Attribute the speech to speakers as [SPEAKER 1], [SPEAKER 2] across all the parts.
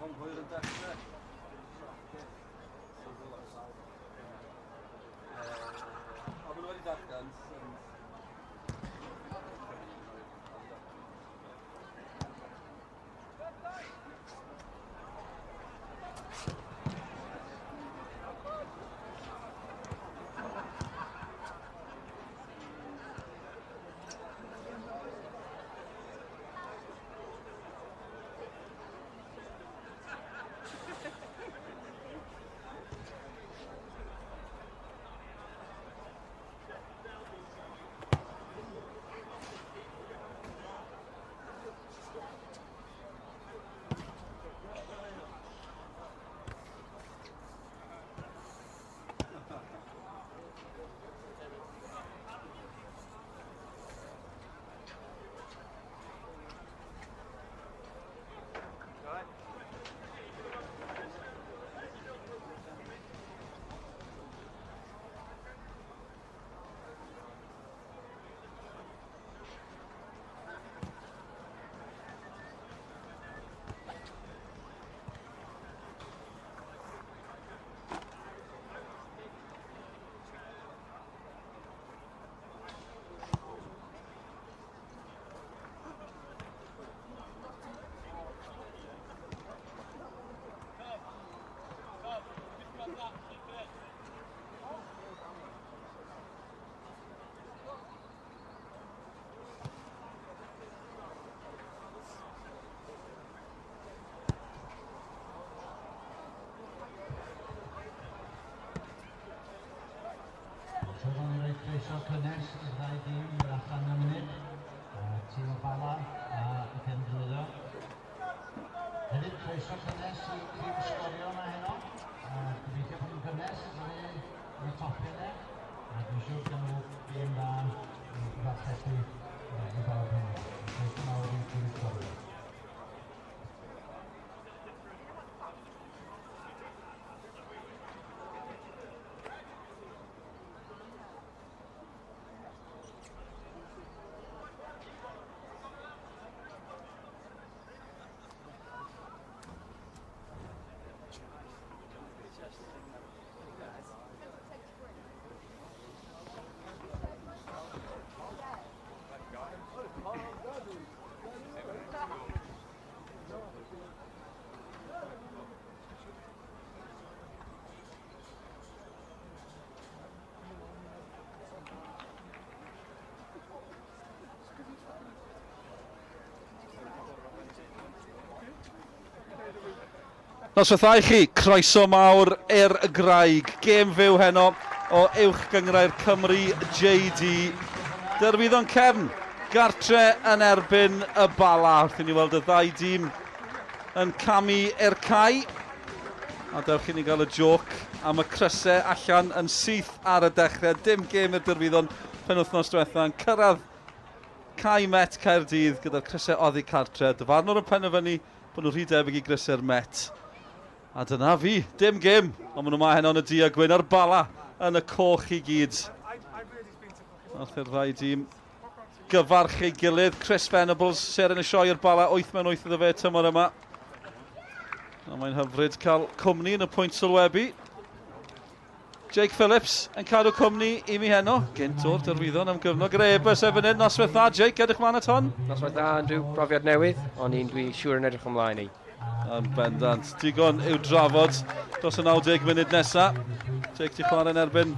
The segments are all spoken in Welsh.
[SPEAKER 1] O'n hwyr yn dechrau. Ond maen nhw wedi darllen
[SPEAKER 2] So ro'n i roi croeso cynnes i'r ddau dîm i ddod allan am munud. Tîm o Bala a y Cefn Hefyd croeso cynnes i criw sgorio yma heno. Gobeithio bod nhw'n gynnes ar y topiau yna. A dwi'n siŵr gan nhw gêm dda i ddarlledu i bawb heno. Croeso mawr i'r criw sgorio.
[SPEAKER 1] Noswaith dda i chi, croeso mawr i'r Graig. Gêm fyw heno o Uwch Gynghrair Cymru JD. Derwyddon Cefn, gartre yn erbyn y Bala. Wrth i ni weld y ddau dîm yn camu i'r cae. A dewch i ni gael y joc am y crysau allan yn syth ar y dechrau. Dim gêm i'r Derwyddon penwythnos diwetha yn cyrraedd cae Met Caerdydd gyda'r crysau oddi cartre. Dyfarnwr yn penderfynu bod nhw'n rhy debyg i grysau'r Met. A dyna fi, dim gêm, ond maen nhw ma heno yn y du a gwyn a'r Bala yn y coch i gyd. Wrth i'r ddau dîm gyfarch ei gilydd. Chris Venables, seren y sioe i'r Bala, 8 mewn 8 iddo fe tymor yma. A mae'n hyfryd cael cwmni yn y pwynt sylwebu. Jake Phillips yn cadw cwmni i mi heno. Gynt o'r Derwyddon am gyfnod gyda Ebers efo hyn. Noswaith dda, Jake, edrych mlaen at hon.
[SPEAKER 3] Noswaith dda, Andrew. Profiad newydd, ond un dwi siŵr yn edrych ymlaen i.
[SPEAKER 1] Yn bendant. Digon i'w drafod dros y 90 munud nesa. Jake di chwarae yn erbyn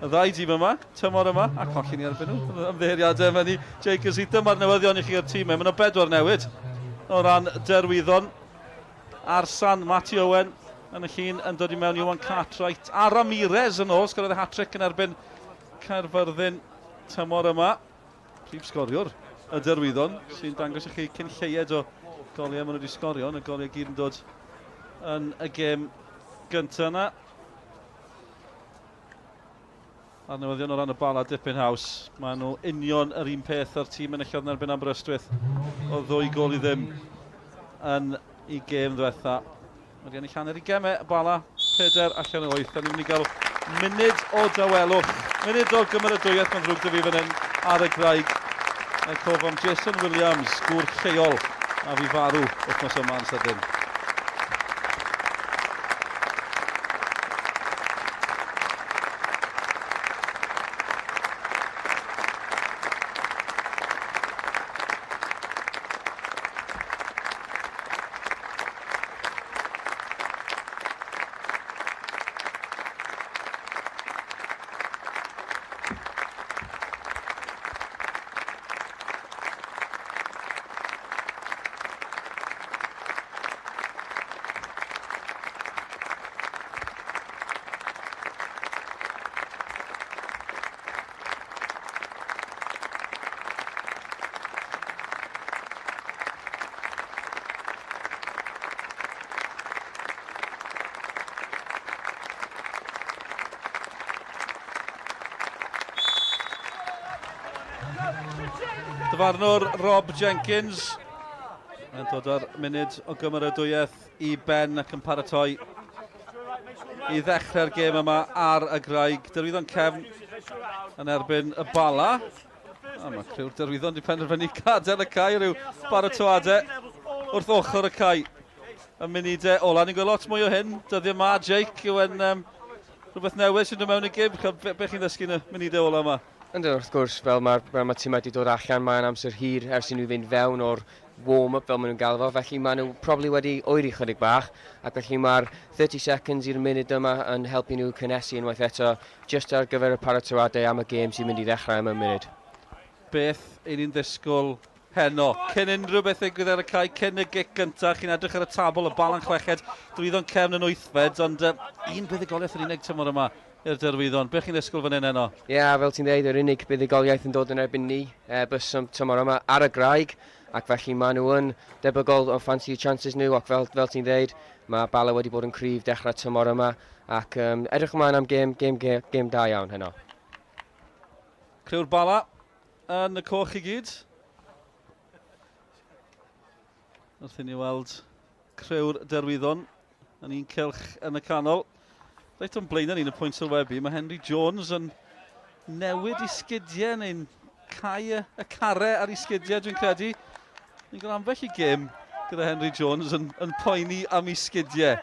[SPEAKER 1] y ddau dîm yma, tymor yma, a colli ni erbyn nhw. Ymddiheuriadau am hynny. Jake, yn syth dyma'r newyddion i chi o'r tîm. Mae yna bedwar newid o ran Derwyddon. Arsan, Matty Owen yn y llun yn dod i mewn Iwan Cartwright a Ramirez yn ôl, sgoriodd y hat-trick yn erbyn Caerfyrddin tymor yma. Prif sgoriwr y Derwyddon, sy'n dangos i chi cyn lleied o goliau maen nhw wedi sgorio, yn y goliau gyd yn dod yn y gêm gyntaf yna. A'r newyddion o ran y Bala dipyn haws, maen nhw union yr un peth â'r tîm enillodd yn erbyn Aberystwyth o ddwy gol i ddim yn i gêm ddiwetha. Wedi ennill hanner i gemau y Bala, 4 allan o 8. Da ni'n mynd i gael munud o dawelwch, munud o gymeradwyaeth, mae'n ddrwg 'da fi fan hyn ar y graig. Mae cof am Jason Williams, gŵr lleol, a fi farw wythnos yma yn sydyn. Dyfarnwr Rob Jenkins yn dod â'r munud o gymeradwyaeth i ben ac yn paratoi i ddechrau'r gêm yma ar y graig. Derwyddon cefn yn erbyn y Bala. A mae criw'r Derwyddon wedi penderfynu gadael y cae rhyw baratoadau wrth ochr y cae. Y munudau ola. Ni'n gweld lot mwy o hyn dyddiau yma, Jake, yw yn rhywbeth newydd sy'n dod mewn i gib. Be, be chi'n ddysgu yn y munudau ola yma?
[SPEAKER 3] Ynddo, wrth gwrs, fel mae'r fel mae timau wedi dod allan, mae'n amser hir ers i nhw fynd fewn o'r warm-up, fel maen nhw'n galw fo, felly maen nhw probably wedi oeri chydig bach, ac felly mae'r 30 seconds i'r munud yma yn helpu nhw cynnesu unwaith eto, just ar gyfer y paratoadau am y gêm sy'n mynd i ddechrau am y munud.
[SPEAKER 1] Beth y'n ni'n ddisgwyl heno? Cyn unrhyw beth ddigwydd ar y cae, cyn y gic gyntaf, chi'n edrych ar y tabl, y Bala'n chweched, Derwyddon cefn yn wythfed, ond un buddugoliaeth yn unig tymor yma i'r Derwyddon. Be chi'n ddisgwyl fan hyn heno?
[SPEAKER 3] Ie, yeah, fel ti'n dweud, yr unig buddugoliaeth yn dod yn erbyn ni bys tymor yma ar y graig, ac felly maen nhw yn debygol o ffansi chances nhw, ac fel, fel ti'n dweud, mae Bala wedi bod yn cryf dechrau tymor yma, ac edrych ymlaen am gêm, gêm, gêm, gêm da iawn heno.
[SPEAKER 1] Criw'r Bala yn y coch i gyd. Wrth i ni weld crëwr Derwyddon yn un cylch yn y canol. Reit o'n blaenau ni'n y pwynt sylwebu, mae Henry Jones yn newid i sgidiau neu'n cau y, y care ar ei sgidiau, dwi'n credu. Ni'n gweld ambell i gêm gyda Henry Jones yn, yn poeni am ei sgidiau.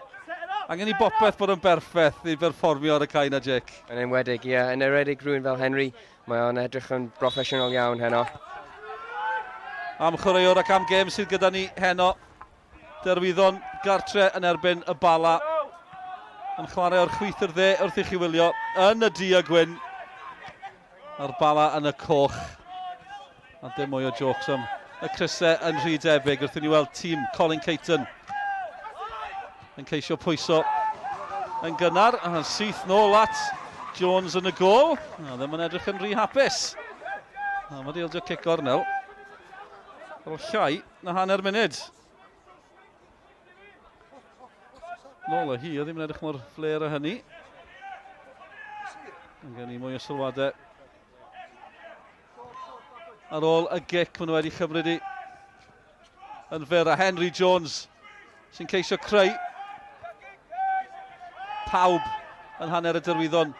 [SPEAKER 1] Angen i bopeth bod yn berffaith i berfformio ar y cae na, Jake.
[SPEAKER 3] Yn enwedig, ie. Yeah. Yn enwedig rhywun fel Henry, Mae o'n edrych yn broffesiynol iawn heno.
[SPEAKER 1] Am chwaraewr ac am gêm sydd gyda ni heno. Derwyddon gartre yn erbyn y Bala. Yn chwarae o'r chwith i'r dde wrth i chi wylio yn y du a gwyn. A'r Bala yn y coch. A dim mwy o jokes am y crysau yn rhy debyg wrth i ni weld tîm Colin Caton yn ceisio pwyso yn gynnar a syth nôl at Jones yn y gôl. A ddim yn edrych yn rhy hapus. A mae wedi ildio cic gornel. Ar ôl llai na hanner munud. Nôl o hi, o ddim yn edrych mor fler o hynny. Yn gen i mwy o sylwadau Ar ôl y gic, maen nhw wedi chymryd i yn fyr a Henry Jones sy'n ceisio creu pawb yn hanner y derwyddon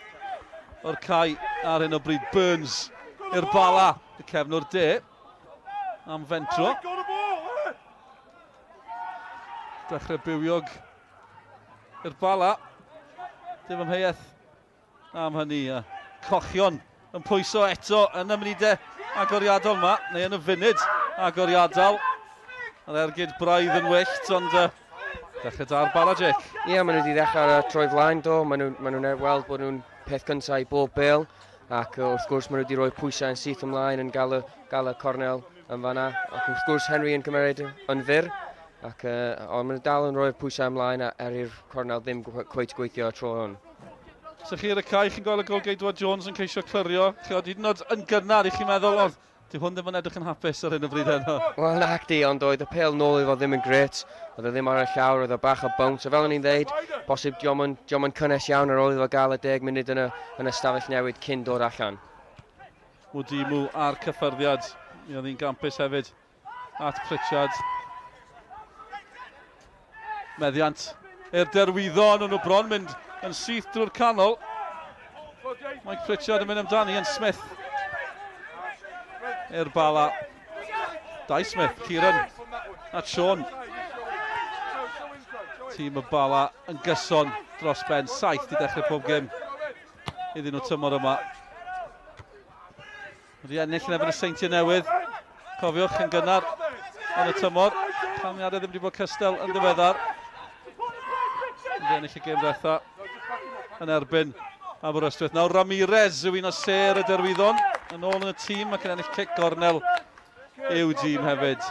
[SPEAKER 1] o'r cae ar hyn o bryd. Burns i'r Bala, y cefnwr de am fentro. Dechrau bywiog i'r Bala. Dim amheuaeth am hynny. A cochion yn pwyso eto yn y munudau agoriadol yma, neu yn y funud agoriadol. Yr ergyd braidd yn wyllt, ond dechrau da'r Bala, Jake.
[SPEAKER 3] Ie, yeah, maen nhw wedi ddechrau ar y troi flaen, do. Maen nhw'n maen nhw weld bod nhw'n peth cyntaf i bob bel, ac wrth gwrs maen nhw wedi rhoi pwysau yn syth ymlaen yn gael y, gael y cornel yn fanna. Ac wrth gwrs Henry yn cymeryd yn fyr, ac ond maen nhw dal yn rhoi'r pwysau ymlaen er i'r cornel ddim cweit gweithio y tro hwn.
[SPEAKER 1] So chi ar y cae, chi'n gweld y golgeidwad Jones yn ceisio clirio. Chi hyd yn oed yn gynnar i chi'n meddwl, oedd, di hwn ddim yn edrych yn hapus ar hyn o bryd heno.
[SPEAKER 3] Wel, nac di, ond oedd y pêl nôl iddo ddim yn gret. Oedd e ddim ar y llawr, oedd e bach o bounce. A fel o'n i'n dweud, bosib diom yn, diom yn cynnes iawn ar ôl iddo gael y 10 munud yn y, yn y stafell newid cyn dod allan.
[SPEAKER 1] Mwdimu a'r cyffyrddiad. Mi oedd hi'n gampus hefyd at Pritchard. Meddiant i'r derwyddon, nhw bron mynd yn syth drwy'r canol. Mike Pritchard yn mynd amdani yn Smith. I'r Bala. Dai Smith, Kieran at Sean. Tîm y Bala yn gyson dros ben 7 i dechrau pob gêm iddyn nhw tymor yma. Wedi ennill yn erbyn y Seintiau Newydd. Cofiwch yn gynnar yn y tymor. Canlyniadau ddim wedi bod cystal yn ddiweddar. Wedi ennill y gêm ddiwetha yn erbyn Aberystwyth. Nawr Ramirez yw un o sêr y Derwyddon yn ôl yn y tîm ac yn ennill cic gornel i'w dîm hefyd.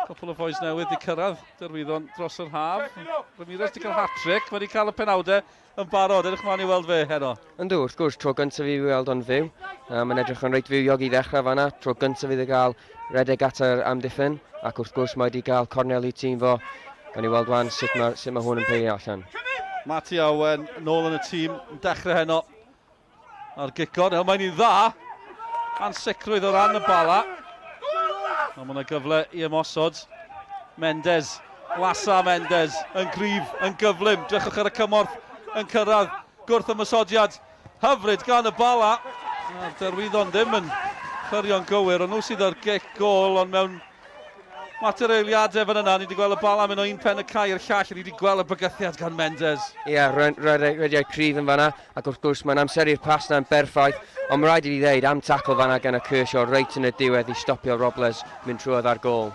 [SPEAKER 1] Cwpl o foes newydd wedi cyrraedd Derwyddon dros yr haf. Ramirez wedi cael hat-trick, mae wedi cael y penawdau yn barod, edrych mlaen i weld fe heno.
[SPEAKER 3] Yndw, wrth gwrs, tro gyntaf i fi weld o'n fyw. Mae'n edrych yn reit fywiog i ddechrau fanna. Tro gyntaf iddo gael redeg at yr amddiffyn, ac wrth gwrs mae wedi cael cornel i tîm fo. Gawn ni weld wan sut mae, sut mae hwn yn peio allan.
[SPEAKER 1] Matty Owen nôl yn y tîm, yn dechrau heno ar gic gornel. Mae'n un dda. Ansicrwydd o ran y Bala. Ond mae yna gyfle i ymosod. Mendes, Lasa Mendes, yn gryf, yn gyflym. Drychwch ar y cymorth yn cyrraedd. Gwrth ymosodiad hyfryd gan y Bala. A'r Derwyddon ddim yn chyrio'n gywir. Ond nhw sydd ar gic gol, ond mewn mater eiliadau fan yna, ni wedi gweld y Bala mynd o un pen y cae i'r llall, ni wedi gweld y bygythiad gan Mendes.
[SPEAKER 3] Ie, yeah, rhediad cryf yn fanna, ac wrth gwrs mae'n amseru'r pas na'n berffaith, ond mae rhaid i fi ddeud am tackle fanna gan y Kershaw reit yn y diwedd i stopio Robles mynd trwodd ar gôl.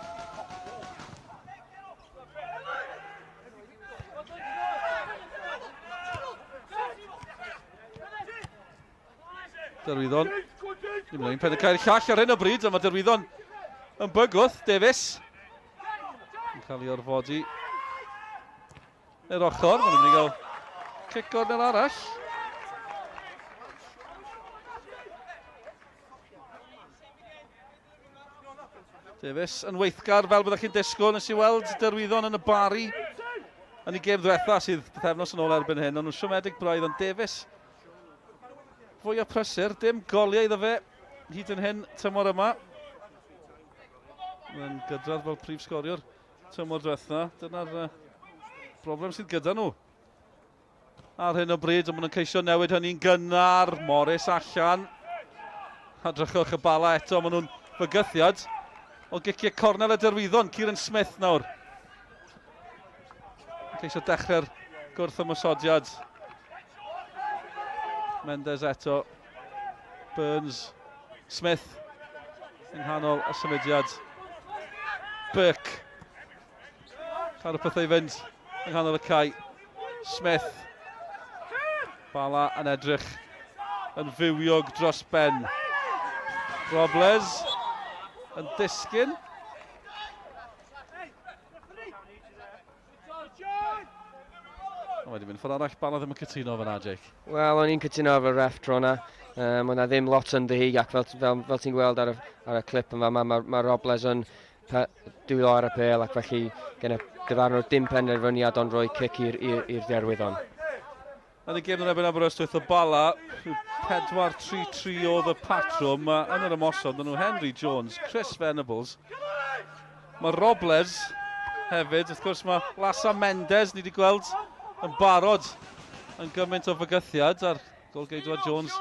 [SPEAKER 1] Derwyddon. Ddim yn pen y cael llall ar hyn o bryd, ond mae Derwyddon yn bygwth. Davies yn cael ei orfodi i'r ochr. Maen nhw'n mynd i gael cic gornel arall. Davies yn weithgar fel byddech chi'n disgwyl. Nes i weld Derwyddon yn y Bari yn ei gêm ddiwetha sydd pythefnos yn ôl erbyn hyn. Ond nhw'n siomedig braidd, ond Davies fwy o prysur. Dim goliau iddo fe hyd yn hyn tymor yma. Mae'n gydradd fel prif sgoriwr tymor diwetha. Dyna'r broblem sydd gyda nhw ar hyn o bryd, ond maen nhw'n ceisio newid hynny'n gynnar. Morris allan. A drychwch y Bala eto, maen nhw'n fygythiad o giciau cornel y Derwyddon. Kieran Smith nawr. Ceisio dechrau'r gwrth ymosodiad. Mendes eto. Burns. Smith. Yng nghanol y symudiad. Burke. Cadw pethau i fynd yng nghanol y cae. Smith. Bala yn edrych yn fywiog dros ben. Robles yn disgyn. Ond wedi mynd ffordd arall, Bala ddim yn cytuno fyna, Jake.
[SPEAKER 3] Wel, o'n i'n cytuno efo'r ref tro yna. Oedd na ddim lot ynddi hi, ac fel, fel, fel ti'n gweld ar y, ar y clip yn fama, mae ma Robles yn dwylo ar y pêl ac felly gen y dyfarnwr dim penderfyniad ond rhoi cic i'r Derwyddon.
[SPEAKER 1] Yn y gêm yn erbyn Aberystwyth y Bala, 4-3-3 oedd y patrwm. Yn yr ymosod, maen nhw Henry Jones, Chris Venables. Mae Robles hefyd, wrth gwrs mae Lasa Mendes, ni wedi gweld yn barod yn gymaint o fygythiad a'r golgeidwad Jones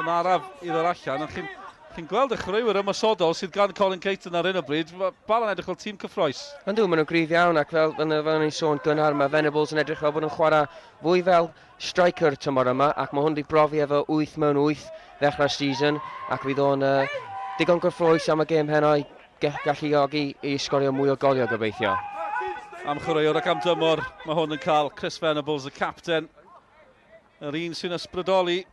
[SPEAKER 1] yn araf i ddod allan. Ond chi'n chi gweld y chwaraewyr ymosodol sydd gan Colin Caton ar hyn o bryd. Mae Bala'n edrych fel tîm cyffroes.
[SPEAKER 3] Yndw, maen nhw'n gryf iawn ac fel, fel, fel o'n i'n sôn gynnar, mae Venables yn edrych fel bod yn chwarae fwy fel striker tymor yma ac mae hwn wedi brofi efo 8 mewn 8 ddechrau'r season ac fydd o'n digon gyffroes am y gêm heno i galluogi i sgorio mwy o goliau gobeithio.
[SPEAKER 1] Am chwaraewr ac am dymor, mae hwn yn cael Chris Venables, y capten. Yr un sy'n ysbrydoli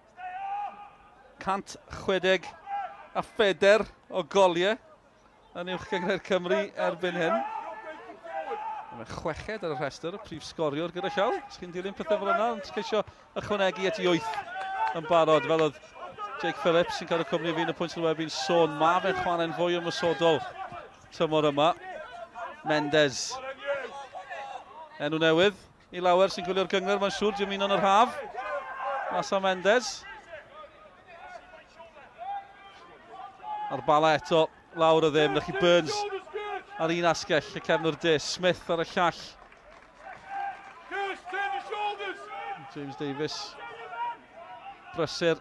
[SPEAKER 1] 164 o goliau yn Uwch Gynghrair Cymru erbyn hyn. Mae chweched ar y rhestr, y prif sgoriwr gyda llaw. Os chi'n dilyn pethau fel yna, ond ceisio ychwanegu at i wyth yn barod. Fel oedd Jake Phillips sy'n cael y cwmni fi yn y pwynt sylwebu'n sôn, mae fe'n chwarae'n fwy ymosodol tymor yma. Mendes. Enw newydd I lawer sy'n gwylio'r gyngor, mae'n siŵr, dim un yn yr haf. Lasa Mendes. A'r bala eto, lawr o ddim. Chi Burns ar un asgell, y cefnwr de. Smith ar y llall. James Davies. Brysur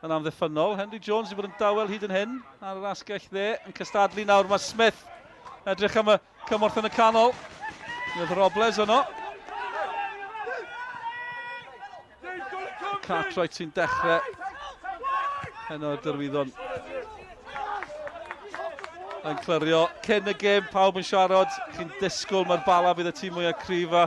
[SPEAKER 1] yn amddiffynnol. Henry Jones wedi bod yn dawel hyd yn hyn ar yr asgell dde. Yn cystadlu nawr mae Smith. Edrych am y cymorth yn y canol. Mi oedd Robles yno. Cartwright sy'n dechrau heno Derwyddon yn clirio. Cyn y gêm, pawb yn siarad, chi'n disgwyl mae'r Bala fydd y tîm mwyaf cryf a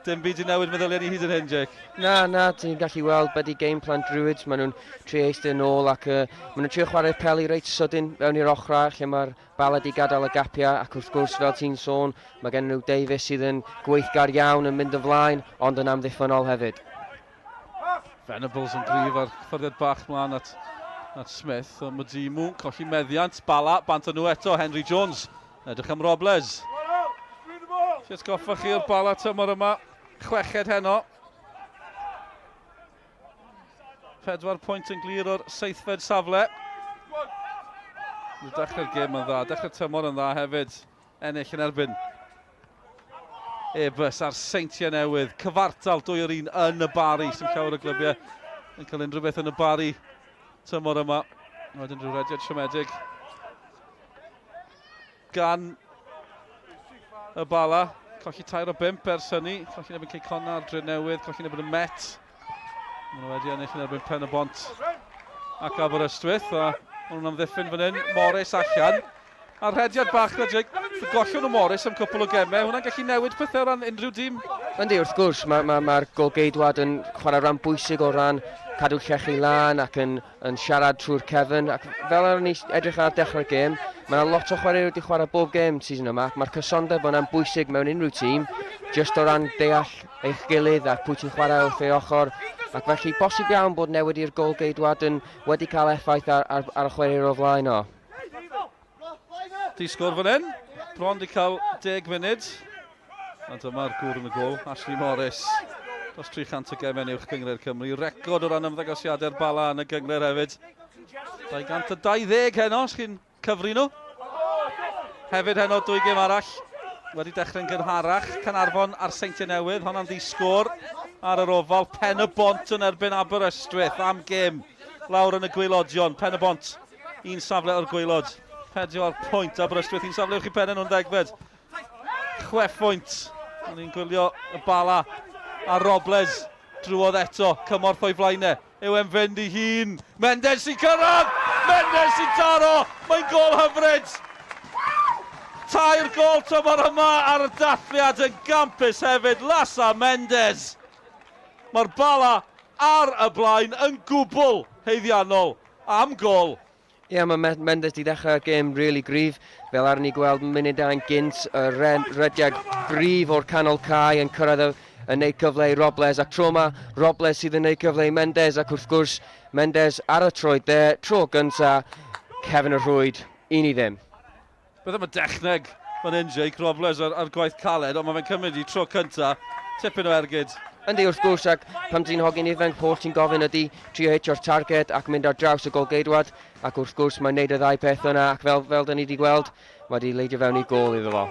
[SPEAKER 1] dim byd i newid meddyliau ni hyd yn hyn, Jake.
[SPEAKER 3] Na, na, ti'n gallu weld be di game plan Druids, maen nhw'n trio eistedd yn ôl ac maen nhw'n trio chwarae'r peli reit sydyn fewn i'r ochrau lle mae'r Bala di gadael y gapiau ac wrth gwrs fel ti'n sôn mae gen nhw Davies sydd yn gweithgar iawn yn mynd yn flaen ond yn amddiffynnol hefyd.
[SPEAKER 1] Venables yn gryf ar ffyrddiad bach mlaen at, at Smith, ond mae Dimu colli meddiant, Bala, bant o nhw eto, Henry Jones, edrych am Robles. Chi atgoffa chi o'r Bala tymor yma, chweched heno. 4 pwynt yn glir o'r seithfed safle. Dechrau'r gêm yn dda, dechrau'r tymor yn dda hefyd. Ennill yn erbyn Airbus a'r Seintiau Newydd. Cyfartal 2-1 yn y Bari. Sy'n llawer o glybiau yn cael unrhyw beth yn y Bari tymor yma. Wedyn rhyw rediad siomedig gan y Bala. Colli 3 o 5 ers hynny. Colli yn erbyn Cei Connah, Dre Newydd, colli yn erbyn y Met. Maen nhw wedi ennill yn erbyn Pen y Bont ac Aberystwyth. A maen nhw'n amddiffyn fan hyn. Morris allan. A rhediad bach na Jake, gollon nhw Morris am cwpl o gemau, hwnna'n gallu newid pethau o ran unrhyw dîm?
[SPEAKER 3] Yndi, wrth gwrs, mae'r ma, ma, ma golgeidwad yn chwarae rhan bwysig o ran cadw llechi lan ac yn, yn siarad trwy'r cefn. Ac fel ar ni edrych ar dechrau'r gêm, mae yna lot o chwaraewyr wedi chwarae bob gêm season yma, ac mae'r cysondeb yna'n bwysig mewn unrhyw tîm, jyst o ran deall eich gilydd a pwy ti'n chwarae wrth ei ochr. Ac felly bosib iawn bod newid i'r golgeidwad yn wedi cael effaith ar, ar, ar y chwaraewyr o flaen o.
[SPEAKER 1] Di sgôr fan hyn. Bron di cael 10 munud. A dyma'r gŵr yn y gôl, Ashley Morris. Dros 300 o gemau uwch gynghrair Cymru. Record o ran ymddangosiadau'r Bala yn y gynghrair hefyd. 220 heno, os chi'n cyfri nhw. Hefyd heno, dwy gêm arall. Wedi dechrau'n gynharach. Caernarfon a'r Seintiau Newydd. Honna'n ddi sgôr ar yr ofal. Pen y Bont yn erbyn Aberystwyth am gêm lawr yn y gwaelodion. Pen y Bont un safle o'r gwaelod. 4 pwynt Aberystwyth, un safle uwch i pennau nhw'n ddegfed. 6 phwynt. O'n i'n gwylio y Bala a Robles drwodd eto. Cymorth o'i flaenau. Yw e'n fynd i hun. Mendes sy'n cyrraedd! Mendes sy'n taro! Mae'n gol hyfryd! Tair gol tymor yma ar y dathliad yn gampus hefyd. Lasa Mendes. Mae'r Bala ar y blaen yn gwbl haeddiannol. Am gol!
[SPEAKER 3] Ie, yeah, mae Mendes di ddechrau'r gêm really gryf. Fel ar ni gweld munudau'n gynt, y rediad gryf o'r canol cae yn cyrraedd y, yn neud cyfle i Robles. Ac tro yma, Robles sydd yn neud cyfle i Mendes, ac wrth gwrs, Mendes ar y troed dde, tro gynta, cefn y rhwyd, 1-0.
[SPEAKER 1] Beth am y dechneg fan hyn, Jake Robles ar, ar gwaith caled, ond mae fe'n cymryd i tro cynta, tipyn o ergyd.
[SPEAKER 3] Yndi, wrth gwrs, ac pan ti'n hogyn ifanc, holl ti'n gofyn ydy trio hitio'r targed ac mynd ar draws y golgeidwad, ac wrth gwrs mae'n neud y ddau peth yna, ac fel, fel dyn ni wedi gweld, mae wedi leidio fewn i gôl iddo fo.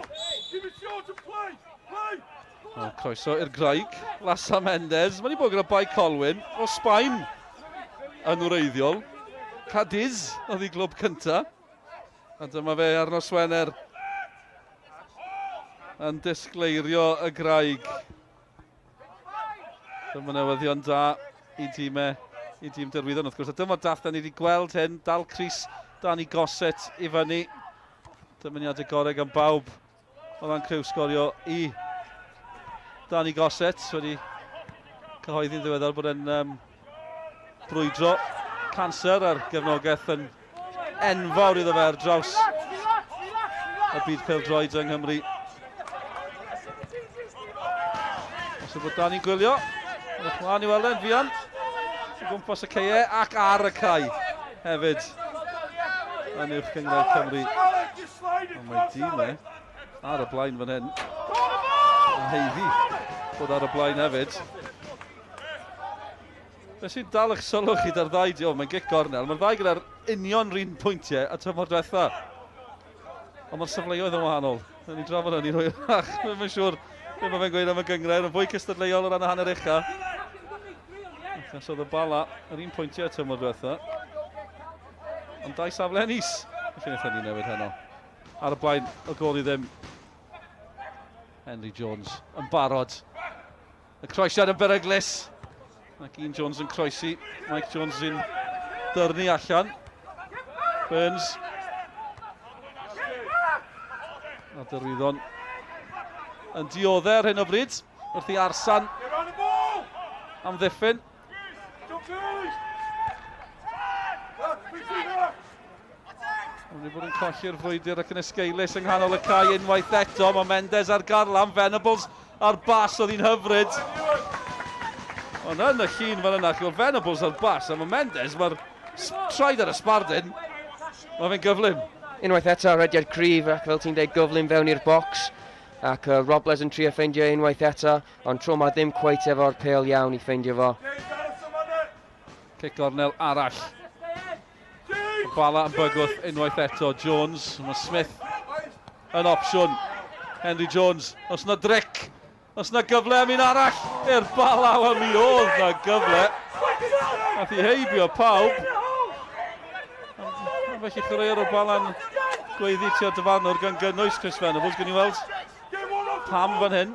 [SPEAKER 1] O, croeso i'r Graig, Lasa Mendes. Mae wedi bod gyda Bae Colwyn o Sbaen yn wreiddiol. Cadiz oedd ei glwb cyntaf. A dyma fe ar nos Wener yn disgleirio y graig. Dyma newyddion da i dîmau, i dîm Derwyddon wrth gwrs. A dyma dath, da ni wedi gweld hyn, dal Cris Danny Gossett i fyny. Dymuniadau gorau gan bawb o ran criw sgorio i Danny Gossett wedi cyhoeddi'n ddiweddar bod e'n um, brwydro canser a'r gefnogaeth yn enfawr iddo fe ar draws y byd pêl-droed yng Nghymru. Os yw bod Danny'n gwylio, edrych mlaen i weld e'n fuan. O gwmpas y ceie ac ar y cae hefyd yn uwch gynghrair Cymru. Ond mae dîm e ar y blaen fan hyn. Yn heiddi bod ar y blaen hefyd. Be sy'n dal eich sylw chi da'r ddau di? O, mae'n gic gornel. Mae'r ddau gyda'r union run pwyntiau a tymor diwetha. Ond mae'r safleoedd yn wahanol. Nawn ni drafod hynny'n hwyrach. Ddim yn siŵr beth mae fe'n gweud am y gynghrair. Yn fwy cystadleuol o ran y hanner ucha. Achos oedd y Bala yr un pwyntiau tymor diwetha. Ond dau safle yn is. Felly wnaeth hynny newid heno. Ar y blaen o gôl i ddim. Henry Jones yn barod. Y croesiad yn beryglus. Ac un Jones yn croesi. Mike Jones yn dyrnu allan. Burns. A Derwyddon yn dioddef ar hyn o bryd. Wrth i Arsan amddiffyn. Ond wedi bod yn colli'r frwydr ac yn esgeulus yng nghanol y cae unwaith eto. Mae Mendes ar garlam, Venables ar bas oedd hi'n hyfryd. Ond yn y llun fan yna, chi'n Venables ar bas, a mae Mendes, mae'r traed ar y sbardun, mae fe'n gyflym.
[SPEAKER 3] Unwaith eto, rediad cryf ac fel ti'n dweud gyflym fewn i'r bocs. Ac Robles yn trio ffeindio unwaith eto, ond tro ma ddim cweit efo'r pêl iawn i ffeindio fo.
[SPEAKER 1] Cic gornel arall. Bala yn bygwth unwaith eto. Jones, mae Smith yn opsiwn. Henry Jones, os na dric, os na gyfle am un arall i'r Bala, wel mi oedd na gyfle. Nath i heibio pawb. A felly chwaraewr o'r Bala'n gweiddi tua'r dyfarnwr gan gynnwys Chris Venables. Gwni weld pam fan hyn.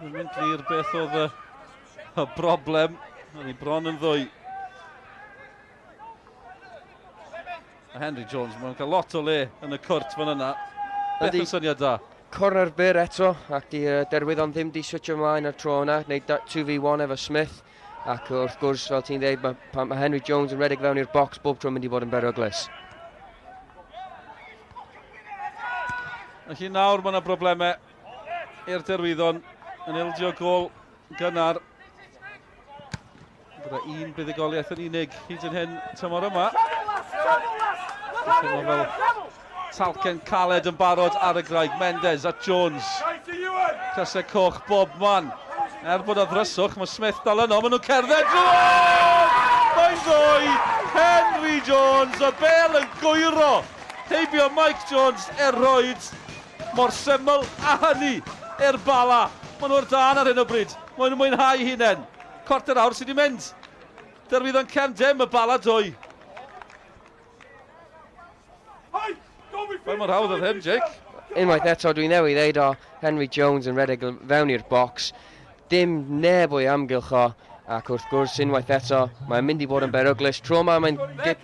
[SPEAKER 1] Ddim yn glir beth oedd y, y broblem. Oedd hi bron yn ddwy. A Henry Jones, mae'n cael lot o le yn y cwrt fan yna. Beth yn syniad da?
[SPEAKER 3] Corner byr eto, ac di Derwyddon ddim di switcho ymlaen ar tro yna, neu 2v1 efo Smith. Ac wrth gwrs, fel ti'n dweud, mae, pan mae Henry Jones yn redeg fewn i'r bocs bob tro mynd i fod yn beryglus.
[SPEAKER 1] Felly nawr mae yna broblemau i'r Derwyddon yn ildio gol gynnar. Gyda un buddugoliaeth yn unig hyd yn hyn tymor yma. Teimlo fel talcen caled yn barod ar y graig. Mendes a Jones. Crysau coch bob man. Er bod o ddryswch, mae Smith dal yno. Maen nhw'n cerdded drwodd! Mae'n ddwy! Henry Jones, y bel yn gwyro! Heibio Mike Jones er roed. Mor syml a hynny i'r Bala. Maen nhw'r dan ar hyn o bryd. Maen nhw'n mwynhau hunain. Cwarter awr sydd wedi mynd. Derwyddon cefn dim, y Bala dwy. Faint mor hawdd oedd hyn, Jake?
[SPEAKER 3] Unwaith eto, dwi'n newydd ddeud o, Henry Jones yn redeg fewn i'r bocs. Dim neb o'i amgylch o, ac wrth gwrs, unwaith eto, mae'n mynd i fod yn beryglus. Tro yma, mae'n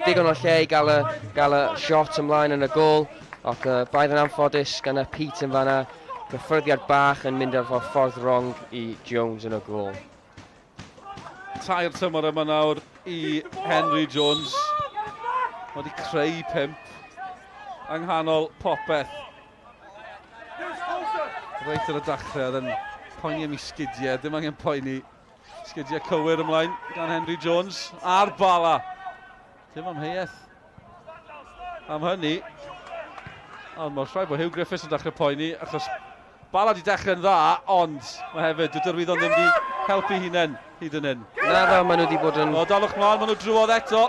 [SPEAKER 3] digon o lle i gael y, gael y shot ymlaen yn y gôl, ac braidd yn anffodus gan y Pete yn fanna. Cyffyrddiad bach yn mynd ar ffordd wrong i Jones yn y gôl.
[SPEAKER 1] Tair tymor yma nawr i Henry Jones. Mae wedi creu pump yng nghanol popeth. Reit ar y dechrau, oedd yn poeni am ei sgidiau, ddim angen poeni. Sgidiau cywir ymlaen gan Henry Jones a'r Bala. Dim amheuaeth am hynny. Ond mae'n rhaid bod Hugh Griffiths yn dechrau poeni, achos Bala wedi dechrau'n dda, ond mae hefyd, dydy'r Wyddon ddim wedi helpu hunain hyd yn hyn.
[SPEAKER 3] Na dda, maen nhw wedi bod yn...
[SPEAKER 1] O, dalwch mlaen, maen nhw drwodd eto.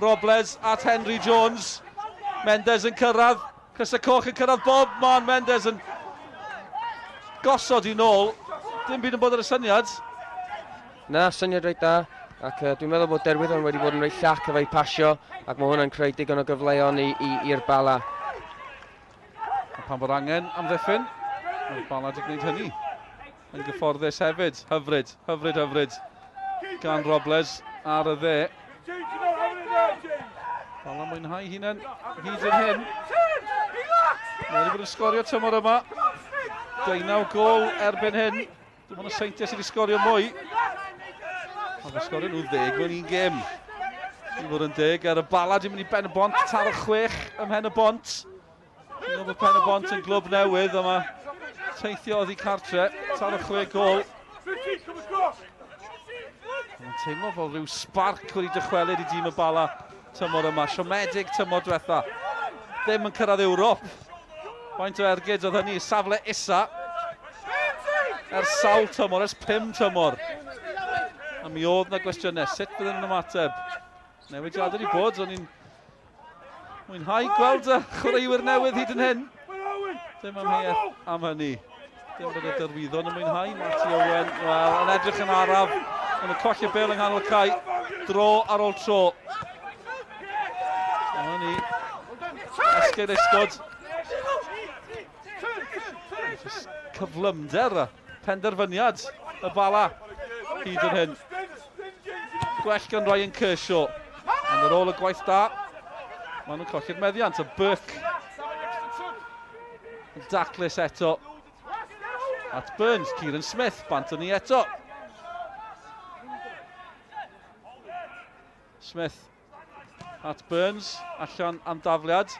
[SPEAKER 1] Robles at Henry Jones. Mendes yn cyrraedd. Crysau coch yn cyrraedd bob man. Mendes yn gosod i nôl. Dim byd yn bod ar y syniad.
[SPEAKER 3] Na, syniad reit dda. Ac dwi'n meddwl bod Derwyddon wedi bod yn reit llac efo'i pasio, ac mae hwnna'n creu digon o gyfleon i'r Bala.
[SPEAKER 1] A pan bod angen amddiffyn, mae'r Bala wedi gwneud hynny. Yn gyfforddus hefyd. Hyfryd, hyfryd, hyfryd. Gan Robles ar y dde. Bala mwynhau hunain hyd yn hyn. Mae wedi bod yn sgorio tymor yma. 19 gol erbyn hyn. Dim ond y Seintiau sydd wedi sgorio mwy. Ond fe sgorio nhw ddeg mewn un gêm. I fod yn deg, ar y Bala di mynd i Ben y Bont, taro chwech ym Mhen y Bont. Dwi'n meddwl bod Pen y Bont yn glwb newydd, a mae teithio oddi cartre, taro chwe gol. Mae'n teimlo fel rhyw sparc wedi dychwelyd i dîm y Bala tymor yma. Siomedig tymor diwetha. Ddim yn cyrraedd Ewrop. Faint o ergyd oedd hynny? Safle isa. Ers sawl tymor, ers pum tymor. A mi oedd na gwestiynau, sut fydden nhw'n ymateb? Newidiadau wedi bod, o'n i'n mwynhau gweld y chwaraewyr newydd hyd yn hyn. Dim amheuaeth am hynny. Dim bod y Derwyddon yn mwynhau. Matty Owen, wel, yn edrych yn araf. Yn y colli bel yng nghanol y cae. Dro ar ôl tro. Dyma ni. Esgeulustod. Cyflymder a penderfyniad y Bala hyd yn hyn. Gwell gan Ryan Kershaw. Ond ar ôl y gwaith da, maen nhw'n colli'r meddiant. A Burke yn daclus eto. At Burns, Kieran Smith, bant yn ni eto. Smith at Burns, allan am dafliad.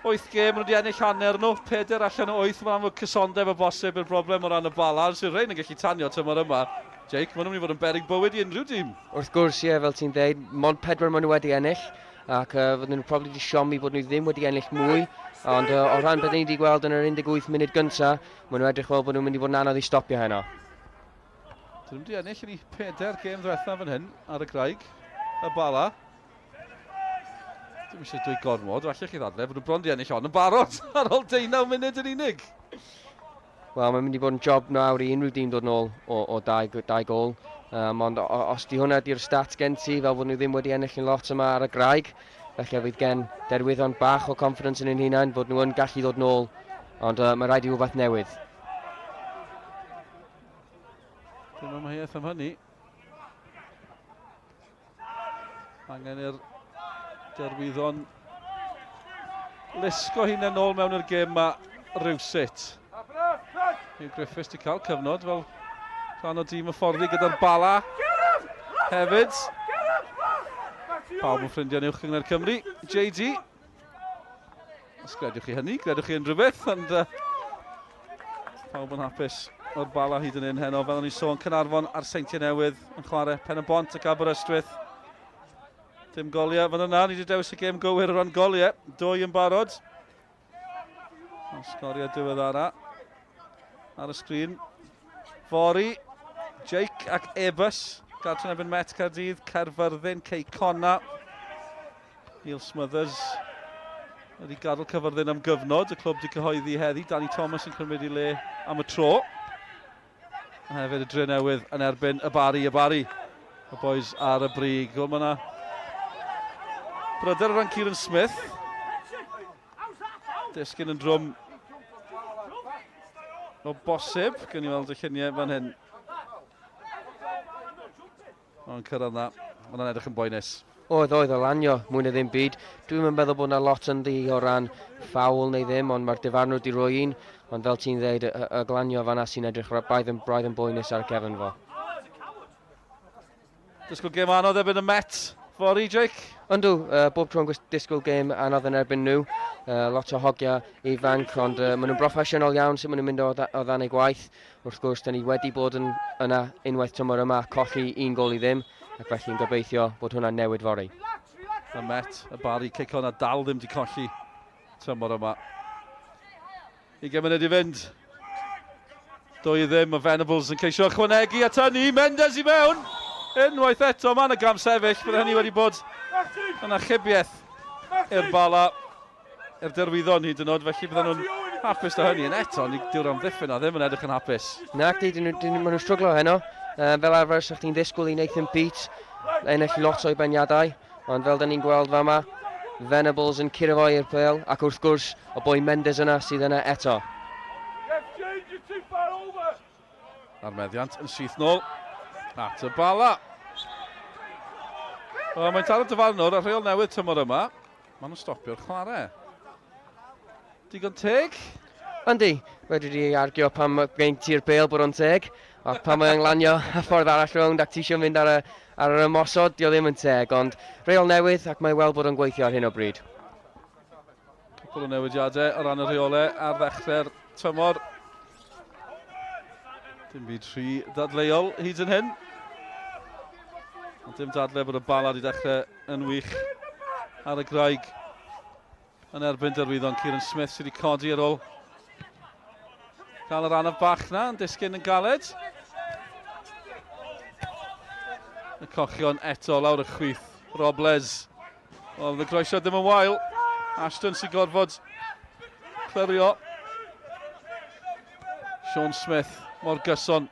[SPEAKER 1] 8 gêm, maen nhw wedi ennill hanner nhw, 4 allan o 8, mae'n amlwg cysondeb o bosib yw'r broblem o ran y balans, yw'r rhain yn gallu tanio tymor yma. Jake, maen nhw'n mynd i fod yn beryg bywyd i unrhyw dîm.
[SPEAKER 3] Wrth gwrs, ie, fel ti'n dweud, mond pedwar maen nhw wedi ennill, ac fydden nhw probably wedi siomi bod nhw ddim wedi ennill mwy, ond o ran beth ni wedi gweld yn yr 18 munud gyntaf, maen nhw edrych fel bod nhw'n mynd i fod yn anodd i stopio heno.
[SPEAKER 1] Dyn nhw wedi ennill yn eu pedair gêm ddiwethaf fan hyn ar y graig. y Bala. Dim eisiau dweud gormod, falle chi ddadle, bod nhw bron di ennill hon yn barod ar ôl 19 munud yn unig.
[SPEAKER 3] Wel, mae'n mynd i fod yn job nawr i unrhyw dîm dod nôl o, o dau, dau gol. Um, ond os di hwnna di'r stats gen ti, fel bod nhw ddim wedi ennill yn lot yma ar y graig, felly fydd gen Derwyddon bach o confidence yn ein hunain fod nhw yn gallu ddod nôl, ond uh, mae rhaid i rhywbeth newydd.
[SPEAKER 1] Dim amheuaeth am hynny. Angen i'r Derwyddon lusgo hunain nôl mewn i'r gêm ma rywsut. Hugh Griffiths wedi cael cyfnod fel rhan o dîm y fforddi gyda'r Bala hefyd. Pawb yn ffrindiau yn uwch gyngor Cymru. JD. Os gredwch chi hynny, gredwch chi unrhyw beth, ond uh, pawb yn hapus o'r Bala hyd yn hyn heno. Fel o'n i'n sôn, Cynarfon a'r Seintiau Newydd yn chwarae Pen y Bont ac Aberystwyth. Dim goliau fan yna, ni wedi dewis y gêm gywir o ran goliau. Dwy yn barod. Ond sgorio diweddara ar y sgrin. Fori, Jake ac Ebus. Gartre yn erbyn Met Caerdydd, Caerfyrddin, Cei Conna. Neil Smothers wedi gadael Cyfyrddin am gyfnod. Y clwb wedi cyhoeddi heddi. Danny Thomas yn cymryd i le am y tro. A hefyd y dre newydd yn erbyn y Bari. Y Bari, y boys ar y brig. Wel, mae yna bryder o ran Kieran Smith. Disgyn yn drwm o bosib. Gwni weld y lluniau fan hyn. O'n cyrraedd na. Mae'n edrych yn boenus.
[SPEAKER 3] Oedd, oedd, o lanio, mwy na ddim byd. Dwi'm yn meddwl bod 'na lot ynddi o ran ffawl neu ddim, ond mae'r dyfarnwr 'di rhoi un, ond fel ti'n ddeud, y, y glanio fan'na sy'n edrych braidd yn, braidd yn boenus ar y cefn fo.
[SPEAKER 1] Disgwyl gêm anodd erbyn y Met fory, Jake?
[SPEAKER 3] Yndw, uh, bob tro'n disgwyl gêm anodd yn erbyn nhw. Uh, lot o hogia ifanc, ond uh, maen nhw'n broffesiynol iawn sut maen nhw'n mynd o, o ddan eu gwaith. Wrth gwrs, da ni wedi bod yn yna unwaith tymor yma, colli un gol i ddim, ac felly'n gobeithio bod hwnna'n newid fory.
[SPEAKER 1] Y Met, y Barry, cic hwnna dal ddim wedi colli tymor yma. 20 munud i fynd. 2-0, mae Venables yn ceisio ychwanegu at hynny. Mendes i mewn! Unwaith eto, mae yna gam sefyll, bydd hynny wedi bod yn achubiaeth i'r Bala, i'r Derwyddon hyd yn oed, felly bydden nhw'n hapus da hynny. Yn eto, ni dyw'r amddiffyn a ddim yn edrych yn hapus.
[SPEAKER 3] Na, di, dyn nhw, dyn, maen nhw'n struglo heno. Uh, fel arfer, sa'ch chi'n ddisgwyl i Nathan Peat ennill lot o'i beniadau. Ond fel da ni'n gweld fama, Venables yn curo fo i'r pêl, ac wrth gwrs, y boi Mendes yna sydd yna eto.
[SPEAKER 1] A'r meddiant yn syth nôl at y Bala. Wel, mae'n taro dyfarnwr a rheol newydd tymor yma. Maen nhw'n stopio'r chwarae. Digon teg?
[SPEAKER 3] Yndi, fedri di argio pam gen ti'r bêl bod o'n teg, a pan mae'n lanio y ffordd arall rownd ac ti eisiau mynd ar, y, ar yr ymosod, dio ddim yn teg, ond reol newydd ac mae weld bod o'n gweithio ar hyn o bryd.
[SPEAKER 1] Cwpl o newidiadau o ran y rheolau ar ddechrau'r tymor. Dim byd rhy ddadleuol hyd yn hyn. Ond dim dadle bod y bala wedi dechrau yn wych ar y graig yn erbyn Derwyddon. Kieran Smith sydd wedi codi ar ôl gael yr anaf bach na yn disgyn yn galed. Y cochion eto lawr y chwith. Robles. Wel, y groesio ddim yn wael. Ashton sy'n gorfod clirio. Sean Smith mor gyson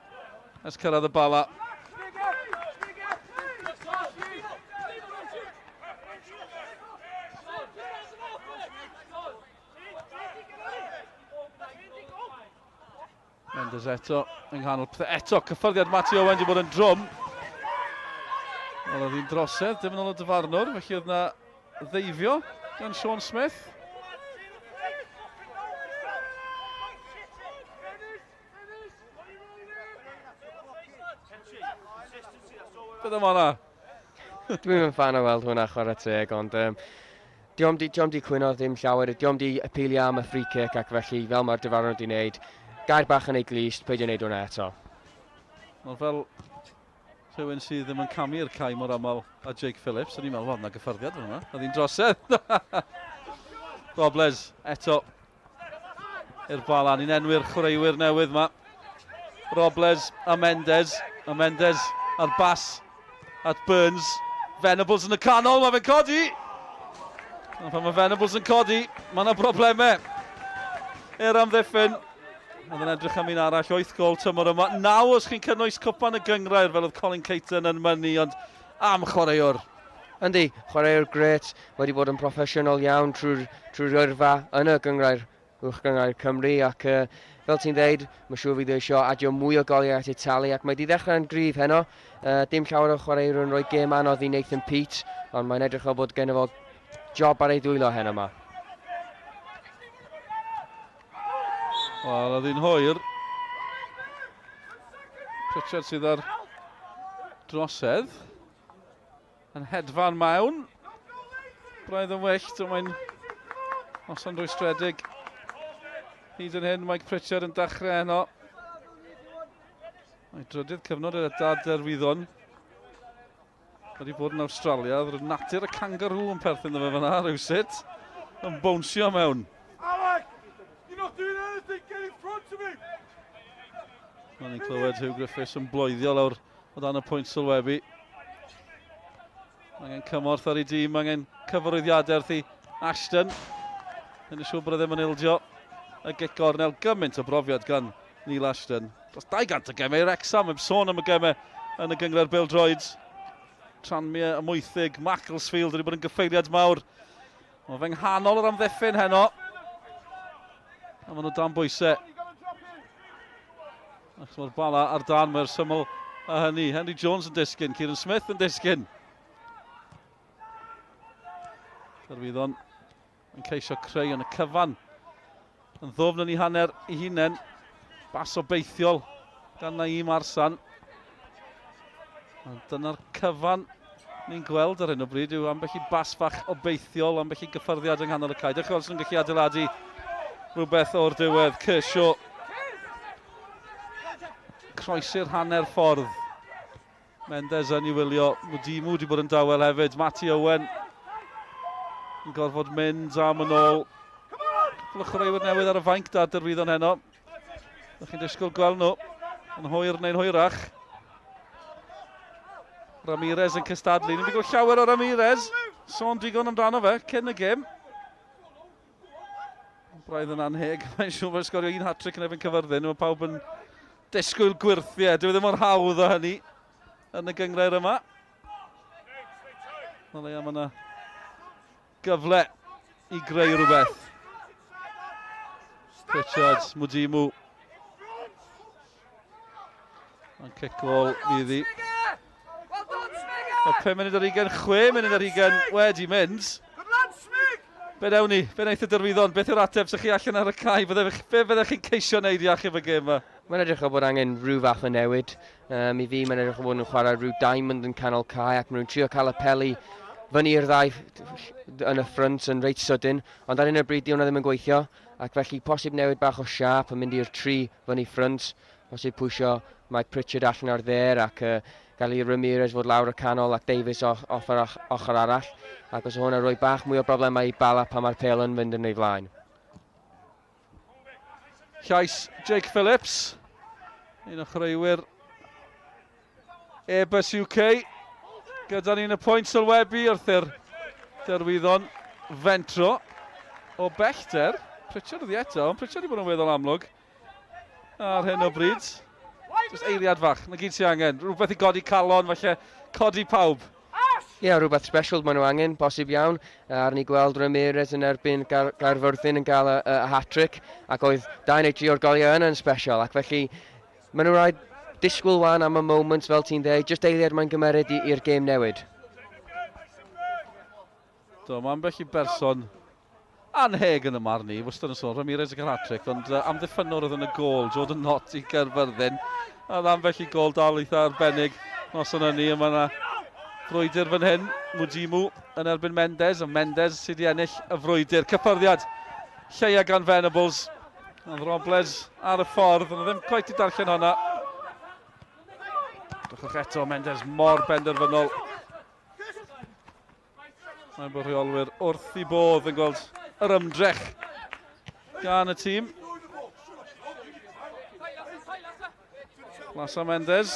[SPEAKER 1] ers cyrraedd y bala. Mendes eto yng nghanol pethau. Eto, cyffyrddiad Matty Owen wedi bod yn drwm. Wel, oedd hi'n drosedd, dim yn ôl y dyfarnwr, felly oedd na ddeifio gan Sean Smith. Beth am hwnna?
[SPEAKER 3] Dwi'm yn fan o weld hwnna chwarae teg, ond um, diom di, diom di cwyno ddim llawer, diom di apelio am y free kick ac felly fel mae'r dyfarnwr di wneud, gair bach yn ei glust, peidio wneud hwnna eto.
[SPEAKER 1] Wel fel rhywun sydd ddim yn camu i'r cae mor aml a Jake Phillips, o'n i'n meddwl, wel, na gyffyrddiad hwnna, oedd hi'n drosedd. Robles eto i'r Bala. Ni'n enwi'r chwaraewyr newydd yma. Robles a Mendes. A Mendes ar bas at Burns. Venables yn y canol, mae fe'n codi! Ond pan mae Venables yn codi, mae yna broblemau. I'r amddiffyn. Oedd yn edrych am un arall, 8 gol tymor yma. 9 os chi'n cynnwys cwpan y gyngrair fel oedd Colin Caton yn mynnu, ond am chwaraewr.
[SPEAKER 3] Yndi, chwaraewr gret, wedi bod yn proffesiynol iawn trwy'r trwy yrfa yn y gyngrair Uwch Gynghrair Cymru ac uh, fel ti'n dweud, mae'n siŵr fydd eisiau adio mwy o goliau at ei talu ac mae wedi ddechrau yn gryf heno. Uh, dim llawer o chwaraewyr yn rhoi gêm anodd i Nathan Peate, ond mae'n edrych fel bod gen fo job ar ei ddwylo heno yma.
[SPEAKER 1] Wel, oedd hi'n hwyr. Pritchard sydd ar drosedd. Yn hedfan mewn. Braidd yn wyllt, ond mae'n noson rwystredig. Hyd yn hyn, Mike Pritchard yn dechrau heno. Mae drydydd cyfnod yr dad derwyddon. Wedi bod yn Awstralia, oedd natur y kangaroo yn perthyn iddo fe fyna rhywsut. Yn bownsio mewn. Alec, you're not doing anything, get in front of him! Mae'n ni'n clywed Hugh Griffiths yn bloeddio lawr o dan y pwynt sylwebu. Angen cymorth ar ei dîm, angen cyfarwyddiadau wrth i Ashton. Yn y siŵr bod e ddim yn ildio y gic gornel. Gymaint o brofiad gan Neil Ashton. Dros 200 o gemau i Wrexham, heb sôn am y gemau yn y gynghrair Bêl-droed. Tranmere, Amwythig, Macclesfield wedi bod yn gyffeiriad mawr. Mae fe'n nghanol yr amddiffyn heno. A maen nhw dan bwysau. Achos mae'r bala ar dan, mae'r syml a hynny. Henry Jones yn disgyn, Kieran Smith yn disgyn. Derwyddon yn ceisio creu yn y cyfan. Yn ddwfn yn ei hanner ei hunain. Bas obeithiol gan Naïm Arsan. Ond dyna'r cyfan ni'n gweld ar hyn o bryd yw ambell i bas fach obeithiol, ambell i gyffyrddiad yng nghanol y cae. Dewch i weld os nhw'n gallu adeiladu rhywbeth o'r diwedd. Kershaw croesi'r hanner ffordd. Mendes yn ei wylio. Mwdimu wedi bod yn dawel hefyd. Matty Owen yn gorfod mynd am yn ôl. Cwpl o chwaraewyr newydd ar y fainc da Derwyddon heno. Ydych chi'n disgwyl gweld nhw yn hwyr neu'n hwyrach. Ramirez yn cystadlu. Ni'n gweld llawer o Ramirez. Sôn digon amdano fe cyn y gêm. Braidd yn anheg. Mae'n siŵr bod sgorio un hat-trick yn erbyn Cyfyrddin. Mae pawb yn disgwyl gwyrthiau. Dyw e ddim mor hawdd o hynny yn y gynghrair yma. O leia mae yna gyfle i greu rhywbeth. Richards, Mwdimu. Mae'n cic ôl fydd hi. Mae 5 munud ar 20, 6 munud ar 20 wedi mynd. Be wnawn ni? Be wnaeth y Derwyddon? Beth yw'r ateb sy'ch chi allan ar y cae? Be fyddech chi'n ceisio wneud i achub y gêm yma?
[SPEAKER 3] Mae'n edrych fel bod angen rhyw fath o newid. Um, I fi, mae'n edrych fel bod nhw'n chwarae rhyw diamond yn canol cae ac maen nhw'n trio cael y peli fyny i'r ddau yn y ffrynt yn reit sydyn, ond ar hyn o bryd di hwnna ddim yn gweithio, ac felly posib newid bach o siâp yn mynd i'r tri fyny ffrynt, posib pwysio Mike Pritchard allan ar dder ac uh, gael i Ramirez fod lawr y canol ac Davies off, off yr ochr arall, ac os hwnna rhoi bach mwy o broblemau i Bala pan mae'r pel yn fynd yn ei flaen.
[SPEAKER 1] Llais Jake Phillips, un o chwaraewyr Airbus UK. Gyda ni'n y pwynt sylwebu wrth i'r Derwyddon fentro o bellter. Pritchard oedd hi eto, ond Pritchard wedi bod yn weddol amlwg ar hyn o bryd. Just eiliad fach, na gyd sy'n angen. Rhywbeth i godi calon, falle codi pawb.
[SPEAKER 3] Ie, yeah, rhywbeth special maen nhw angen, posib iawn. Ar ni gweld Ramirez yn erbyn Gar Gaerfyrddin yn cael y, y hat-trick, ac oedd 2 neu 3 o'r goliau yna yn special, ac felly maen nhw rhaid disgwyl wan am y moment, fel ti'n dweud, just eiliad mae'n gymeryd i'r gêm newid.
[SPEAKER 1] Do, mae ambell i berson anheg yn y marn i, wastad yn sôn, Ramirez yn cael hat-trick, ond uh, amddiffynnwr oedd yn y gôl, Jordan Knott i Gaerfyrddin. A oedd ambell i gôl dal eitha arbennig noson hynny, a mae yna frwydr fan hyn, Mujimu yn erbyn Mendes, a Mendes sydd wedi ennill y frwydr. Cyffyrddiad lleia gan Venables, ond Robles ar y ffordd, ond ddim cweit i darllen hwnna. Drychwch eto, Mendes mor benderfynol. Mae'n bod rheolwyr wrth i bodd yn gweld yr ymdrech gan y tîm. Lasa Mendes.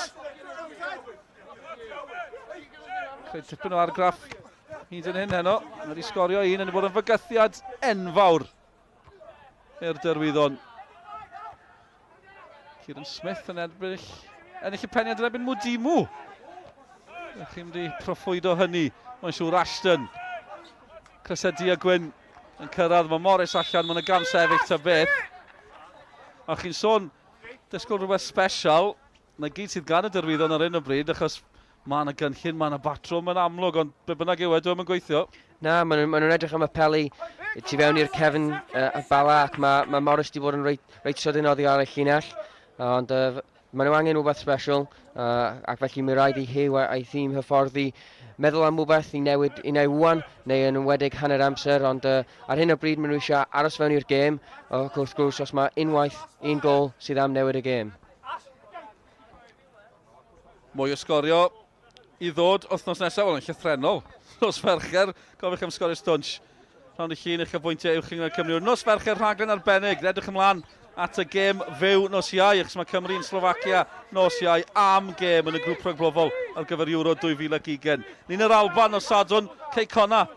[SPEAKER 1] Creu tipyn o argraff hyd yn hyn heno. Mae wedi sgorio un yn bod yn fygythiad enfawr i'r Derwyddon. Kieran Smith yn erbyn ennill y peniad yn erbyn Mwdimu. Ydych chi'n mynd i proffwydo hynny. Mae'n siŵr Ashton. Crysau du a gwyn yn cyrraedd. Mae Morris allan, mae'n y gam sefyll ta beth. A chi'n sôn, dysgwyl rhywbeth special. Na gyd sydd gan y Derwyddon ar hyn o bryd, achos mae yna gynllun, mae yna batrwm yn amlwg, ond be bynnag yw e, dwi yn gweithio.
[SPEAKER 3] Na, maen nhw'n ma nhw edrych am y peli tu fewn i'r cefn y Bala ac mae, mae Morris wedi bod yn reit, reit sydyn oddi ar y llinell. Ond maen nhw angen rhywbeth special ac felly mae rhaid i Huw a'i thîm hyfforddi meddwl am rhywbeth i newid i neu wwan neu yn enwedig hanner amser ond ar hyn o bryd maen nhw eisiau aros fewn i'r gêm ac wrth gwrs os mae unwaith un gol sydd am newid y gêm.
[SPEAKER 1] Mwy o sgorio i ddod wythnos nesaf, wel yn llythrenol, nos Fercher, cofiwch am sgorio stwnsh. Rhan y llun eich bwyntiau uwch yng Cymru. Nos Fercher rhaglen arbennig, edrych ymlaen at y gêm fyw nos Iau, achos mae Cymru yn Slofacia nos Iau am gêm yn y grŵp rhagbrofol ar gyfer Euro 2020. Ni'n yr Alban nos Sadwrn, Cei Connah,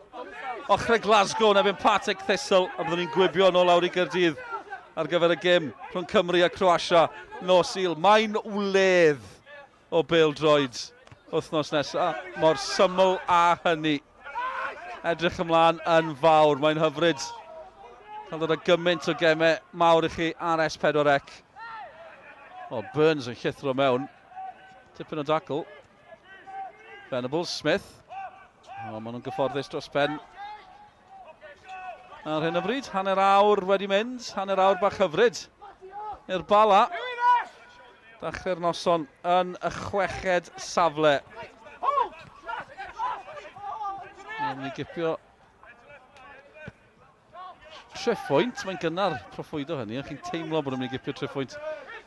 [SPEAKER 1] ochrau Glasgow yn erbyn Partick Thistle, a byddwn ni'n gwibio nôl lawr i Gaerdydd ar gyfer y gêm rhwng Cymru a Croatia nos Sul. Mae'n wledd o bêl-droed wythnos nesaf, mor syml â hynny. Edrych ymlaen yn fawr, mae'n hyfryd cael dod â gymaint o gemau mawr i chi ar S4C. O, Burns yn llithro mewn. Tipyn o dacl. Venables, Smith. O, maen nhw'n gyfforddus dros ben. Ar hyn o bryd, hanner awr wedi mynd, hanner awr bach hyfryd i'r Bala. Dachrau'r noson yn y chweched safle. Mae'n mynd i gipio triphwynt, mae'n gynnar proffwydo hynny, ond chi'n teimlo bod nhw'n mynd i gipio triphwynt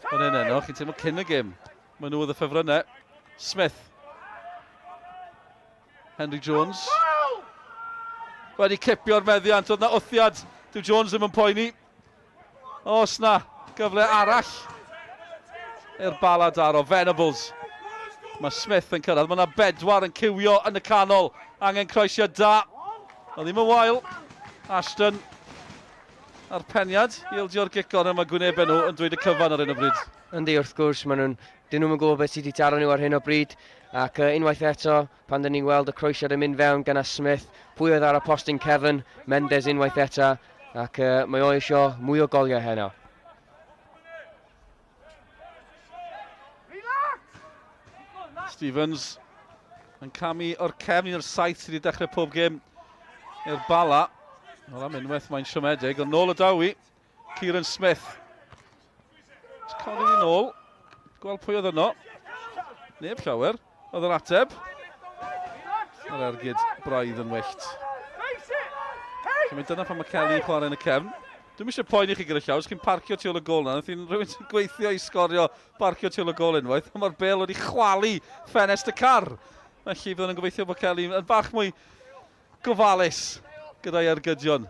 [SPEAKER 1] fan hyn heno, chi'n teimlo cyn y gêm. Mae nhw oedd y ffefrynnau. Smith. Henry Jones. Wedi cipio'r meddiant, oedd na wthiad. Dyw Jones ddim yn poeni. Os na, gyfle arall i'r Bala daro. Venables. Mae Smith yn cyrraedd. Mae yna bedwar yn cywio yn y canol. Angen croesiad da. Oedd ddim yn wael. Ashton a'r peniad i ildio'r gic ond mae gwynebau nhw yn dweud y cyfan ar hyn o bryd.
[SPEAKER 3] Yndi, wrth gwrs, maen nhw'n... Dyn nhw'n gwybod beth sydd wedi taro nhw ar hyn o bryd. Ac unwaith eto, pan dyn ni'n gweld y croesiad yn mynd fewn gan Smith, pwy oedd ar y postyn cefn? Mendes unwaith eto. Ac mae o eisiau mwy o goliau heno.
[SPEAKER 1] Stevens yn camu o'r cefn, un o'r saith sydd wedi dechrau pob gêm i'r Bala. Wel, am unwaith mae'n siomedig, ond nôl y dawi, Kieran Smith. Codi ni nôl, gweld pwy oedd yno. Neb llawer, oedd yr ateb. Mae'r ergyd braidd yn wyllt. Felly dyna pan mae Kelly yn chwarae yn y cefn. Dwi'm eisiau poeni chi gyda llaw, os chi'n parcio tu ôl y gol na, nath un rhywun sy'n gweithio i sgorio barcio tu ôl y gol unwaith, ond mae'r bel wedi chwalu ffenest y car. Felly byddwn yn gobeithio bod Kelly yn bach mwy gofalus gyda'i ergydion.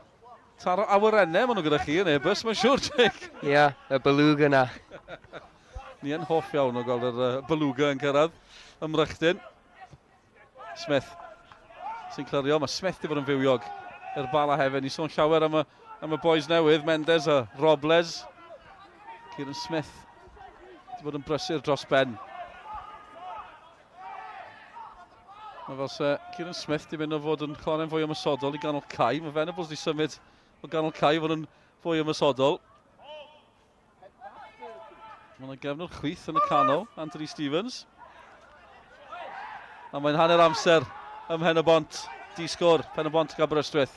[SPEAKER 1] Taro awyrennau maen nhw gyda chi yn Airbus, mae'n siŵr, Jake.
[SPEAKER 3] Ie, yeah, y beluga na.
[SPEAKER 1] Ni yn hoff iawn o gweld yr beluga yn cyrraedd ym Mrychdyn. Smith sy'n clirio. Mae Smith wedi bod yn fywiog i'r Bala hefyd. Ni sôn llawer am y, am y boys newydd, Mendes a Robles. Kieran Smith wedi bod yn brysur dros ben. Mae fel se Kieran Smith wedi mynd o fod yn chwarae'n fwy ymosodol i ganol cae. Mae Venables wedi symud o ganol cae i fod yn fwy ymosodol. Mae yna gefnwr chwith yn y canol, Anthony Stevens. A mae'n hanner amser ym Mhen y Bont. Di sgôr, Pen y Bont ac Aberystwyth.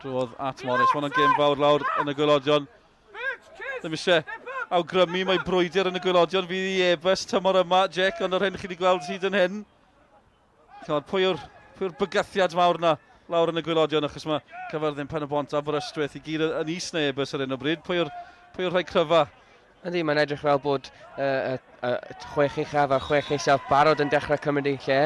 [SPEAKER 1] Drwodd at Morris. Mae hwnna'n gêm fawr lawr yn y gwylodion. Ddim eisiau awgrymu mae brwydr yn y gwylodion fydd i Ebus tymor yma, Jack, ond yr hyn chi wedi gweld hyd yn hyn. Chimod, pwy yw'r pwy yw'r bygythiad mawr yna lawr yn y gwylodion, achos mae Cyfyrddin, Pen y Bont, Aberystwyth i gyd yn is na Airbus ar hyn o bryd. Pwy yw'r pwy yw'r rhai cryfa?
[SPEAKER 3] Yndi, mae'n edrych fel bod y, y, y chwech uchaf a'r chwech isaf barod yn dechrau cymryd eu lle.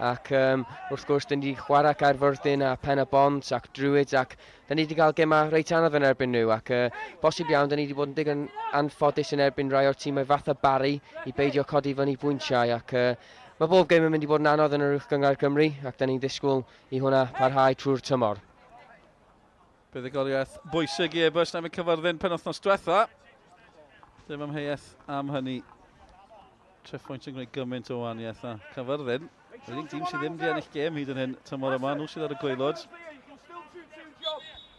[SPEAKER 3] Ac um, wrth gwrs, dyn ni wedi chwarae Caerfyrddin a Pen y Bont ac Druids ac dyn ni wedi cael gemau reit anodd yn erbyn nhw ac uh, bosib iawn, dyn ni wedi bod yn digon anffodus yn erbyn rhai o'r tîmau fatha Barry i beidio codi fyny bwyntiau ac uh, Mae bob gêm yn mynd i fod yn anodd yn yr Uwch Gynghrair Cymru ac da ni'n disgwyl i hwnna parhau trwy'r tymor.
[SPEAKER 1] Buddugoliaeth bwysig i Airbus na Cyfyrddin penwythnos diwetha. Dim amheuaeth am hynny. Treffoint yn gwneud gymaint o wahaniaeth a Cyfyrddin. Yr unig dîm sydd ddim wedi ennill gêm hyd yn hyn tymor yma, nhw sydd ar y gwaelod.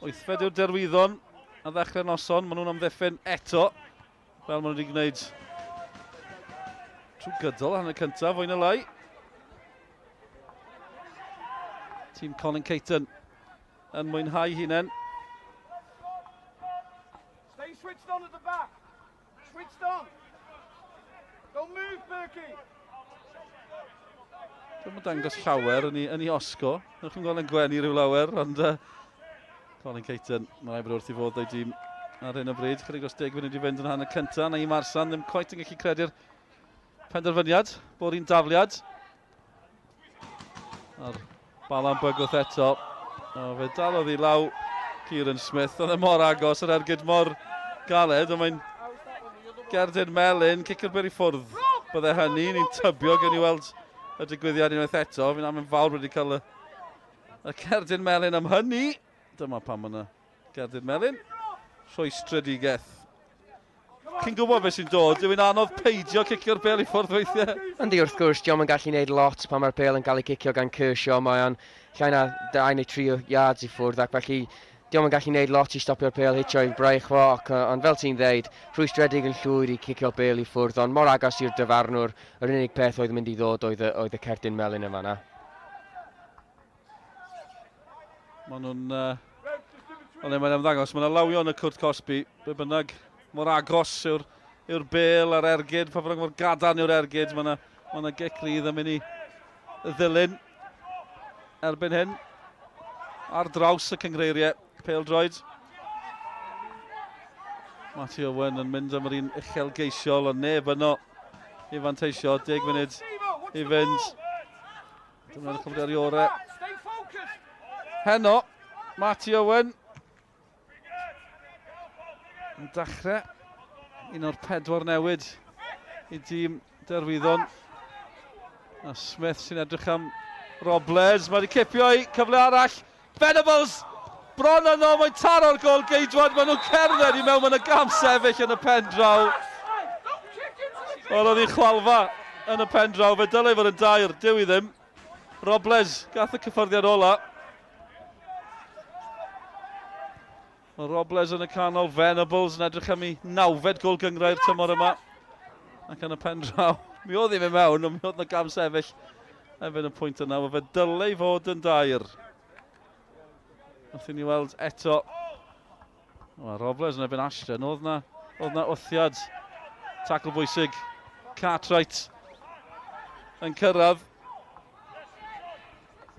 [SPEAKER 1] Wythfed yw'r Derwyddon a ddechrau'r noson, maen nhw'n amddiffyn eto, fel maen nhw wedi gwneud trwy gydol hanner cyntaf, fwy na lai. Tîm Colin Caton yn mwynhau hunain.
[SPEAKER 4] Stay switched on at the back. Switched on. Don't move, Berkey.
[SPEAKER 1] Dwi'n yn dangos llawer yn ei, yn ei osgo. Nwch chi'n gweld yn gwenu rhyw lawer, ond Colin Caton, mae rhaid bod wrth i fod o'i dîm ar hyn o bryd. Chydig dros 10 funud i fynd yn hanner cyntaf. Na i Marsan ddim cweit yn gallu credu'r penderfyniad bod hi'n dafliad. A'r Bala'n bygwth eto. O, fe dalodd i law Kieran Smith. Oedd e mor agos, yr ergyd mor galed, ond mae'n gerdyn melyn, cicio'r bêl i ffwrdd. Bydde hynny, ni'n tybio gen i weld y digwyddiad unwaith eto. Fi'n am yn fawr wedi cael y, y cerdyn melyn am hynny. Dyma pam yna gerdyn melyn. Rhwystredigaeth. Chi'n gwybod beth sy'n dod, dyw'n anodd peidio cicio'r bêl i ffwrdd weithiau.
[SPEAKER 3] Yndi, wrth gwrs, diolch yn gallu gwneud lot pan mae'r bêl yn cael ei cicio gan Kershaw. Mae o'n llai na 2 neu 3 yards i ffwrdd ac felly diolch yn gallu gwneud lot i stopio'r bêl hitio i braich fo, ac, ond fel ti'n ddeud, rhwystredig yn llwyr i cicio'r bêl i ffwrdd, ond mor agos i'r dyfarnwr, yr unig peth oedd yn mynd i ddod oedd y, oedd y cerdyn melyn yn fanna.
[SPEAKER 1] Maen nhw'n... Ond mae'n ymddangos, mae'n alawio yn y cwrt cosbi, be bynnag, mor agos yw'r yw'r bel a'r ergyd, pa bynnag mor gadarn yw'r ergyd, mae yna ma yna gic rydd yn mynd i ddilyn erbyn hyn. Ar draws y cyngreiriau, pêl-droed. Matty Owen yn mynd am yr un uchelgeisiol, ond neb yno i fanteisio, 10 munud i fynd. Dyma'r chwmni ar ei orau. Heno, Matty Owen yn dechrau un o'r pedwar newid i dîm Derwyddon. A Smith sy'n edrych am Robles. Mae wedi cipio i cyfle arall. Venables! Bron yno, mae'n taro'r gol geidwad. Maen nhw'n cerdded i mewn, mae'n y gam sefyll yn y pen draw. Wel, oedd hi chwalfa yn y pen draw. Fe dylai fod yn dair, dyw i ddim. Robles gath y cyffyrddiad ola. Mae Robles yn y canol, Venables yn edrych am ei nawfed gol gynghrair tymor yma. Ac yn y pen draw, mi oedd hi'n mynd mewn, ond mi oedd yna gam sefyll erbyn y pwynt yna. Wel, fe dylai fod yn dair. Wrth i ni weld eto. Mae Robles yn erbyn Ashton, oedd na, oedd na wthiad. Tackle bwysig. Cartwright yn cyrraedd.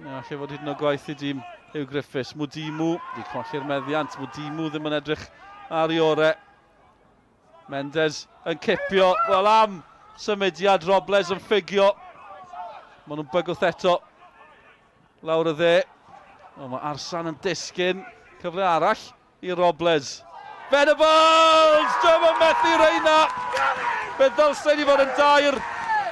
[SPEAKER 1] Na, lle fod hyd yn oed gwaith i dîm Hugh Griffiths. Mwdimu, di colli'r meddiant. Mwdimu ddim yn edrych ar ei orau. Mendes yn cipio, wel am symudiad Robles yn ffugio. Maen nhw'n bygwth eto. Lawr y dde. O, mae Arsan yn disgyn. Cyfle arall i Robles. Venables! Dyma methu Reina! Fe ddylsen ni fod yn dair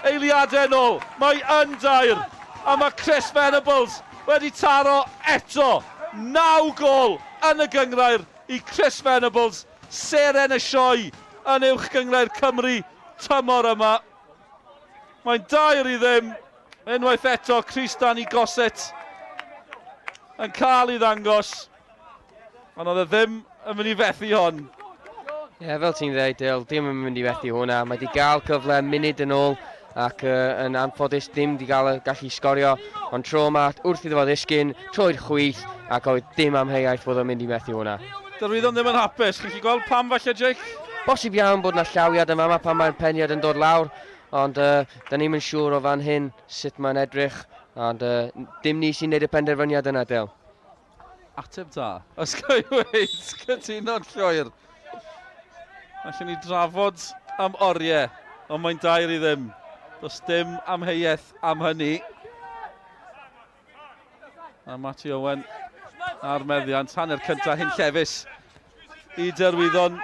[SPEAKER 1] eiliadau yn ôl. Mae yn dair. A mae Chris Venables wedi taro eto. 9 gôl yn y gynghrair i Chris Venables. Seren y sioe yn Uwch Gynghrair Cymru tymor yma. Mae'n 2-0. Unwaith eto, Chris Danny Gossett yn cael ei ddangos. Ond oedd e ddim yn mynd i fethu hon.
[SPEAKER 3] Ie, yeah, fel ti'n dweud, Dale, dim yn mynd i fethu hwnna. Mae wedi gael cyfle munud yn ôl ac yn anffodus ddim wedi gael gallu sgorio. Ond tro yma, wrth iddo fo ddisgyn, troi'r chwith ac oedd dim amheuaeth bod o'n mynd i methu hwnna.
[SPEAKER 1] Derwyddon ddim yn hapus. Chi'n gallu gweld pam falle, Jake?
[SPEAKER 3] Bosib iawn bod yna llawiad yma yma pan mae'r peniad yn dod lawr, ond da ni'm yn siŵr o fan hyn sut mae'n edrych, ond dim ni sy'n neud y penderfyniad yna, Del.
[SPEAKER 1] Ateb da, os ga i weud, cytuno'n llwyr. Allwn ni drafod am oriau, ond mae'n 2-0. Does dim amheuaeth am hynny. A Matty Owen a'r meddiant, hanner cyntaf hyn llefus i Derwyddon.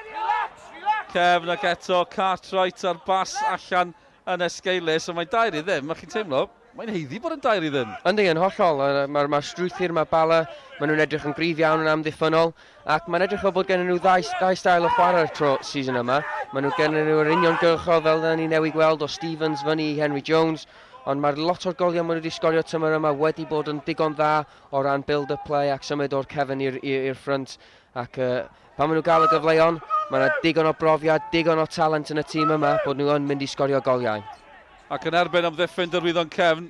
[SPEAKER 1] Cefn ac eto Cartwright ar bas allan yn esgeulus, ond mae 2-0, mae chi'n teimlo, mae'n haeddu bod yn 2-0.
[SPEAKER 3] Yndi, yn hollol. Mae'r ma strwythur, mae Bala, maen nhw'n edrych yn gryf iawn yn amddiffynnol, ac mae'n edrych fel bod gen nhw ddau stael o chwarae'r tro season yma. Maen nhw gen nhw'r uniongyrchol fel da ni newydd gweld o Stevens fyny i Henry Jones, ond mae'r lot o'r goliau maen nhw wedi sgorio tymor yma wedi bod yn digon dda o ran build-up play ac symud o'r cefn i'r front. Ac pan maen nhw'n gael y gyfleon, mae yna digon o brofiad, digon o talent yn y tîm yma bod nhw yn mynd i sgorio goliau.
[SPEAKER 1] Ac yn erbyn amddiffyn Derwyddon Cefn,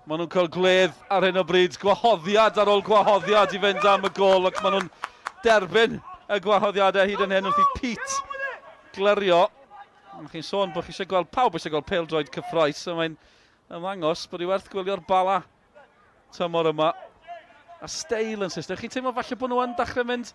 [SPEAKER 1] maen nhw'n cael gwledd ar hyn o bryd, gwahoddiad ar ôl gwahoddiad i fynd am y gol, ac maen nhw'n derbyn y gwahoddiadau hyd yn hyn wrth i Pete glirio. Mae chi'n sôn bod chi eisiau gweld pawb eisiau gweld pêl-droed cyffrous, a mae'n ymddangos bod i werth gwylio'r Bala tymor yma. A steil yn Saesneg. Chi'n teimlo falle bod nhw yn dechrau mynd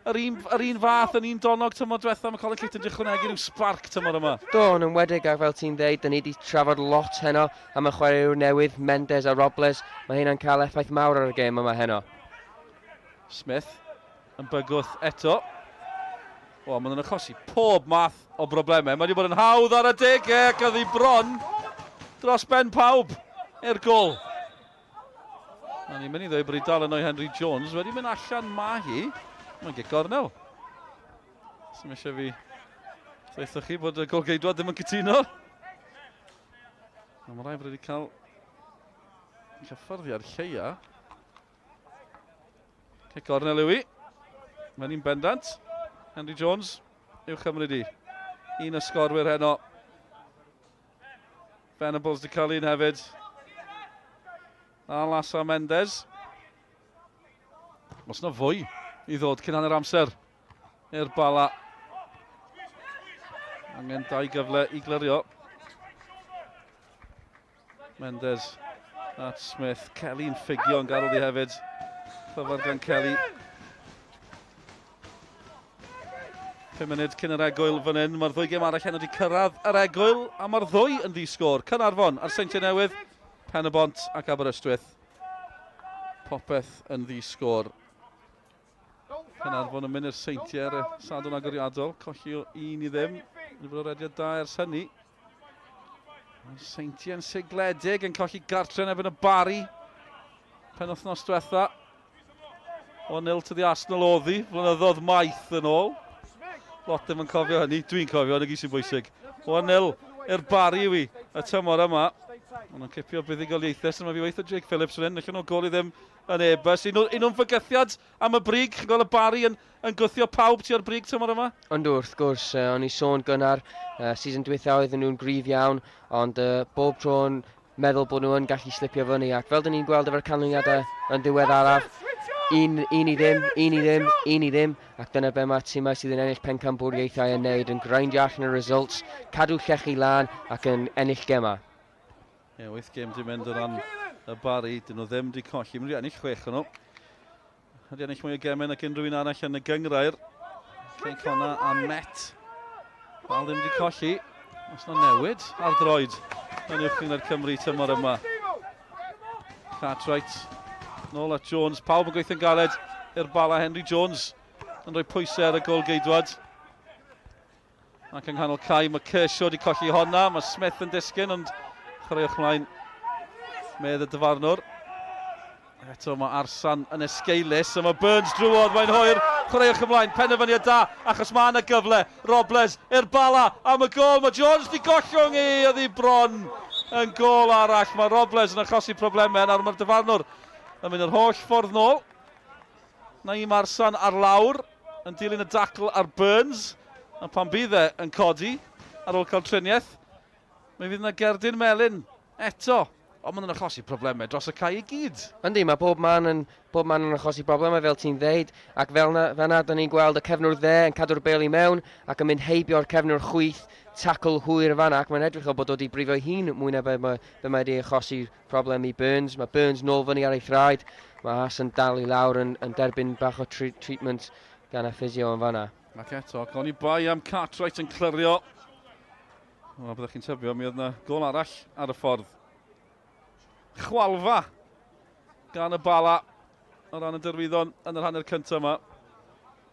[SPEAKER 1] yr un fath, yn un donog tymor diwetha? Mae Colin Clayton wedi ychwanegu rhyw spark tymor yma.
[SPEAKER 3] Do, yn enwedig ac fel ti'n dweud, da ni wedi trafod lot heno am y chwaraewr newydd, Mendes a Robles. Mae hynna'n cael effaith mawr ar y gêm yma heno.
[SPEAKER 1] Smith yn bygwth eto. O, maen nhw'n achosi pob math o broblemau. Mae wedi bod yn hawdd ar y degau ac oedd hi bron dros ben pawb i'r gol. A ni'n mynd i ddweud bod hi dal yno i Henry Jones. Wedi mynd allan ma hi. Mae'n gic gornel. Sy'n eisiau fi dweud chi bod y golgeidwad ddim yn cytuno. Ond mae rhaid bod wedi cael cyffyrddiad lleia. Cic gornel yw hi. Mae'n un bendant. Henry Jones i'w chymryd i. Un o sgorwyr heno. Venables di cael un hefyd. A Lasa Mendes. Os na fwy i ddod cyn hanner amser i'r Bala. Angen dau gyfle i glirio. Mendes at Smith. Kelly'n ffugio yn garw di hefyd. Clyfar gan Kelly. 5 munud cyn yr egwyl fan hyn. Mae'r ddwy gêm arall heno wedi cyrraedd yr egwyl a mae'r ddwy yn ddi-sgôr. Caernarfon a'r Seintiau Newydd, Pen y Bont ac Aberystwyth. Popeth yn ddi-sgôr. Caernarfon yn mynd i'r Seintiau ar y Sadwrn agoriadol. Colli o 1-0. Wedi bod o rediad da ers hynny. Mae'r Seintiau'n sigledig yn colli gartre yn erbyn y Barri penwythnos diwetha. 1-0 to the Arsenal oedd hi, flynyddoedd maith yn ôl. Lot ddim yn cofio hynny, dwi'n cofio, yna gyd sy'n bwysig. 1-0 i'r Barri yw hi, y tymor yma. Maen nhw'n cipio buddugoliaethau, sy'n fi weithio Jake Phillips fan hyn, allan nhw gol i ddim yn Airbus. Un nhw'n fygythiad am y brig, chi'n gweld y Barri yn gwthio pawb tua'r brig tymor yma?
[SPEAKER 3] Ond wrth gwrs, o'n i sôn gynnar, season dwytha oedden nhw'n gryf iawn, ond bob tro'n meddwl bod nhw yn gallu slipio fyny, ac fel dyn ni'n gweld efo'r canlyniadau yn ddiweddaraf, 1-0, 1-0, 1-0, ac dyna be mae tîmau sydd yn ennill pencampwriaethau yn neud, yn grindio allan y results, cadw llechi lan ac yn ennill gemau.
[SPEAKER 1] Ie, yeah, 8 gêm di mynd o ran y Barri, dyn nhw ddim di colli. Mae'n wedi ennill 6 o'n nhw. Wedi ennill mwy o gemau nag unrhyw un arall yn y gyngrair. Cei Connah a Met. Dal ddim di colli. Os na newid ar droed yn Uwch Gynghrair Cymru tymor yma. Cartwright nôl at Jones. Pawb yn gweithio'n galed i'r Bala. Henry Jones yn rhoi pwysau ar y gol geidwad. Ac yng nghanol cae mae Kershaw wedi colli honna. Mae Smith yn disgyn, ond chwaraewch mlaen medd y dyfarnwr. Eto mae Arsan yn esgeulus, a mae Burns drwodd, mae'n hwyr. Chwaraewch ymlaen, penderfyniad da, achos mae yna gyfle. Robles i'r Bala am y gol. Mae Jones di gollwng i, oedd hi bron yn gol arall. Mae Robles yn achosi problemau, nawr mae'r dyfarnwr yn mynd yr holl ffordd nôl. Naim Arsan ar lawr yn dilyn y dacl ar Burns. A pan bydd e yn codi ar ôl cael triniaeth, mi fydd yna gerdyn melyn eto. Ond maen nhw'n achosi problemau dros y cae i gyd.
[SPEAKER 3] Yndi, mae bob man yn achosi problemau fel ti'n ddeud, ac fel na, da ni'n gweld y cefnwr dde yn cadw'r bel i mewn ac yn mynd heibio'r cefnwr chwith, tacl hwyr fanna, ac mae'n edrych o bod wedi brifo hun mwy na be mae wedi achosi problem i Burns. Mae Burns nôl fyny ar ei thraed, mae Haas yn dal i lawr yn derbyn bach o treatment gan y physio yn fanna.
[SPEAKER 1] Ac eto, oni bai am Cartwright yn clirio. O, byddech chi'n tybio, mi oedd yna gol arall ar y ffordd. Chwalfa gan y Bala o ran y Derwyddon yn yr hanner cyntaf yma.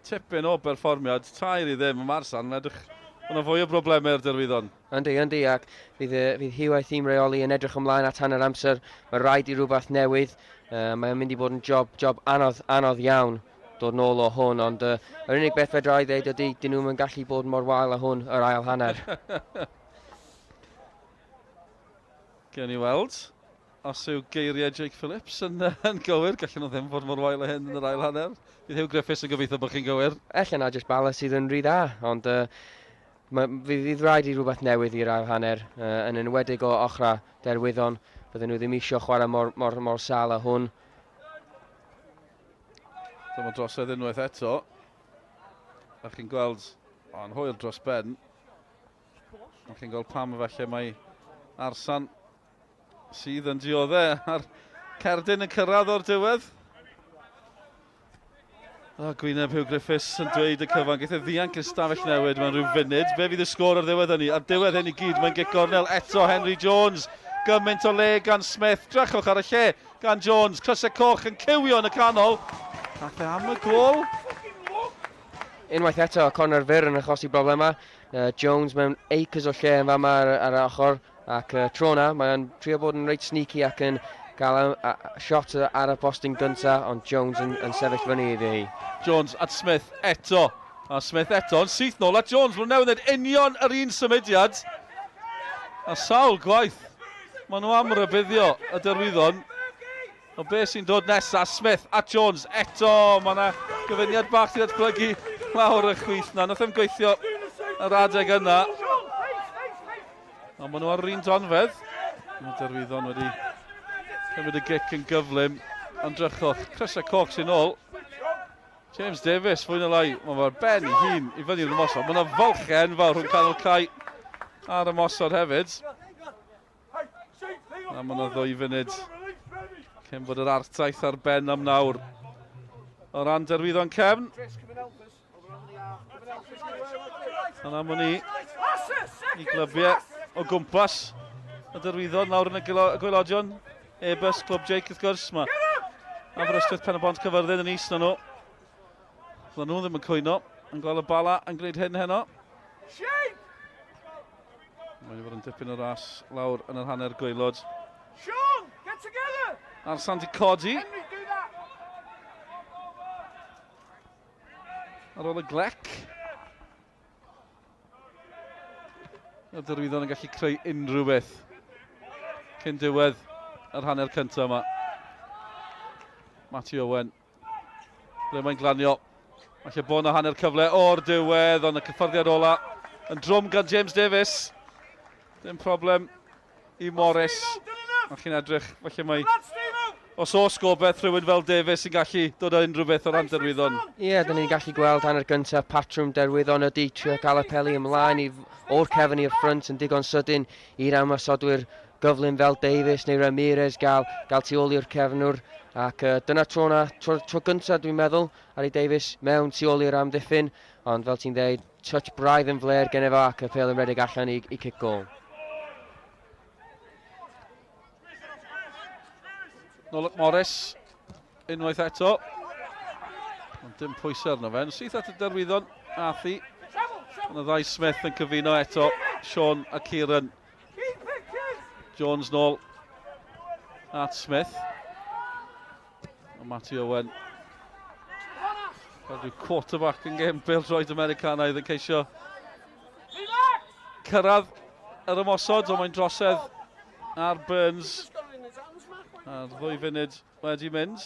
[SPEAKER 1] Tipyn o berfformiad, 3-0, mae Marsan yn edrych Mae yna fwy o broblemau i'r Derwyddon.
[SPEAKER 3] Yndi, yndi, ac fydd, fydd Hugh a'i thîm reoli yn edrych ymlaen at hanner amser. Mae rhaid i rhywbeth newydd. Mae'n mynd i bod yn job, job anodd, anodd iawn dod nôl o hwn, ond yr unig beth fedra i ddeud ydy, dyn nhw'n gallu bod mor wael â hwn yr ail hanner.
[SPEAKER 1] Gewn ni weld os yw geiriau Jake Phillips yn, yn gywir. Gallen nhw ddim fod mor wael â hyn yn yr ail hanner. Bydd Huw Griffiths yn gobeithio bod chi'n gywir.
[SPEAKER 3] Ella na jyst Bala sydd yn rhy dda, ond fydd rhaid i rhywbeth newydd i'r ail hanner, yn enwedig o ochrau Derwyddon. Bydden nhw ddim eisiau chwarae mor, mor, mor sâl â hwn.
[SPEAKER 1] Dyma drosedd unwaith eto. A chi'n gweld, o, yn hwyr dros ben. A chi'n gweld pam efallai mae Arsan sydd yn dioddau a'r cerdyn yn cyrraedd o'r diwedd. O, Gwyneb Hugh Griffiths yn dweud y cyfan. Geith e ddianc i'r stafell newid mewn rhyw funud. Be fydd y sgôr ar ddiwedd hynny? Ar diwedd hyn i gyd, mae'n gic gornel eto Henry Jones. Gymaint o le gan Smith. Drychwch ar y lle gan Jones. Crysau coch yn cywio yn y canol. Ath e am y gôl.
[SPEAKER 3] Unwaith eto, corner fyr yn achosi broblemau. Jones mewn acres o lle yn fama ar, ar y ochr. Ac tro na, mae'n trio bod yn reit sneaky ac yn gael a, a shot ar y postyn gynta, ond Jones yn, yn sefyll fyny iddi hi.
[SPEAKER 1] Jones at Smith eto. A Smith eto yn syth nôl at Jones. Mae'n newydd wneud union yr un symudiad. A sawl gwaith. Maen nhw am rybuddio y Derwyddon. O beth sy'n dod nesaf, Smith at Jones eto. Mae yna gyfuniad bach sy'n datblygu lawr y chwith na. Nath e'n gweithio yr adeg yna. Ond maen nhw ar yr un donfedd. Mae Derwyddon wedi cymryd y gic yn gyflym. Ond drychwch, crysau coch sy'n ôl. James Davies, fwy na lai, mae fe'r ben i hun i fyny'r ymosod. Mae yna fylchau enfawr rhwng canol cae a'r ymosod hefyd. A mae yna ddwy funud cyn bod yr artaith ar ben am nawr. O ran Derwyddon cefn. Ond am ni i glybiau o gwmpas y Derwyddon lawr yn y gwaelodion. Airbus, Clwb Jake wrth gwrs. Mae Aberystwyth Pen y Bont Cyfyrddin yn is na nhw. Fydden nhw ddim yn cwyno yn gweld y Bala yn gwneud hyn heno. Mae'n i fod yn dipyn o ras lawr yn yr hanner gwaelod.
[SPEAKER 4] Sean, get together!
[SPEAKER 1] Arsan di codi.
[SPEAKER 4] Henry, do that!
[SPEAKER 1] Ar ôl y glec. Y Derwyddon yn gallu creu unrhyw beth cyn diwedd yr hanner cyntaf yma. Matty Owen. Ble mae'n glanio. Falle bod yna hanner cyfle o'r diwedd, ond y cyffyrddiad ola yn drwm gan James Davies. Dim problem i Morris. A chi'n edrych, falle mae... Os oes gobeith rhywun fel Davies sy'n gallu dod â unrhyw beth o ran Derwyddon.
[SPEAKER 3] Ie, yeah, dyn ni'n gallu gweld hanner gyntaf patrwm Derwyddon ydy trio cael y peli ymlaen i, o'r cefn i'r ffrynt yn digon sydyn i'r ymosodwyr gyflym fel Davies neu Ramirez gael, gael tu ôl i'r cefnwr. Ac dyna tro na, tro, tro gyntaf dwi'n meddwl, Harry Davies mewn tu ôl i'r amddiffyn, ond fel ti'n dweud, touch braidd yn fler gen efo ac y pêl yn rhedeg allan i, i cic gôl.
[SPEAKER 1] Nôl at Morris, unwaith eto. Ond dim pwysau arno fe. Yn syth at y Derwyddon, Athi. Ond y ddau Smith yn cyfuno eto, Sean a Kieran. Jones nôl at Smith. A Matty Owen. Fel rhyw quarterback yn gêm bêl-droed Americanaidd yn ceisio cyrraedd yr ymosod, ond mae'n drosedd ar Burns. A'r ddwy funud wedi mynd.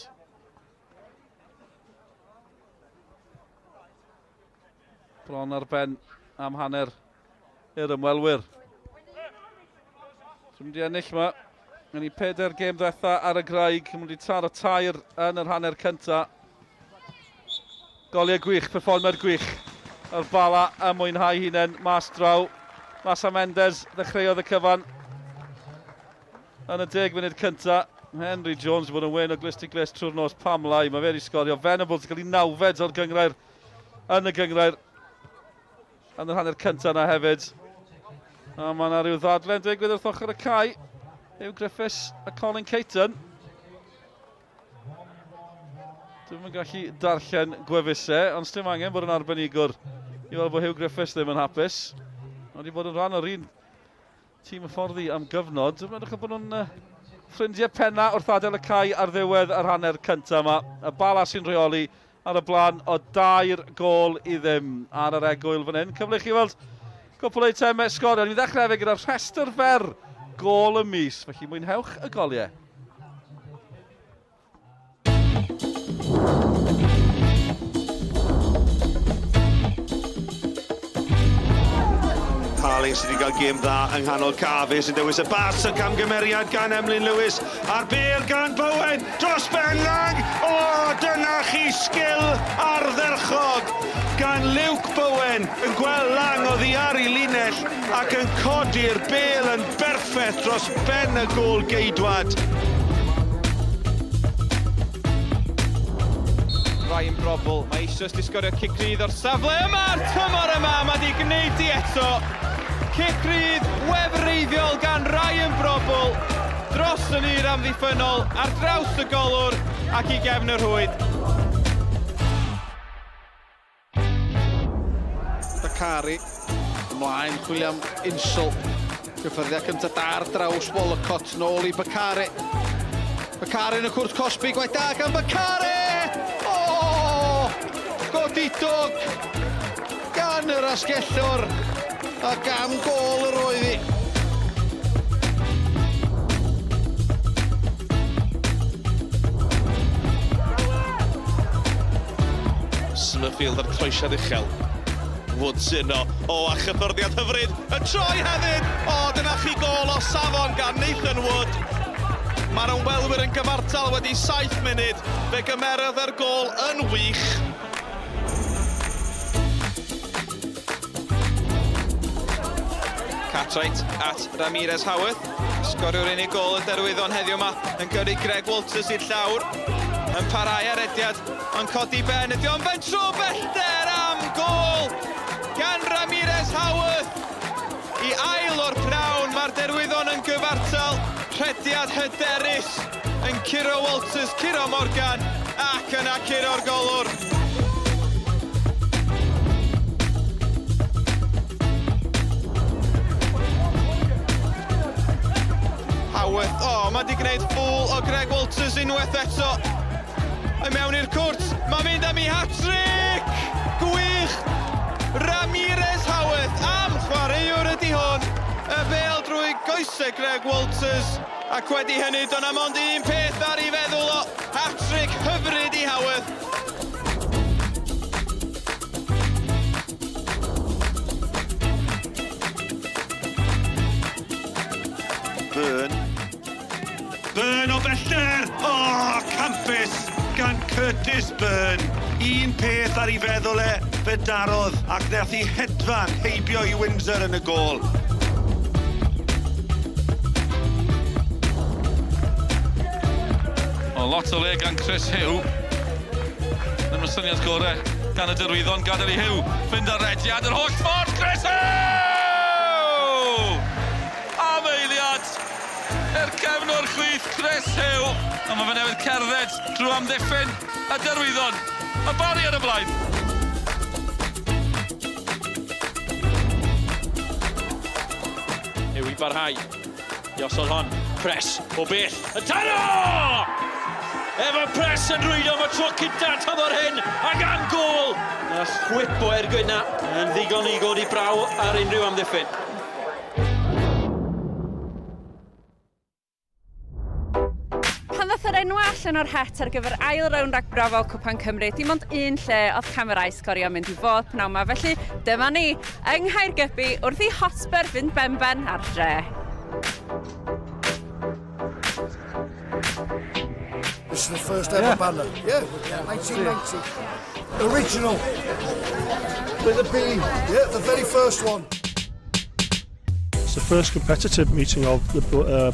[SPEAKER 1] Bron ar ben am hanner i'r ymwelwyr. Dwi'n mynd i ennill yma. Yn ei pedair gêm ddiwetha ar y graig. Mae'n wedi taro tair yn yr hanner cynta. Goliau gwych, perfformiad gwych. Yr Bala yn mwynhau hunain mas draw. Masa Mendes ddechreuodd y cyfan yn y deg munud cynta. Henry Jones wedi bod yn wen o glust i glust trwy'r nos. Pam lai, mae fe wedi sgorio. Venables yn cael ei nawfed o'r gyngrair yn y gyngrair yn yr hanner cyntaf yna hefyd. A mae yna rhyw ddadlen digwydd wrth ochr y cae. Hugh Griffiths a Colin Caton. Dwi'm yn gallu darllen gwefusau, ond sdim angen bod yn arbenigwr i weld bod Hugh Griffiths ddim yn hapus. Mae wedi bod yn rhan o'r un tîm hyfforddi am gyfnod. Mae'n edrych bod nhw'n ffrindiau penna wrth adael y cae ar ddiwedd yr hanner cyntaf yma. Y Bala sy'n rheoli ar y blaen o dair gôl i ddim ar yr egwyl fan hyn. Cyfle i chi weld cwpl o eitemau sgorio. Ni'n ddechrau hefyd gyda'r rhestr fer gôl y mis, felly mwynhewch y goliau.
[SPEAKER 5] Harley sydd wedi cael gêm dda yng nghanol Cafe sy'n dewis y bas y camgymeriad gan Emlyn Lewis a'r bêl gan Bowen dros ben Lang! O, dyna chi sgil ardderchog gan Luke Bowen yn gweld Lang oddi ar ei linell ac yn codi'r bêl yn berffaith dros ben y gôl geidwad.
[SPEAKER 6] Ryan Brobl, mae eisoes di sgorio cic rydd o'r safle yma'r tymor yma, mae di gwneud di eto. Cic rydd wefreiddiol gan Ryan Brobl, dros y nir amddiffynnol, ar draws y golwr ac i gefn y rhwyd.
[SPEAKER 7] Bakari ymlaen, chwilio am Insel. Gyffyrddiad cyntaf da ar draws Wollacott, nôl i Bakari. Bakari yn y cwrt cosbi, gwaith da gan Bakari! O! Godidog gan yr asgellwr a gam gôl yr oedd hi.
[SPEAKER 5] Summerfield ar croesiad uchel. Woods yno. O, a chyffyrddiad hyfryd. Y troi hefyd! O, dyna chi gôl o safon gan Nathan Wood. Mae'r ymwelwyr yn gyfartal wedi 7 munud. Fe gymerodd yr gôl yn wych.
[SPEAKER 6] Cartwright at Ramirez Howarth. Sgoriwr unig gôl y Derwyddon heddiw yma yn gyrru Greg Walters i'r llawr. Yn parhau ar rediad, ond codi ben ydi o'n fentro bellter am gôl gan Ramirez Howarth. I ail o'r pnawn, mae'r Derwyddon yn gyfartal. Rhediad hyderus yn curo Walters, curo Morgan ac yna curo'r golwr. Howarth, o, oh, mae di gwneud ffŵl o Greg Walters unwaith eto. I mewn i'r cwrt, mae'n mynd am ei hat-trick! Gwych! Ramirez Howarth am chwaraewr ydy hwn. Y bêl drwy goesau Greg Walters. Ac wedi hynny, do'n am ond un peth ar ei feddwl o. Hat-trick hyfryd i Howarth.
[SPEAKER 5] Byrne. Byrne o bellter! O, oh, campus gan Curtis Byrne. Un peth ar ei feddwl e, fe darodd ac nath i hedfan heibio i Windsor yn y gôl.
[SPEAKER 1] O, lot o le gan Chris Hugh. Ddim y syniad gorau gan y Derwyddon, gadael i Hugh fynd ar rediad yr holl ffordd. Chris Hugh! Am eiliad i'r cefnwr chwith Chris Hugh. A mae fe newydd cerdded drwy amddiffyn y Derwyddon. Y Barri ar y blaen.
[SPEAKER 6] Yw i barhau. I osod hon. Press o bell. Y taro! Efo Press yn rwydo am y tro cynta tymor hyn ac am gôl! Y chwip o ergyd na yn ddigon i godi braw ar unrhyw amddiffyn.
[SPEAKER 8] Pan ddath yr enw allan o'r het ar gyfer ail rownd ragbrofol Cwpan Cymru, dim ond un lle oedd camerâu sgorio mynd i fod pnawn 'ma, felly dyma ni yng Nghaergybi wrth i Hotspur fynd benben ar dre.
[SPEAKER 9] This is the first ever banner. Yeah, 1990. Original. With a B. Yeah, the very first one.
[SPEAKER 10] It's the first competitive meeting of the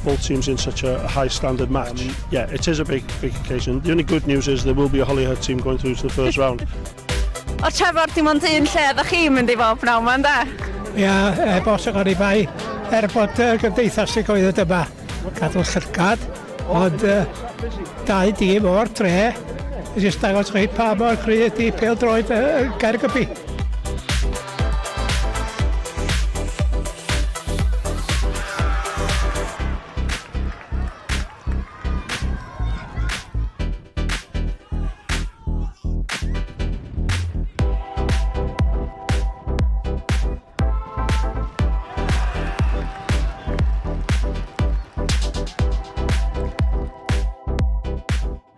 [SPEAKER 10] both teams in such a high standard match. Yeah, it is a big, big occasion. The only good news is there will be a Holyhead team going through to the first round.
[SPEAKER 8] O Trevor, dim ond un lle ydych chi'n mynd i fod pnawn 'ma, ynde?
[SPEAKER 11] Ia, heb os ac oni bai, er bod y gymdeithas sy'n gyhoeddi yma, cadw llygad, ond dau dîm o'r dre, jyst dangos chi pa mor gry ydy pêl-droed Gaergybi.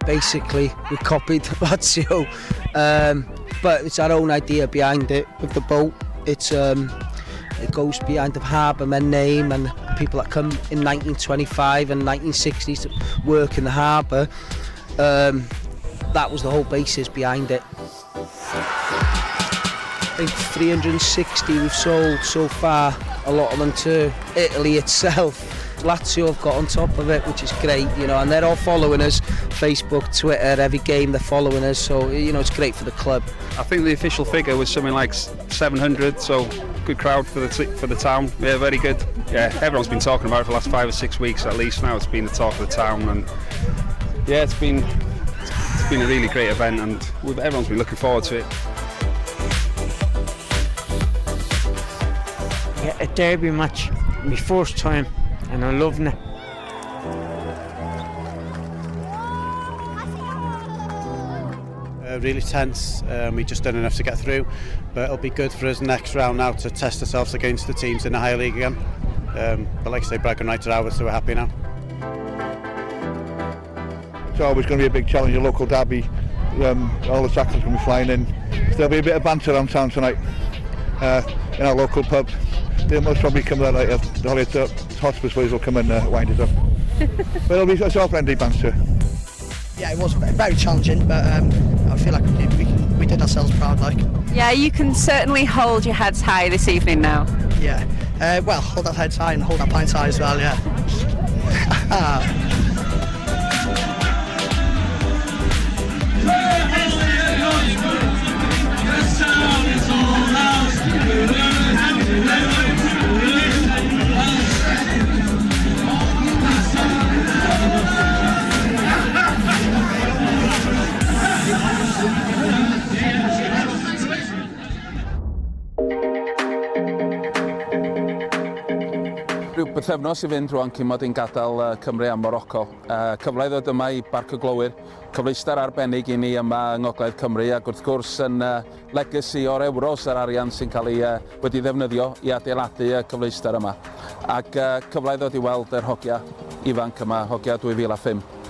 [SPEAKER 12] Basically, we copied Lazio, but it's our own idea behind it with the boat. It's it goes behind the harbourmen name and people that come in 1925 and 1960s to work in the harbour. That was the whole basis behind it. I think 360 we've sold so far, a lot of them to Italy itself. Lazio have got on top of it, which is great, you know, and they're all following us, Facebook, Twitter, every game they're following us, so, you know, it's great for the club.
[SPEAKER 13] I think the official figure was something like 700, so good crowd for the for the town. Yeah, very good. Yeah, everyone's been talking about it for the last 5 or 6 weeks at least now. It's been the talk of the town, and yeah, it's been a really great event, and everyone's been looking forward to it.
[SPEAKER 14] Yeah, a derby match, my first time, and I'm loving it.
[SPEAKER 15] Really tense. We just done enough to get through, but it'll be good for us next round now to test ourselves against the teams in the higher league again. But like I say, bragging rights are ours, so we're happy now.
[SPEAKER 16] It's always going to be a big challenge, a local derby. All the tackles going to be flying in. There'll be a bit of banter around town tonight in our local pub. They'll most probably come there later. The Holyhead Hospice boys will come and wind it up. But it's all friendly banter.
[SPEAKER 17] Yeah, it was very challenging, but I feel like we did ourselves proud. Like,
[SPEAKER 8] Yeah, you can certainly hold your heads high this evening now.
[SPEAKER 17] Yeah. Well, hold our heads high and hold our pints high as well. Yeah.
[SPEAKER 13] Rhyw bythefnos i fynd rwan cyn mod i'n gadael Cymru am Morocco. Cyfle i ddod yma i Barc y Glowyr, cyfleuster arbennig i ni yma yng Ngogledd Cymru ac wrth gwrs yn legacy o'r Euros yr arian sy'n cael ei wedi ddefnyddio i adeiladu y cyfleuster yma. Ac cyfle i ddod i weld yr hogia ifanc yma, hogia 2005,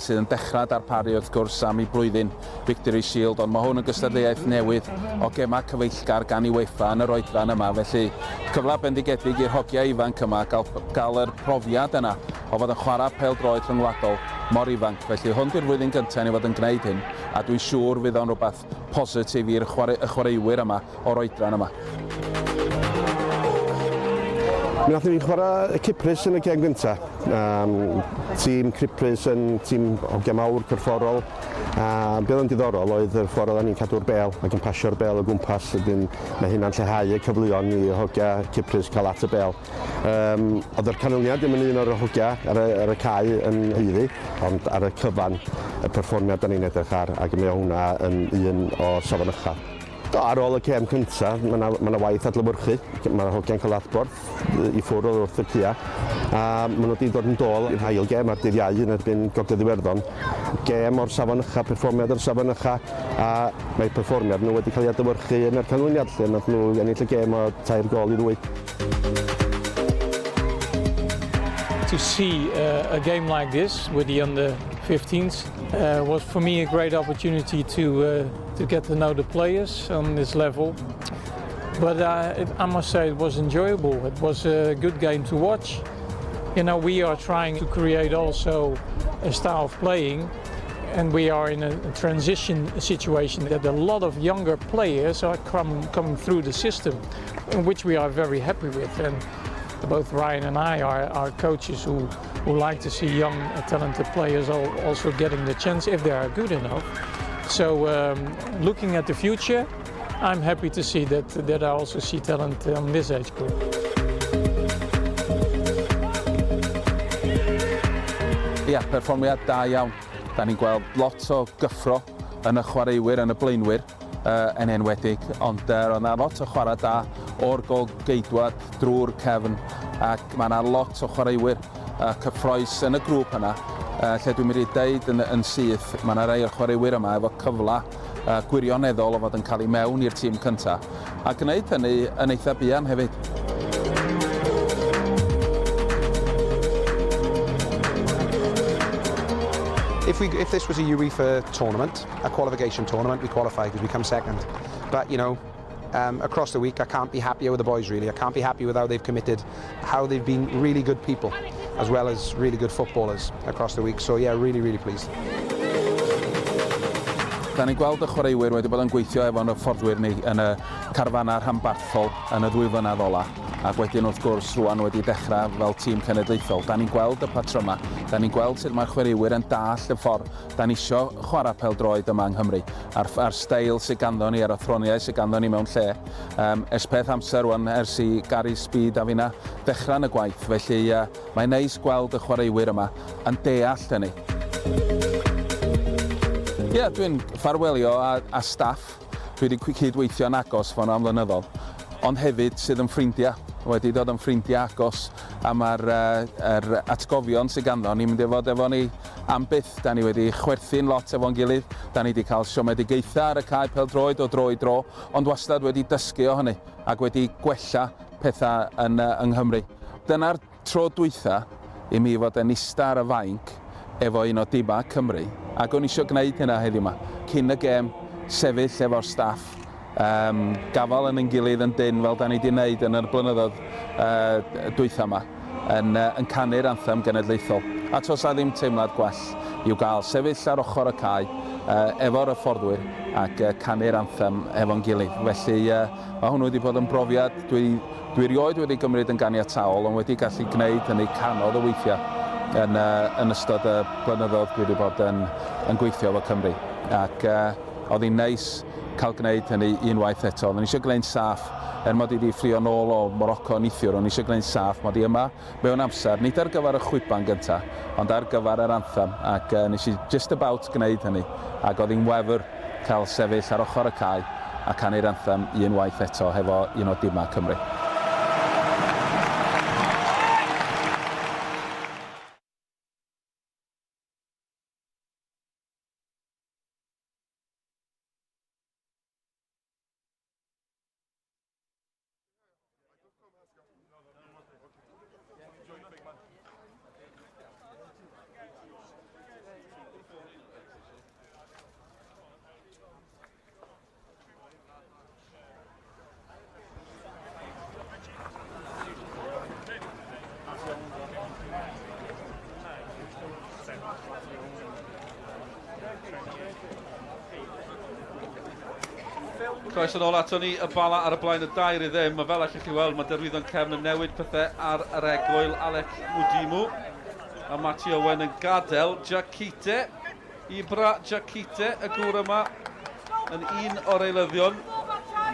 [SPEAKER 13] sydd yn dechrau darparu wrth gwrs am ei blwyddyn Victory Shield, ond mae hwn yn gystadleuaeth newydd o gemau cyfeillgar gan UEFA yn yr oedran yma, felly cyfle bendigedig i'r hogia ifanc yma gael yr profiad yna o fod yn chwarae pêl-droed rhyngwladol mor ifanc. Felly hwn di'r flwyddyn gyntaf ni fod yn gwneud hyn, a dwi'n siŵr fydd o'n rhywbeth positif i'r y chwaraewyr yma o'r oedran yma.
[SPEAKER 18] Mi nathon ni chwarae Cyprus yn y gêm gyntaf. Tîm Cyprus yn tîm hogia mawr corfforol. A beth oedd yn diddorol oedd y ffordd oedden ni'n cadw'r bel ac yn pasio'r bel o gwmpas. Wedyn mae hynna'n lleihau y cyfleon i hogia Cyprus cael at y bel. Oedd yr canlyniad ddim yn un o'r hogia ar y cae yn haeddu, ond ar y cyfan y perfformiad da ni'n edrych ar ac mae hwnna yn un o safon ucha. Do, ar ôl y gêm cyntaf, mae yna ma waith adlewyrchu. Mae'r hogiau'n cael adborth i ffwrdd o'r wrth y caea. A maen nhw wedi dod yn dôl i'r ail gêm ar dydd Iau yn erbyn Gogledd Iwerddon. Gêm o'r safon ucha, perfformiad o'r safon ucha, a mae perfformiad nhw wedi cael ei adlewyrchu yn yr canlyniad lle nath nhw ennill y gêm o 3 gôl i 2.
[SPEAKER 19] To see a game like this with the under 15s was for me a great opportunity to get to know the players on this level. But I must say it was enjoyable. It was a good game to watch. We are trying to create also a style of playing, and we are in a transition situation that a lot of younger players are coming through the system, which we are very happy with. And both Ryan and I are coaches who like to see young, talented players also getting the chance if they are good enough. So looking at the future, I'm happy to see that I also see talent on this age group.
[SPEAKER 13] Ia, perfformiad da iawn. Da ni'n gweld lot o gyffro yn y chwaraewyr, yn y blaenwyr, yn enwedig, ond roedd yna lot o chwarae da o'r gol geidwad drwy'r cefn, ac mae yna lot o chwaraewyr cyffrous yn y grŵp yna, lle dwi'n mynd i deud yn syth, mae yna rai o'r chwaraewyr yma efo cyfle gwirioneddol o fod yn cael ei mewn i'r tîm cyntaf, a gwneud hynny yn eitha buan hefyd.
[SPEAKER 20] If we if this was a UEFA tournament, a qualification tournament, we qualify because we come second. But you know, um, across the week, I can't be happier with the boys, really. I can't be happy with how they've committed, how they've been really good people, as well as really good footballers across the week. So, yeah, really, really pleased.
[SPEAKER 13] Da ni'n gweld y chwaraewyr wedi bod yn gweithio efo'n hyfforddwyr ni yn y carfanau rhanbarthol yn y ddwy flynedd ola, ac wedyn wrth gwrs rwan wedi dechrau fel tîm cenedlaethol. Da ni'n gweld y patrymau, da ni'n gweld sut mae'r chwaraewyr yn dallt y ffordd da ni isio chwarae pêl-droed yma yng Nghymru, a'r, a'r steil sydd ganddo ni, a'r athroniaeth sydd ganddo ni mewn lle. Um, ers peth amser rwan, ers i Gary Speed a finna ddechrau yn y gwaith, felly uh, mae'n neis gweld y chwaraewyr yma yn deall hynny. Ie, yeah, dwi'n ffarwelio â, â staff. Dwi wedi cydweithio'n agos fo nhw am flynyddoedd, ond hefyd sydd yn ffrindiau, wedi dod yn ffrindiau agos, a mae'r uh, er atgofion sydd ganddo ni'n mynd i fod efo ni am byth. Da ni wedi chwerthin lot efo'n gilydd, da ni wedi cael siomedigaethau ar y cae pêl-droed o dro i dro, ond wastad wedi dysgu o hynny ac wedi gwella pethau yn, uh, yng Nghymru. Dyna'r tro dwytha i mi fod yn ista ar y fainc efo un o dimau Cymru, ac o'n isio gwneud hynna heddiw 'ma, cyn y gêm, sefyll efo'r staff, um, gafael yn ein gilydd yn dynn fel da ni wedi wneud yn yr blynyddoedd uh, dwytha 'ma, yn, uh, yn canu'r anthem genedlaethol. A tos a ddim teimlad gwell i'w gael, sefyll ar ochr y cae uh, efo'r hyfforddwyr ac uh, canu'r anthem efo'n gilydd. Felly uh, mae hwnnw wedi bod yn brofiad, dwi Dwi erioed wedi gymryd yn ganiataol ond wedi gallu gwneud hynny canodd o weithiau yn, uh, yn ystod y blynyddoedd dwi wedi bod yn, yn gweithio efo Cymru. Ac uh, oedd hi'n neis cael gwneud hynny unwaith eto. Oeddwn eisiau gwneud saff, er mod i wedi fflio nôl o Morocco neithiwr, o'n eisiau gwneud saff mod i yma mewn amser, nid ar gyfer y chwiban gyntaf, ond ar gyfer yr anthem, ac uh, nes i just about gwneud hynny, ac oedd hi'n wefr cael sefyll ar ochr y cae a canu'r anthem un waith eto hefo un o dimau Cymru.
[SPEAKER 1] Croeso nôl ato ni, y Bala ar y blaen y dair i ddim. Mae fel allwch chi weld, mae Derwyddon Cefn yn newid pethau ar yr egwyl. Alec Mudimu a Matty Owen yn gadael. Jaquite, Ibra Jaquite, y gŵr yma yn un o'r eilyddion.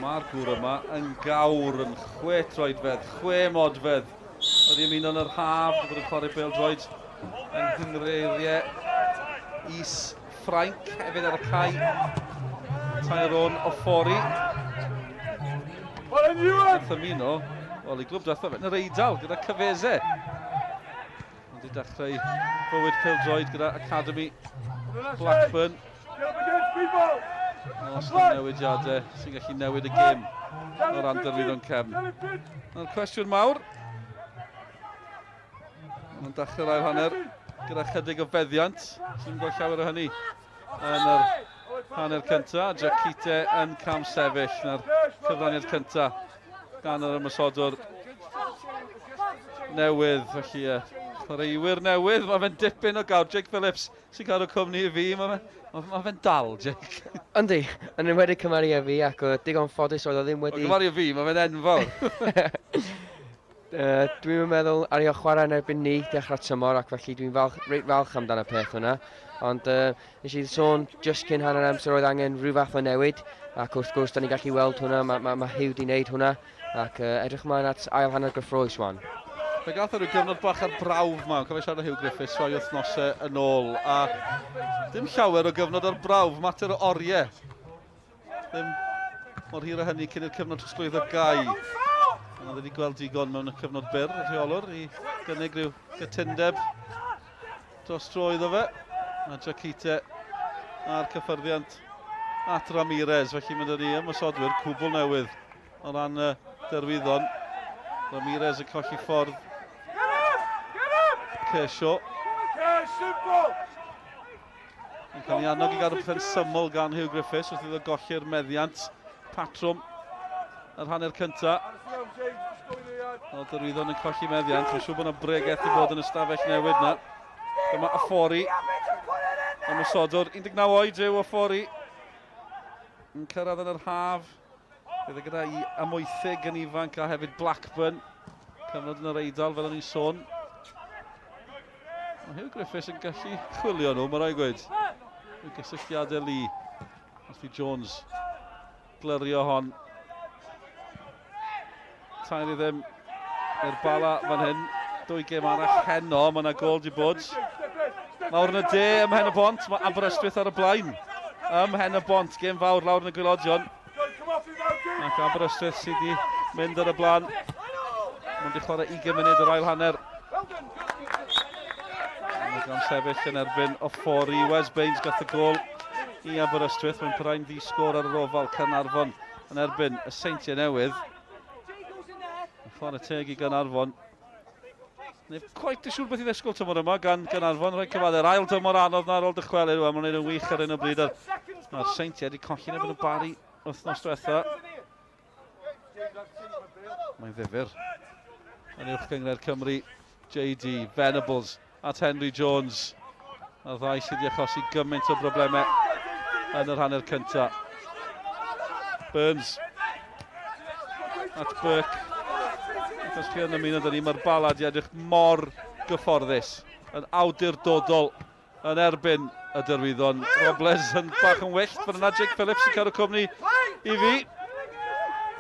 [SPEAKER 1] Mae'r gŵr yma yn gawr yn chwe troedfedd, chwe modfedd. Oedd ymuno yn yr haf, bod yn chwarae bêl-droed yng Nghynghreiriau Is Ffrainc hefyd ar y cae. Tyrone Ofori. Wrth ymuno, wel, i glwb diwethaf yn yr Eidal gyda Cavese. Ond i dechrau bywyd pêl-droed gyda Academy Blackburn. Os yna newidiadau sy'n gallu newid y gêm o ran Derwyddon Cefn. Nawr cwestiwn mawr. Mae'n dechrau'r ail hanner gyda chydig o feddiant. Sy'n gweld llawer o hynny yn yr hanner cyntaf. Jaquite yn cam sefyll. Na'r cyfraniad cyntaf gan yr ymosodwr newydd. Felly, chwaraewyr newydd. Mae fe'n dipyn o gawr. Jake Phillips sy'n cadw cwmni i fi. Mae fe'n ma, ma fe dal, Jake.
[SPEAKER 3] Yndi, yn enwedig cymharu â fi ac o digon ffodus oedd o ddim wedi... O
[SPEAKER 1] gymharu â fi, mae fe'n enfawr.
[SPEAKER 3] Uh, dwi'n meddwl ar ei chwarae yn erbyn ni dechrau tymor ac felly dwi'n falch, reit falch amdano y peth hwnna. Ond uh, nes i sôn just cyn hanner amser oedd angen rhyw fath o newid ac wrth gwrs da ni'n gallu weld hwnna, mae ma, ma Hugh di wneud hwnna ac uh, edrych ymlaen at ail hanner gyffrous wan.
[SPEAKER 1] Fe gath o rhyw gyfnod bach ar brawf ma, cofio siarad â Hugh Griffiths rhai wythnosau yn ôl, a dim llawer o gyfnod ar brawf, mater o oriau. Ddim mor hir â hynny cyn i'r cyfnod trosglwyddo gau. Ond oedd wedi gweld digon mewn y cyfnod byr, y rheolwr, i gynnig rhyw gytundeb dros dro iddo fe. A Jaquite a'r cyffyrddiant at Ramirez, felly mae ni ymosodwyr cwbl newydd o ran y derwyddon. Ramirez yn colli ffordd. Kershaw. Yn cael ei annog i gadw pethau'n syml gan Hugh Griffiths wrth iddo golli'r meddiant patrwm yr hanner cynta. O, Derwyddon yn colli meddiant. Mae'n siŵr bod yna bregeth i bod yn y stafell newid na. Dyma Afori. Ymosodwr 19 oed yw Afori. Yn cyrraedd yn yr haf. Bydd e gyda i Amwythig yn ifanc a hefyd Blackburn. Cyfnod yn yr Eidal fel o'n i'n sôn. Mae Hugh Griffiths yn gallu chwilio nhw, mae rhaid gweud. Y gysylltiadau lu. Matthew Jones glyrio hon. 3 i ddim i'r Bala fan hyn. Dwy gêm arall heno, mae yna gol di bod. Lawr yn y de ym Mhen y Bont, mae Aberystwyth ar y blaen. Ym Mhen y Bont, gêm fawr lawr yn y gwaelodion. Ac Aberystwyth sydd wedi mynd ar y blaen. Mae'n wedi chwarae 20 munud yr ail hanner. Mae gan sefyll yn erbyn Ofori. Wes Baines gath y gol i Aberystwyth. Mae'n parhau'n ddi-sgôr ar yr Ofal. Caernarfon yn erbyn y Seintiau Newydd. Chwarae teg i Gaernarfon. Neb cweit yn siŵr beth i ddisgwyl tymor yma gan Gaernarfon. Rhaid cyfadde'r ail dymor anodd na ar ôl dychwelyd. Wel, mae'n gwneud yn wych ar hyn o bryd. Mae'r Seintiau wedi colli yn erbyn y Bari wythnos diwetha. Mae'n ddifyr. Yn uwch gynghrair Cymru, JD, Venables at Henry Jones. A'r ddau sydd wedi achosi gymaint o broblemau yn yr hanner cyntaf. Burns at Burke. Ac os chi yn ymuno 'da ni, mae'r Bala di edrych mor gyfforddus yn awdurdodol yn erbyn y Derwyddon. Robles yn bach yn wyllt, fan yna Jake Phillips yn cadw cwmni i fi.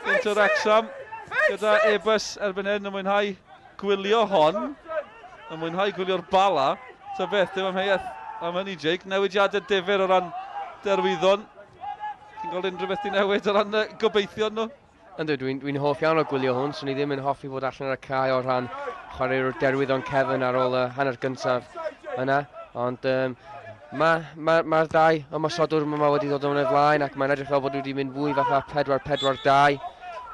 [SPEAKER 1] Inter Wrexham gyda Ebus erbyn hyn yn mwynhau gwylio hon, yn mwynhau gwylio'r Bala. Ta beth, dim amheuaeth am hynny, Jake. Newidiadau difyr o ran Derwyddon. Ti'n gweld unrhyw beth i newid o ran gobeithion nhw?
[SPEAKER 3] Yndw, dwi'n dwi hoff iawn o gwylio hwn. Swn i ddim yn hoffi fod allan ar y cae o rhan chwaraewr Derwyddon Kevin ar ôl y hanner gyntaf yna. Ond um, mae'r ma, ma, ma ddau ymosodwr yma wedi dod o'n flaen ac mae'n edrych fel bod wedi mynd fwy fatha 4-4-2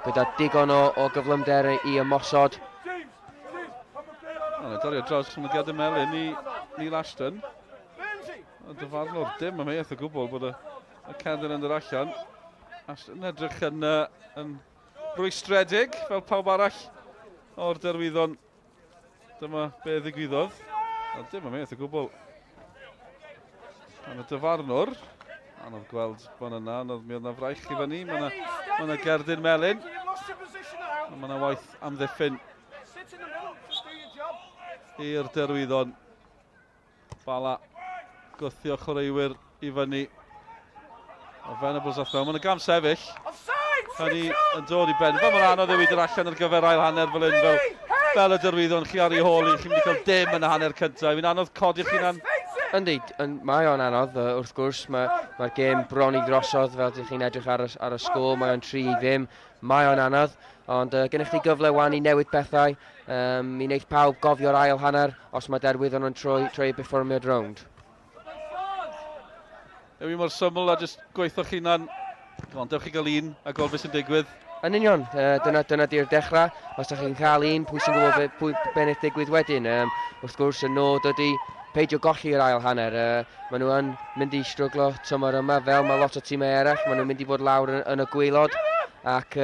[SPEAKER 3] gyda digon o gyflymder i ymosod.
[SPEAKER 1] Mae'n dorri o draws symudiad y melyn i Neil Ashton. Y dyfarnwr dim amheuaeth o gwbl bod y cerdyn yn dod allan. Ashton edrych yn rwystredig fel pawb arall o'r Derwyddon. Dyma be ddigwyddodd. A dim amheuaeth o gwbl. Gan y dyfarnwr, anodd gweld fan yna, ond mi oedd yna fraich i fyny. Mae yna ma gerdyn melyn. A mae yna waith amddiffyn i'r Derwyddon. Bala gwthio chwaraewyr i fyny. O Venables ath mewn. Mae'n gam sefyll. Hynny yn dod i ben. Fel mae'n anodd yw i dod allan ar gyfer ail hanner fel un fel y Derwyddon chi ar ei hôl i. Chi'n mynd i cael dim yn y hanner cyntaf. Fi'n anodd codi chi'n an...
[SPEAKER 3] Yndi, mae o'n anodd, wrth gwrs. Mae'r mae gêm bron i drosodd, fel ydych chi'n edrych ar y sgôr, mae o'n 3-0. Mae o'n anodd, ond gennych chi gyfle wan i newid pethau, i wneud pawb gofio'r ail hanner os mae Derwyddon yn troi perfformiad rownd.
[SPEAKER 1] Yw i mor syml a jyst gweithio chi'na'n... Go on, dewch chi gael un a gweld beth sy'n digwydd.
[SPEAKER 3] Yn union, dyna di'r dechrau. Os ydych chi'n cael un, pwy sy'n gwybod be wneith digwydd wedyn. Wrth gwrs, y nod ydy peidio golli'r ail hanner. Maen nhw yn mynd i stryglo tymor yma, fel mae lot o tîmau eraill. Maen nhw'n mynd i fod lawr yn y gwaelod. Ac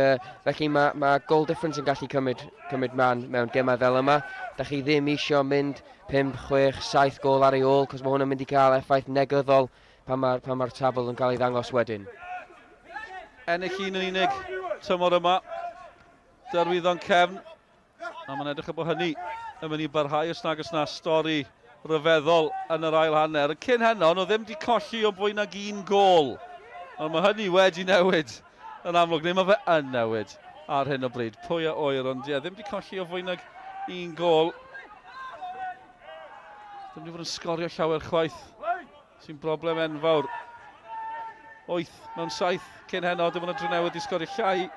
[SPEAKER 3] felly mae goal difference yn gallu cymryd man mewn gemau fel yma. Da chi ddim eisiau mynd 5, 6, 7 gol ar ei ôl, cos mae hwn yn mynd i cael effaith negyddol pan ma tabl yn cael ei ddangos wedyn.
[SPEAKER 1] Ennill un yn unig tymor yma. Derwyddon Cefn. A mae'n edrych bod hynny yn mynd i barhau os nag os na stori ryfeddol yn yr ail hanner. Cyn heno, nhw ddim wedi colli o fwy nag un gol. Ond mae hynny wedi newid yn amlwg. Neu mae fe yn newid ar hyn o bryd. Pwy a ŵyr, ond ie, ddim wedi colli o fwy nag un gol. Ddim wedi bod yn sgorio llawer chwaith, sy'n broblem enfawr. 8 mewn 7 cyn heno, dim ond y Drenewydd wedi sgorio llai.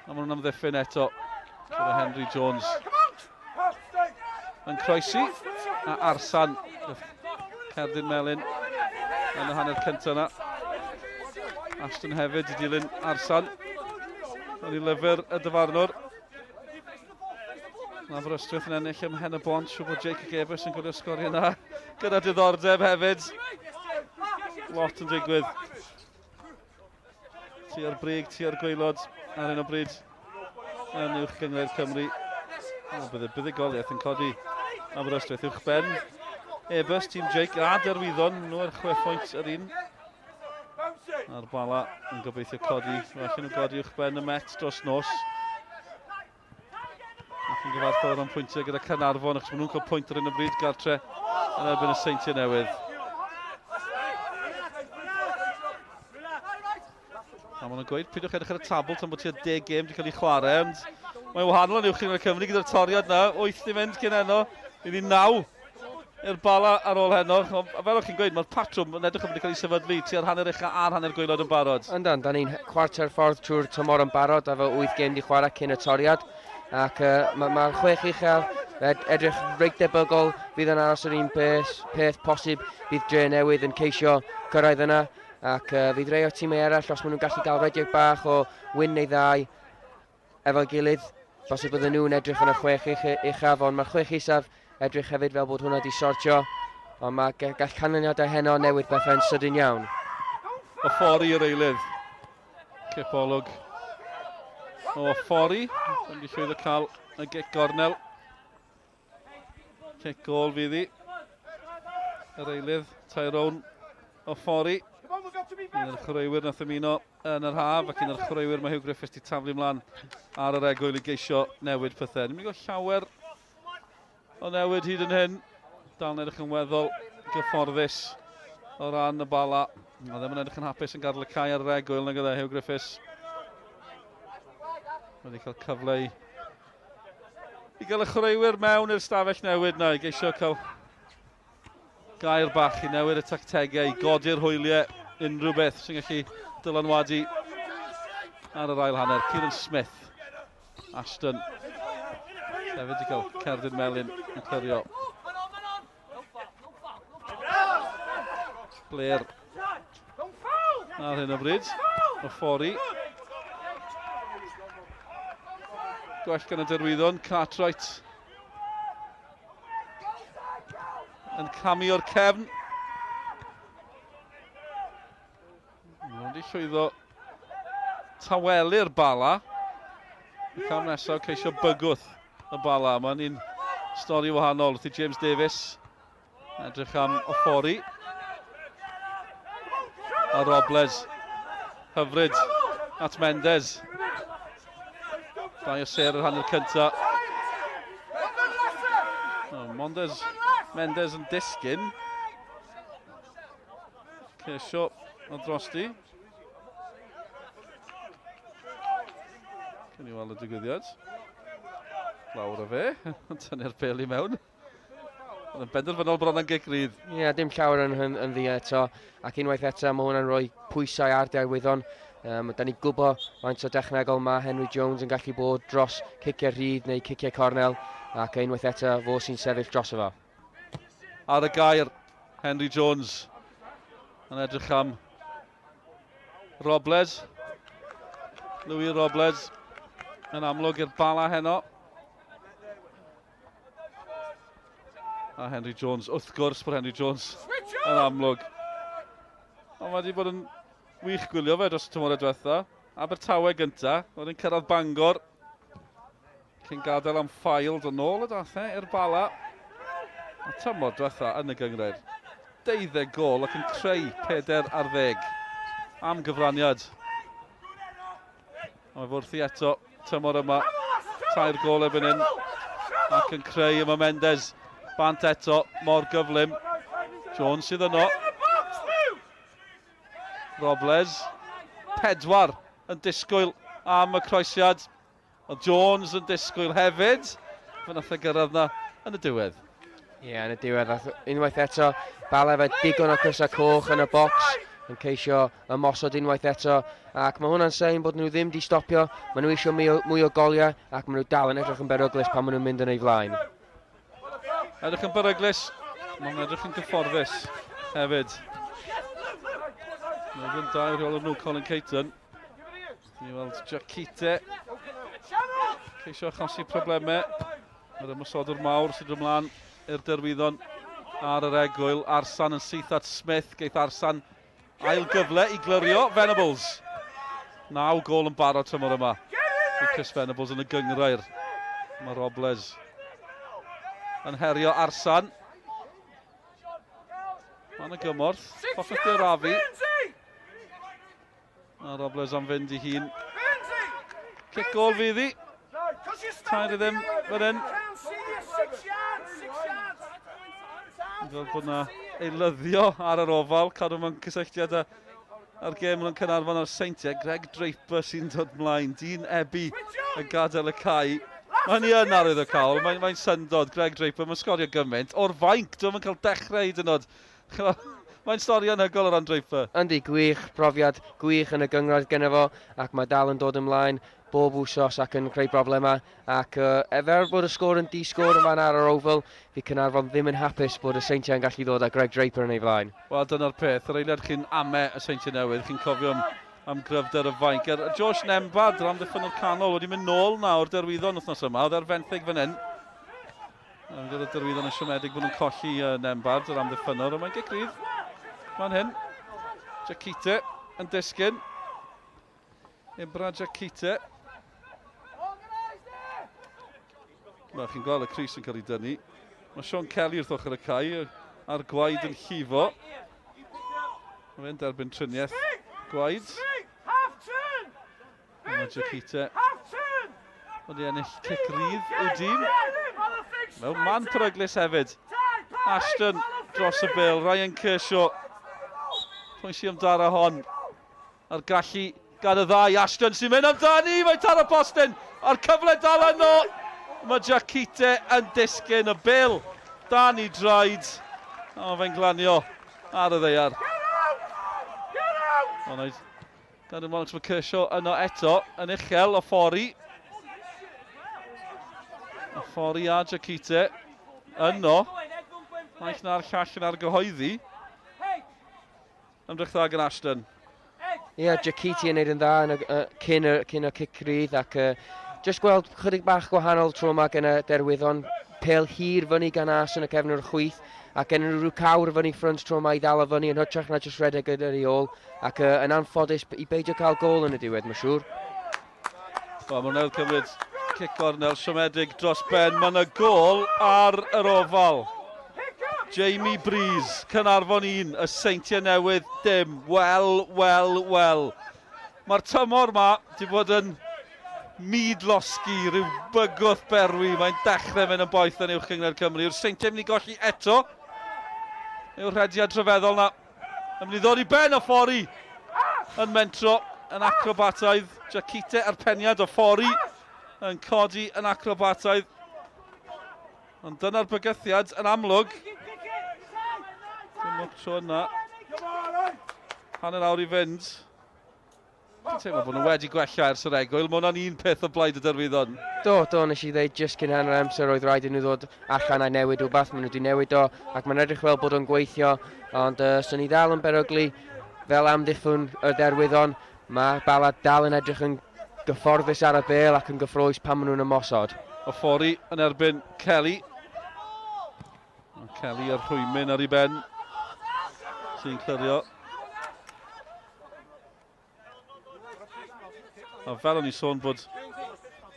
[SPEAKER 1] A maen nhw'n amddiffyn eto. Gyda Henry Jones yn croesi. A Arsan, cerdyn melyn yn y hanner cyntaf yna. Ashton hefyd i dilyn Arsan. Yn ei lyfr y dyfarnwr. Aberystwyth yn ennill ym Mhen y Bont, siŵr bod Jake Gebus yn gwylio sgorio yna gyda diddordeb hefyd. Lot yn digwydd. Tua'r brig, tua'r gwaelod ar hyn o bryd yn uwch gynghrair Cymru. O, bydd y buddugoliaeth yn codi Aberystwyth uwch ben. Ebus, tîm Jake a Derwyddon, nhw ar 6 pwynt yr un. A'r Bala yn gobeithio codi, falle nhw godi uwch ben y Met dros nos. Ac yn gyfartal o ran pwyntiau gyda Caernarfon, achos maen nhw'n cael pwynt ar hyn o bryd gartre yn erbyn y Seintiau Newydd. A maen nhw'n gweud, peidiwch edrych ar y tabl tan bod tua 10 gêm wedi cael ei chwarae, ond mae'n wahanol yn uwch Cynghrair Cymru gyda'r toriad na, 8 i fynd cyn heno, i ni 9 i'r Bala ar ôl heno. A fel o'ch chi'n gweud, mae'r patrwm yn edrych yn wedi cael ei sefydlu tua'r hanner ucha a'r hanner gwaelod yn barod.
[SPEAKER 3] Yndan, da ni'n chwarter ffordd trwy'r tymor yn barod, a fel 8 gêm di chwarae cyn y toriad. Ac uh, mae'r ma chwech uchel ed, edrych reit debygol fydd yn aros yr un peth, peth posib bydd Dre Newydd yn ceisio cyrraedd yna. Ac uh, fydd rei o'r tîmau eraill, os maen nhw'n gallu gael rediad bach o win neu ddau efo'i gilydd, bosib bydden nhw'n edrych yn y chwech uchaf, ond mae'r chwech isaf edrych hefyd fel bod hwnna wedi sortio. Ond mae gall canlyniadau heno newid bethau'n sydyn iawn.
[SPEAKER 1] O ffordd i'r eilydd. Cipolwg o Ffori. Ddim wedi llwyddo cael y gic gornel. Cic gol fydd hi. Yr eilydd, Tyrone Ofori. Un o'r chwaraewyr nath ymuno yn yr haf ac un o'r chwaraewyr mae Hugh Griffiths wedi taflu ymlaen ar yr egwyl i geisio newid pethau. Ni'n mynd i gael llawer o newid hyd yn hyn. Dal yn edrych yn weddol gyfforddus o ran y bala. Mae ddim yn edrych yn hapus yn gadael y cae ar yr egwyl nag oedd e, Hugh Griffiths. Wedi cael cyfle i i gael y chwaraewyr mewn i'r stafell newid na i geisio cael gair bach i newid y tactegau, i godi'r hwyliau, unrhyw beth sy'n gallu dylanwadu ar yr ail hanner. Kieran Smith, Ashton, hefyd i gael cerdyn melyn yn clirio. Blair ar hyn o bryd. O ffori. Gwell gan y Derwyddon, Cartwright yn camu o'r cefn. Mae wedi llwyddo tawelu'r bala. Y cam nesaf ceisio bygwth y bala. Mae'n un stori wahanol wrth i James Davies edrych am Ofori. A Robles hyfryd at Mendes. Dau o ser yr hanner cyntaf. Oh, Mondes, Mendes yn disgyn. Ceisio o drosti. Cyn i weld y digwyddiad. Lawr o fe, tynnu'r bel i mewn. Oedd yn benderfynol bron yn gic rydd.
[SPEAKER 3] Ie, yeah, dim llawer yn, yn, yn ddi eto. Ac unwaith eto, mae hwnna'n rhoi pwysau ar Derwyddon. Um, da ni'n gwybod faint o dechnegol mae Henry Jones yn gallu bod dros ciciau rhydd neu ciciau cornel. Ac unwaith eto, fo sy'n sefyll dros efo.
[SPEAKER 1] Ar y gair, Henry Jones yn edrych am Robles. Louis Robles yn amlwg i'r bala heno. A Henry Jones, wrth gwrs bod Henry Jones yn amlwg. Ond mae wedi bod yn wych gwylio fe dros y tymor diwetha. Abertawe gynta, wedyn cyrraedd Bangor. Cyn gadael am ffael, dod nôl y dath e i'r Bala. A tymor diwetha yn y gynghrair. 12 gol ac yn creu 4 ar ddeg am gyfraniad. Mae wrthi eto tymor yma. Tair gol erbyn hyn ac yn creu yma Mendes. Bant eto, mor gyflym. Jones sydd yno. Robles. Pedwar yn disgwyl am y croesiad. Oedd Jones yn disgwyl hefyd. Fe nath e gyrraedd na yn y diwedd.
[SPEAKER 3] Ie, yeah, yn y diwedd. Unwaith eto, Bala efo digon o crysau coch yn y bocs yn ceisio ymosod unwaith eto. Ac mae hwnna'n sein bod nhw ddim di stopio. Maen nhw eisiau mwy o, mwy o goliau ac maen nhw dal yn edrych yn beryglus pan maen nhw'n mynd yn ei flaen.
[SPEAKER 1] Edrych yn beryglus, mae'n edrych yn gyfforddus hefyd. Mae'n fynd da i'r rheolwr nhw, Colin Caton. Ni weld Jaquite ceisio achosi problemau. Yr ymosodwr mawr sydd ymlaen i'r derwyddon ar yr egwyl. Arsan yn syth at Smith. Geith Arsan ail gyfle i glirio. Venables. Naw gol yn barod tymor yma. I Chris Venables yn y gyngrair. Mae Robles yn herio Arsan. Mae yna gymorth. Hoffech di arafu. Mae Robles am fynd i hun. Cic gol fydd hi. Tair i ddim fan hyn. Fel bod na eilyddio ar yr ofal, cadw mewn cysylltiad â a'r gêm yn Caernarfon a'r Seintiau. Greg Draper sy'n dod mlaen. Dyn Ebi yn gadael y cae. Mae hynny yn arwydd o cael. Mae'n mae syndod. Greg Draper, mae'n sgorio gymaint. O'r fainc, dwi'n cael dechrau hyd yn oed. Mae'n stori anhygoel o ran Draper.
[SPEAKER 3] Yndi, gwych, profiad gwych yn y gynghrair genno fo, ac mae dal yn dod ymlaen bob wsos ac yn creu broblemau. Ac uh, er bod y sgôr yn di-sgôr yn fan ar yr Oval, fi Caernarfon ddim yn hapus bod y Seintiau yn gallu ddod â Greg Draper yn ei flaen.
[SPEAKER 1] Wel, dyna'r peth. Yr eiliad chi'n ame y Seintiau Newydd, chi'n cofio am, am gryfder y fainc. Er, Josh Nembhard, yr amddiffynnwr canol, wedi mynd nôl nawr derwyddon wythnos yma. Oedd ar fenthyg fan hyn. Mae'n gyda Derwyddon yn siomedig bod nhw'n colli uh, Nembhard, yr amddiffynnwr, ond mae'n gic rydd. Fan hyn, Jakite yn disgyn. Ibra Jakite. Wel, chi'n gweld y Cris yn cael ei dynnu. Mae Sean Kelly wrth ochr y cae a'r gwaed yn llifo. Mae fe'n derbyn triniaeth gwaed. Mae Jakite wedi ennill cic rydd i'w dîm. Mewn man peryglus hefyd. Ashton dros y bel. Ryan Kershaw. Pwy sy'n amdara hon? A'r gallu gan y ddau. Ashton sy'n mynd amdani. Mae taro postyn. A'r cyfle dal yno. Mae Jakite yn disgyn y bel dan i draed. A mae fe'n glanio ar y ddeiar. O, Gan ymlaen mae Kershaw yno eto, yn uchel o Ffori. O Ffori a Jakite yno. Naill na'r llall yn argyhoeddi. Ymdrech dda gan Ashton.
[SPEAKER 3] Ie, yeah, Jakite yn neud yn dda yn y, uh, cyn, y, cyn y cic rydd ac uh, just gweld chydig bach gwahanol tro yma gan y derwyddon. Pel hir fyny gan As yn y cefn o'r chwith ac yn rhyw cawr fyny ffrynt tro yma i ddal o fyny yn hytrach na just redeg gyda'r ei ôl. Ac uh, yn anffodus i beidio cael gol yn y diwedd, mae'n siŵr.
[SPEAKER 1] Wel, mae'n newydd cymryd cic gornel siomedig dros ben. Mae yna gol ar yr ofal. Jamie Breeze, Caernarfon 1, y Seintiau Newydd dim. Wel, wel, wel. Mae'r tymor ma di bod yn myd losgi, rhyw bygwth berwi. Mae'n dechrau mynd yn boeth yn uwch gynghrair Cymru. Yw'r Seintiau mynd i golli eto? Yw'r rhediad rhyfeddol na Yn mynd i ddod i ben o Ffori yn mentro yn acrobataidd. Jakite a'r peniad o Ffori yn codi yn acrobataidd. Ond dyna'r bygythiad yn amlwg. Dim o'r tro yna. Hanner awr i fynd. Dwi'n teimlo bod nhw wedi gwella ers yr egwyl. Mae hwnna'n un peth o blaid y derwyddon.
[SPEAKER 3] Do, do, nes i ddeud jyst cyn hanner amser oedd rhaid i nhw ddod allan a newid rhywbeth. Maen nhw wedi newid o ac mae'n edrych fel bod o'n gweithio. Ond uh, swn i ddal yn beryglu fel amddiffyn y derwyddon. Mae Bala dal yn edrych yn gyfforddus ar y bel ac yn gyffrous pan maen nhw'n ymosod.
[SPEAKER 1] Ofori yn erbyn Kelly. Mae Kelly a'r rhwymyn ar ei ben sy'n clirio. A fel o'n i sôn bod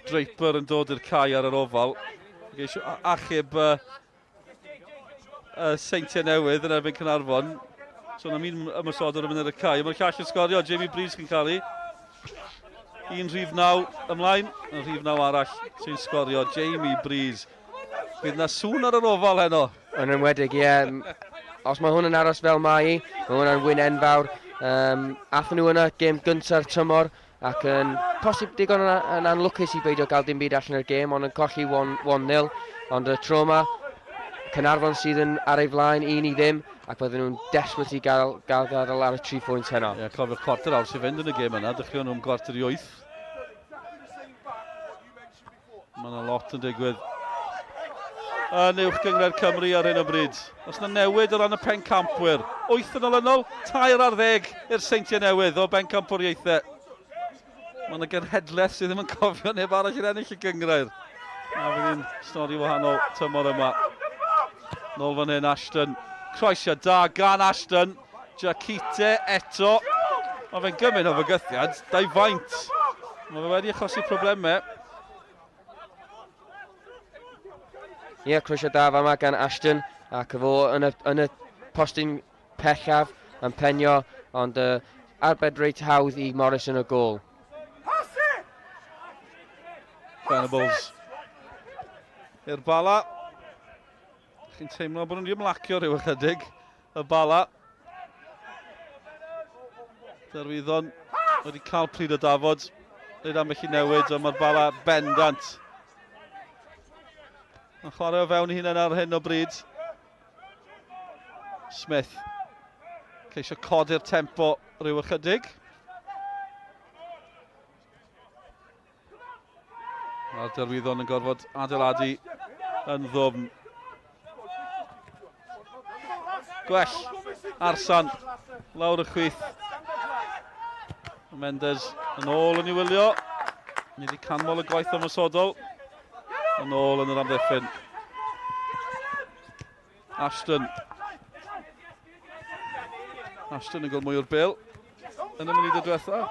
[SPEAKER 1] Draper yn dod i'r cae ar yr ofal, geisio achub uh, uh, Seintiau Newydd yn erbyn Cynarfon. So am un ymosodwr yn mynd ar y cae. Mae'r llall yn sgorio, Jamie Breeze yn cael ei. Un rhif naw ymlaen, yn rhif naw arall sy'n sgorio, Jamie Breeze. Bydd na sŵn ar yr ofal heno.
[SPEAKER 3] Yn enwedig, ie. Yeah. Os mae hwn yn aros fel mae hi, mae hwnna'n win enfawr. Um, athyn nhw yna gêm gyntaf tymor ac yn posib digon yn, yn anlwcus i beidio gael dim byd allan o'r gêm, ond yn colli 1-0. Ond y tro yma, Caernarfon sydd yn ar ei flaen 1-0 ac fydden nhw'n desperate i gael, gael gadael ar y 3 phwynt heno.
[SPEAKER 1] Ie, yeah, cofiwch cwarter awr sy'n fynd yn y gêm yna, dechreuon nhw'n 7:45. Mae yna lot yn digwydd yn uwch gynghrair Cymru ar hyn o bryd. Os yna newid o ran y pencampwyr, 8 yn olynol, 13 i'r Seintiau Newydd o bencampwriaethau. Mae yna genhedlaeth sydd ddim yn cofio neb arall i'r ennill y gynghrair. A fydd hi'n stori wahanol tymor yma. Nôl fan hyn Ashton. Croesiad da gan Ashton. Jakite eto. Mae fe'n gymryd o fygythiad. Dau faint. Mae fe wedi achosi problemau.
[SPEAKER 3] Ie, yeah, croesiad da fama gan Ashton. Ac fo yn y, yn y postyn pellaf yn penio, ond uh, arbed reit hawdd i Morris yn y gôl.
[SPEAKER 1] Venables i'r Bala. Chi'n teimlo bod nhw wedi ymlacio rhyw ychydig. Y Bala. Derwyddon wedi cael pryd o dafod. Nid ambell i newid, ond mae'r Bala bendant. Mae'n chwarae o fewn ei hunain ar hyn o bryd. Smith. Ceisio codi'r tempo rhyw ychydig. Mae'r Derwyddon yn gorfod adeiladu yn ddwfn. Gwell Arsan lawr y chwith. Mendes yn ôl yn ei wylio. Ni wedi canmol y gwaith ymosodol. Yn ôl yn yr amddiffyn. Ashton. Ashton yn gweld mwy o'r bel yn y munud y diwetha.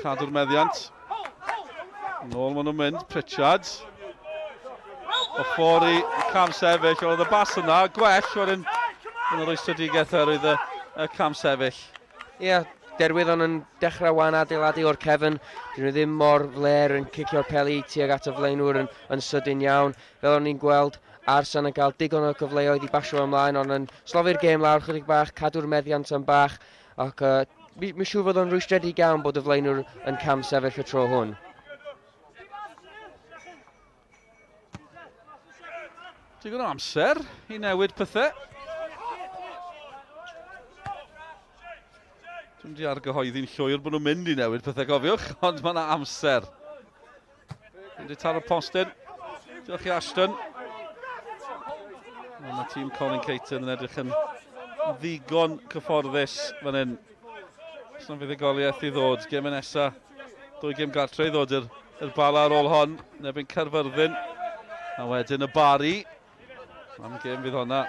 [SPEAKER 1] Cadw'r meddiant. Yn ôl maen nhw'n mynd, Pritchard. Ofori, cam sefyll, oedd y bas yna, gwell, wedyn yn yr oestredigaeth oherwydd y, y cam sefyll.
[SPEAKER 3] Ie, yeah, Derwyddon yn dechrau wan adeiladu o'r cefn. Dyn nhw ddim mor fler yn cicio'r peli tuag at y flaenwr yn, yn sydyn iawn. Fel o'n i'n gweld, Arsan yn cael digon o gyfleoedd i basio ymlaen, ond yn slofi'r gêm lawr chydig bach, cadw'r meddiant yn bach, ac uh, mi, mi siŵr fod o'n rwystredig iawn bod y flaenwr yn cam sefyll y tro hwn.
[SPEAKER 1] Digon o amser i newid pethau. Dwi'n di argyhoeddi'n llwyr bod nhw'n mynd i newid pethau, gofiwch, ond mae yna amser. Dwi'n di taro postyn. Diolch i Ashton. Mae tîm Colin Caton yn edrych yn ddigon cyfforddus fan hyn. Os na fuddugoliaeth i ddod, gêm y nesa, dwy gêm gartre i ddod i'r i'r Bala ar ôl hon, yn erbyn Caerfyrddin. A wedyn y Bari. Am gêm fydd honna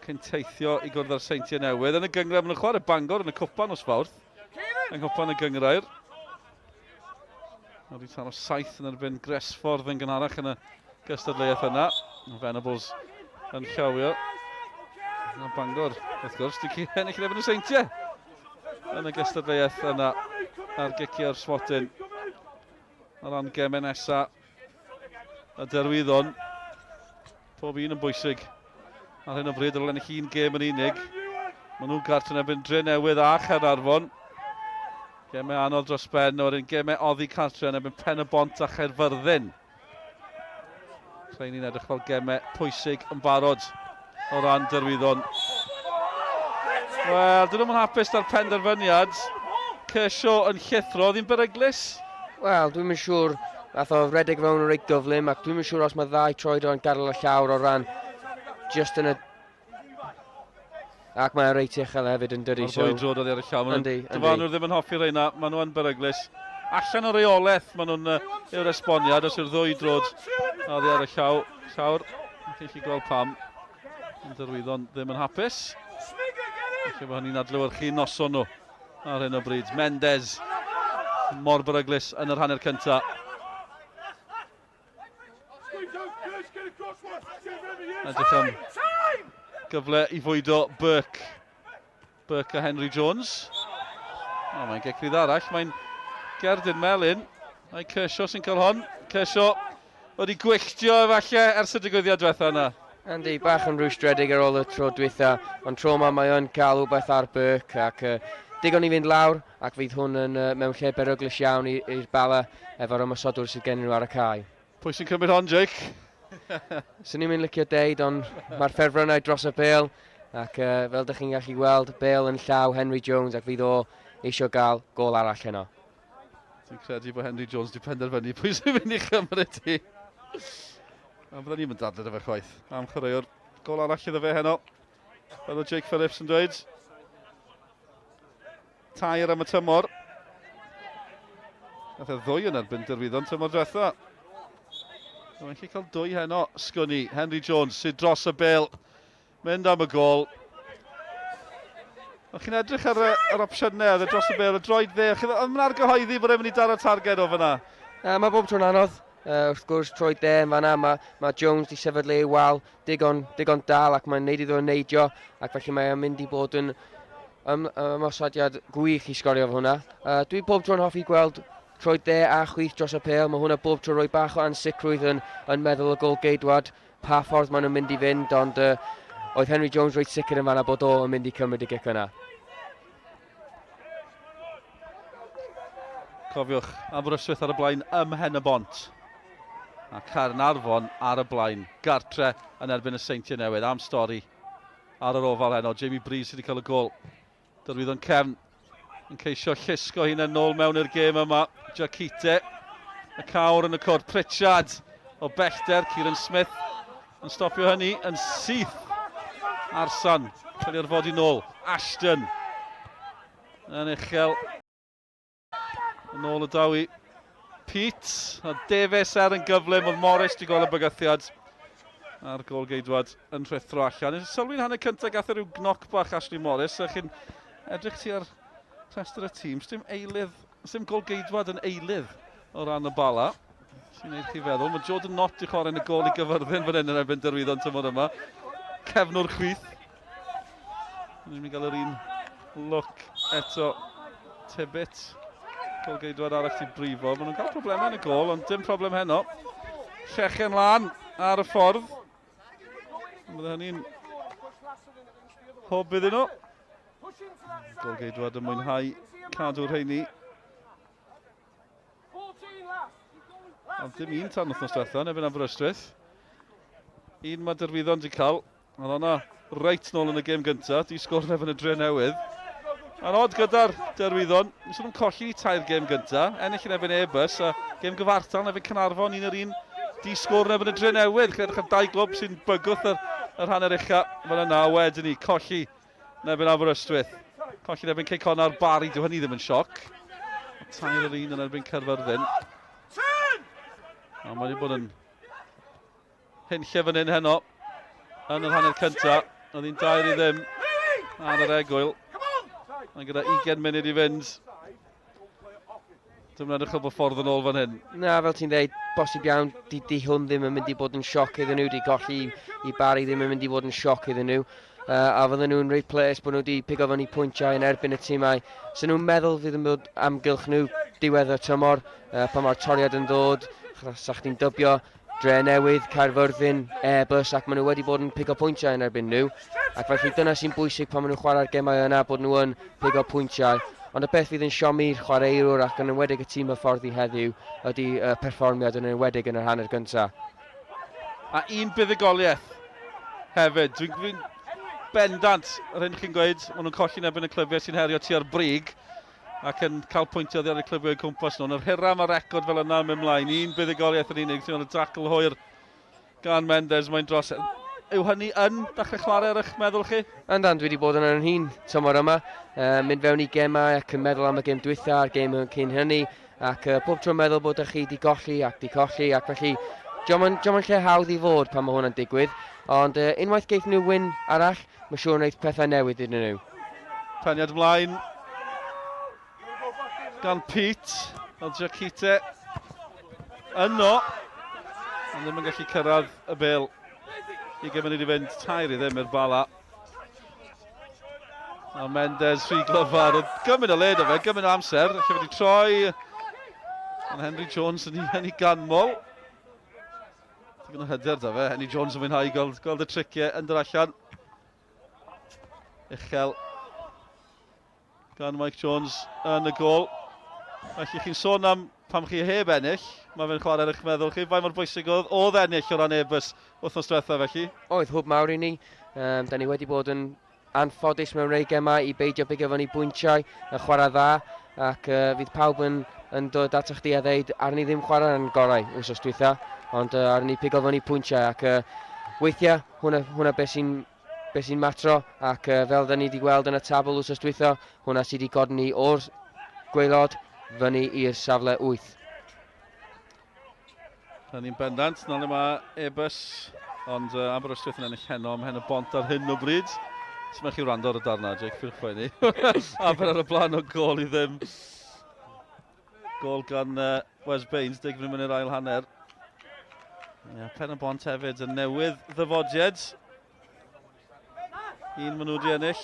[SPEAKER 1] cyn teithio i gwrdd â'r Seintiau Newydd. Yn y gyngrair, maen nhw'n chwarae Bangor yn y cwpan nos Fawrth. Yng nghwpan y gyngrair. Mae wedi taro saith yn erbyn Gresffordd yn gynharach yn y gystadleuaeth yna. Venables yn llawio. A Bangor, wrth gwrs, di ennill yn erbyn y Seintiau yn y gystadleuaeth yna ar gicio'r smotyn. O ran gemau nesa y Derwyddon, pob un yn bwysig. Ar hyn o bryd, ar ôl ennill un gêm yn unig, maen nhw'n gartre yn erbyn Dre Newydd a Chaernarfon. Gemau anodd dros ben, o'r un gemau oddi cartre yn erbyn Pen y Bont a Chaerfyrddin. Rhain ni'n edrych fel gemau pwysig yn barod o ran Derwyddon. Wel, dyn nhw'n hapus da'r penderfyniad. Kershaw yn llithro, oedd hi'n beryglus?
[SPEAKER 3] Wel, dwi'n yn siŵr. Nath o redeg fewn yn reit gyflym ac dwi'n yn siŵr os mae ddau troed o'n gadael y llawr o ran just yn y... Ac mae'n reit uchel hefyd yn dydi. Mae'r
[SPEAKER 1] ddwy droed oddi ar y llaw. Yndi, yndi. Dyfarnwr ddim yn hoffi reina, maen nhw yn beryglus. Allan o reolaeth, maen nhw'n uh, yw'r esboniad os yw'r ddwy droed oddi ar y llaw. Llawr, chi'n gallu gweld pam. Ond Derwyddon ddim yn hapus. Felly bod hynny'n adlewyrchu noson nhw ar hyn o bryd. Mendes, mor beryglus yn yr hanner cyntaf. Edrych am gyfle i fwydo Burke. Burke a Henry Jones. O, mae'n gic rydd arall. Mae'n gerdyn melyn. Mae Kershaw sy'n cael hon. Kershaw wedi gwylltio efallai ers y digwyddiad diwetha yna.
[SPEAKER 3] Andy, bach yn rwystredig ar ôl y tro dwytha, ond tro yma mae o'n cael rhywbeth ar Burke ac uh, digon i fynd lawr ac fydd hwn yn uh, mewn lle beryglus iawn i'r Bala efo'r ymosodwr sydd gen nhw ar y cae.
[SPEAKER 1] Pwy sy'n cymryd hon, Jake?
[SPEAKER 3] Swn i'n mynd licio deud, ond mae'r fferfrynnau dros y bel, ac uh, fel dych chi'n gallu gweld, bel yn llaw Henry Jones, ac fydd o eisiau gael gol arall heno.
[SPEAKER 1] Dwi'n credu bod Henry Jones wedi penderfynu pwy sy'n mynd i chymryd hi. A byddwn ni'n mynd dadled efo chwaith. Am chwaraewr gol arall iddo fe heno. Fel oedd Jake Phillips yn dweud. Tair am y tymor. Nath e ddwy yn erbyn Derwyddon tymor diwetha. Mae'n gallu cael dwy heno, sgwn i. Henry Jones sydd dros y bel. Mynd am y gol. O'ch chi'n edrych ar y, yr opsiynau, oedd e dros y bel, y droed dde, o'ch chi'n argyhoeddi bod e'n mynd i daro targed o fyna?
[SPEAKER 3] Mae bob tro'n anodd. Wrth gwrs, troed dde yn fanna, mae, mae Jones di sefydlu ei wal digon, digon dal ac mae'n neud iddo neidio ac felly mae'n mynd i bod yn ymosodiad gwych i sgorio fo hwnna. Dwi bob tro'n hoffi gweld troed dde a chwith dros y pêl, mae hwnna bob tro rhoi bach o ansicrwydd yn, yn meddwl y gôl-geidwad pa ffordd maen nhw'n mynd i fynd, ond uh, oedd Henry Jones reit sicr yn fanna bod o yn mynd i cymryd y gic yna.
[SPEAKER 1] Cofiwch, Aberystwyth ar y blaen ym Mhen y Bont. A Caernarfon ar y blaen, gartre yn erbyn y Seintiau Newydd. Am stori ar yr ofal heno. Jamie Breeze sydd wedi cael y gol. Derwyddon cefn yn ceisio llusgo hunain nôl mewn i'r gêm yma. Jakite, y cawr yn y cwrt. Pritchard o bellter, Kieran Smith yn stopio hynny yn syth. Arsan, cael ei orfodi nôl. Ashton yn uchel. Yn ôl y daw i Pete a Davies er yn gyflym, oedd Morris wedi gweld y bygythiad a'r gol geidwad yn rhuthro allan. Nes sylwi'n hanner cyntaf gath e rhyw gnoc bach Ashley Morris, a chi'n edrych ti ar rhestr y tîm, dim eilydd, dim gol geidwad yn eilydd o ran y bala. Sy'n neud chi feddwl, mae Jordan Knott i chwarae yn y gol i gyfyrddin fan hyn yn erbyn Derwyddon tymor yma. Cefnwr chwith. Ni'n mynd i gael yr un look eto. Tibbet. Golgeidwad arall i brifo. Maen nhw'n cael problemau yn y gol, ond dim problem heno. Llechen lan ar y ffordd. Bydde hynny'n hwb iddyn nhw. Golgeidwad yn mwynhau cadw'r rheini. Ond dim un tan wythnos diwetha, yn erbyn Aberystwyth. Un mae Derwyddon wedi cael. Oedd hwnna reit nôl yn y gêm gyntaf, di sgôr yn erbyn y Dre Newydd. A'n od gyda'r Derwyddon, nes nhw'n colli tair gêm gyntaf, ennill yn erbyn Airbus a gêm gyfartal yn erbyn Caernarfon, un yr un di sgôr yn erbyn y Dre Newydd. Chi'n edrych ar dau glwb sy'n bygwth yr, yr hanner ucha fan yna, wedyn ni colli yn erbyn Aberystwyth. Colli yn erbyn Cei Connah a'r Barri, dyw hynny ddim yn sioc. Tair yr un yn erbyn Caerfyrddin. A mae wedi bod yn hunlle fan hyn heno yn yr hanner cyntaf. Oedd hi'n dair i ddim ar yr egwyl. Ond gyda 20 munud i fynd, Dwi'n edrych o bod ffordd yn ôl fan hyn.
[SPEAKER 3] Na, fel ti'n dweud, bosib iawn, di, di hwn ddim yn mynd i bod yn sioc iddyn nhw, di golli i Barry ddim yn mynd i fod yn sioc iddyn nhw. Uh, a fydden nhw'n reit ples bod nhw wedi pigo fyny pwyntiau yn erbyn y tîmau. So nhw'n meddwl fydd yn bod amgylch nhw diwedd y tymor, uh, pan mae'r toriad yn ddod, sa chdi'n dybio Dre Newydd, Caerfyrddin, Airbus, ac maen nhw wedi bod yn pigo pwyntiau yn erbyn nhw. Ac felly dyna sy'n bwysig pan maen nhw'n chwarae'r gemau yna, bod nhw yn pigo pwyntiau. Ond y beth fydd yn siomi'r chwaraewr ac yn enwedig y tîm hyfforddi heddiw ydy y perfformiad yn enwedig yn yr hanner gyntaf.
[SPEAKER 1] A un buddugoliaeth hefyd. Dwi'n dwi bendant, yr hyn chi'n gweud, maen nhw'n colli'n erbyn y clybiau sy'n herio tua'r brig ac yn cael pwyntio oddi ar y clybiau o'u cwmpas nhw. Yr hira mae'r record fel yna yn mynd mlaen. Un buddugoliaeth yn unig, ti'n y dacl hwyr gan Mendes, mae'n dros. Yw hynny yn dechrau chwarae ar eich meddwl chi?
[SPEAKER 3] Yndan, dwi wedi bod yn yn hun tymor yma, uh, mynd fewn i gemau ac yn meddwl am y gêm dwytha a'r gêm cyn hynny, ac uh, pob tro'n meddwl bod chi wedi golli ac wedi colli, ac felly diolch yn, yn lle hawdd i fod pan mae hwnna'n digwydd, ond uh, unwaith geith nhw win arall, Mae'n siŵr wneud pethau newydd iddyn nhw.
[SPEAKER 1] Peniad ymlaen gan Pete. Oedd Jacquite yno. Ond ddim yn gallu cyrraedd y bel. I munud i fynd, tair i ddim i'r Bala. A Mendes rhy glyfar. Oedd gymaint o le da fe, gymaint o amser. Felly wedi troi. Ond Henry Jones yn ei, yn ei ganmol. Digon o hyder da fe. Henry Jones yn mwynhau gweld, gweld y triciau yn dod allan. Uchel gan Mike Jones yn y gol. Felly chi'n sôn am pam chi heb ennill, mae fe'n chwarae ar eich meddwl chi. Faint mor bwysig oedd, oedd ennill o ran Airbus wythnos diwetha felly?
[SPEAKER 3] Oedd hwb mawr i ni. Um, da ni wedi bod yn anffodus mewn rei gemau i beidio bigo fyny bwyntiau yn chwarae dda ac uh, fydd pawb yn, yn dod ato chdi a ddeud ar ni ddim chwarae yn gorau wsos dwytha ond uh, ar ni pigo fyny pwyntiau ac uh, weithiau hwnna, hwnna beth sy'n beth sy'n matro ac uh, fel da ni wedi gweld yn y tabl wsos dwytha hwnna sydd wedi godi ni o'r gwaelod fyny i'r safle 8.
[SPEAKER 1] Hynny'n bendant, nôl yma Ebus, ond Aberystwyth yn ennill heno ym Mhen y Bont ar hyn o bryd. Sut chi wrando ar y darna, Jake, fi'n poeni. Aber ar y blaen o gol i ddim. Gol gan Wes Baines, deg munud i'r ail hanner. Yeah, Pen y Bont hefyd yn newydd ddyfodiad. Un maen nhw wedi ennill.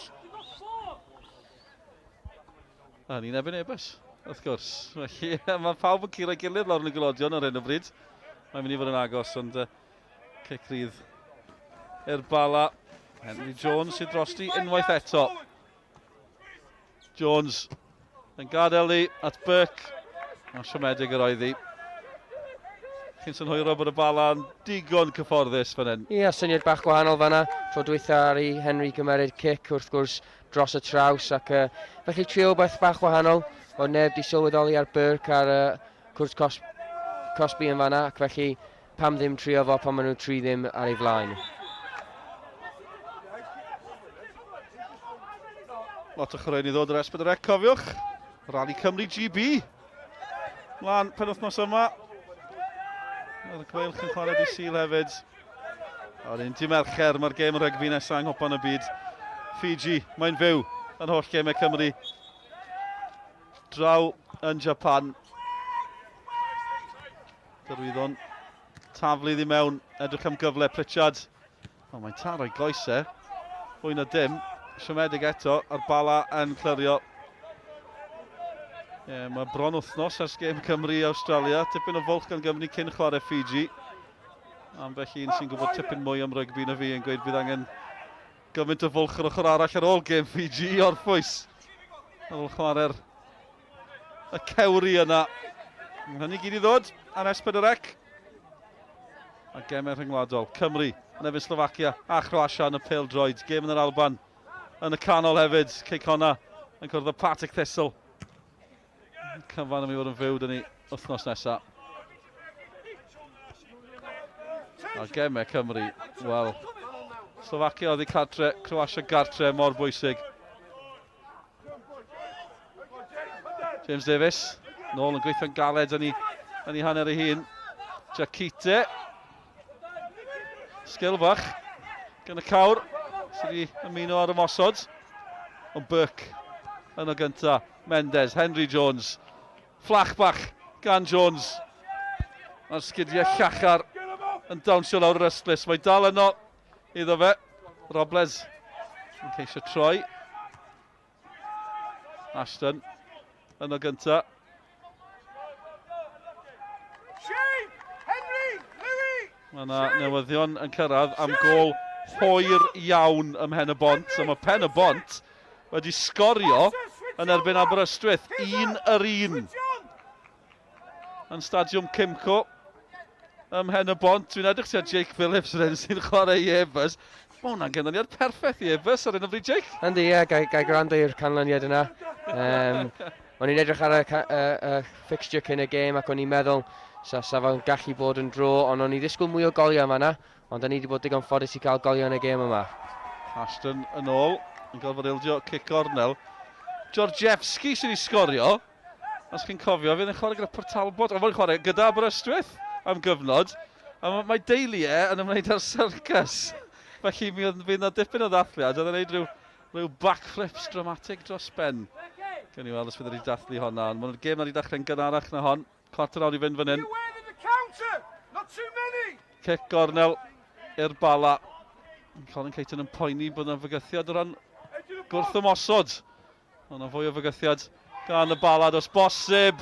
[SPEAKER 1] A ni'n ebyn ebys, wrth gwrs. Felly, mae pawb yn curo gilydd lawr yn y gylodion ar hyn o bryd. Mae'n mynd i fod yn agos, ond cic rydd i'r Bala. Henry Jones sydd drosti unwaith eto. Jones yn gadael ni at Burke. Mae'n siomedig yr oedd hi. Chi'n synhwyro bod y bala'n digon cyfforddus fan hyn.
[SPEAKER 3] Ie, yeah, syniad bach gwahanol fanna. Tro dwytha ar i Henry gymeryd cic wrth gwrs dros y traws ac felly trio beth bach wahanol. Oedd neb di sylweddoli ar Burke ar cwrs cos cosbi yn fanna ac felly pam ddim trio fo pan maen nhw tri ddim ar ei flaen.
[SPEAKER 1] Lot o chwaraeon i ddod yr S4C, cofiwch. Rally Cymru GB. Mlaen penwythnos yma. Mae'r Gweilch yn chwarae di Sul hefyd. A'r un di Mercher, mae'r gêm rygbi nesaf yng Nghwpan y Byd. Fiji, mae'n fyw yn holl gemau Cymru. Draw yn Japan. Derwyddon taflu iddi mewn, edrych am gyfle, Pritchard. O, mae'n taro i goesau, fwy na dim. Siomedig eto, a'r bala yn clirio. Ie, yeah, mae bron wythnos ers gêm Cymru i Australia. Tipyn o fwlch gan Gymru cyn chwarae Fiji. Ambell un sy'n gwybod tipyn mwy am rygbi na fi yn gweud bydd angen gymaint o fwlch yr ochr arall ar ôl gêm Fiji i orffwys. Ar ôl chwarae'r y cewri yna. Mae hynny gyd i ddod ar S4C. A gemau rhyngwladol. Cymru yn erbyn Slovacia a Chroatia yn y pêl droed. Gêm yn yr Alban yn y canol hefyd. Cei Connah yn cwrdd â Partick Thistle. Cyfan am i fod yn fyw dyn ni wythnos nesaf. A gemau Cymru, wel, Slovacia oedd i cartre, Croatia gartre, mor bwysig. James Davies, nôl yn gweithio'n galed yn ei, yn ei hanner ei hun. Jaquite. Sgil fach gan y cawr sydd wedi ymuno ar ymosod. Ond Burke yn o gynta. Mendes, Henry Jones. Fflach bach gan Jones. Mae'r sgidiau llachar yn dawnsio lawr yr ystlys. Mae dal yno iddo fe. Robles yn ceisio troi. Ashton yno gynta. Mae yna newyddion yn cyrraedd am gol hwyr iawn ym Mhen y Bont. A mae Pen y Bont wedi sgorio yn erbyn Aberystwyth. Un yr un. Yn Stadiwm Cimco ym Mhen y Bont. Dwi'n edrych tua Jake Phillips yn hyn sy'n chwarae i Airbus. Mae hwnna'n ganlyniad perffaith i Airbus ar hyn o bryd, Jake.
[SPEAKER 3] Yndi, ie, gai, gai gwrando i'r canlyniad yna. Um, o'n i'n edrych ar y, y, y fixture cyn y gêm ac o'n i'n meddwl sa, sa fo'n gallu bod yn dro, ond o'n i ddisgwyl mwy o goliau yma na, ond o'n i wedi bod digon ffodus i gael goliau yn y gêm yma.
[SPEAKER 1] Ashton yn ôl, yn gorfod ildio cic gornel. Georgievski sydd wedi sgorio. Os chi'n cofio, fydd yn chwarae gyda Port Talbot, ond mae'n chwarae gyda Aberystwyth am gyfnod. A mae, mae deulu e yn ymwneud â'r circus. Felly mi oedd fydd yna dipyn o ddathliad. Oedd e'n gwneud rhyw, rhyw backflips dramatic dros ben. Gewn ni weld os fydd wedi dathlu honna. Ond mae'r gêm wedi dechrau'n gynharach na hon. Cwarter awr i fynd fan hyn. Cic gornel i'r Bala. Colin Caton yn poeni bod yna fygythiad o ran gwrth ymosod. Mae yna fwy o fygythiad gan y Bala os bosib.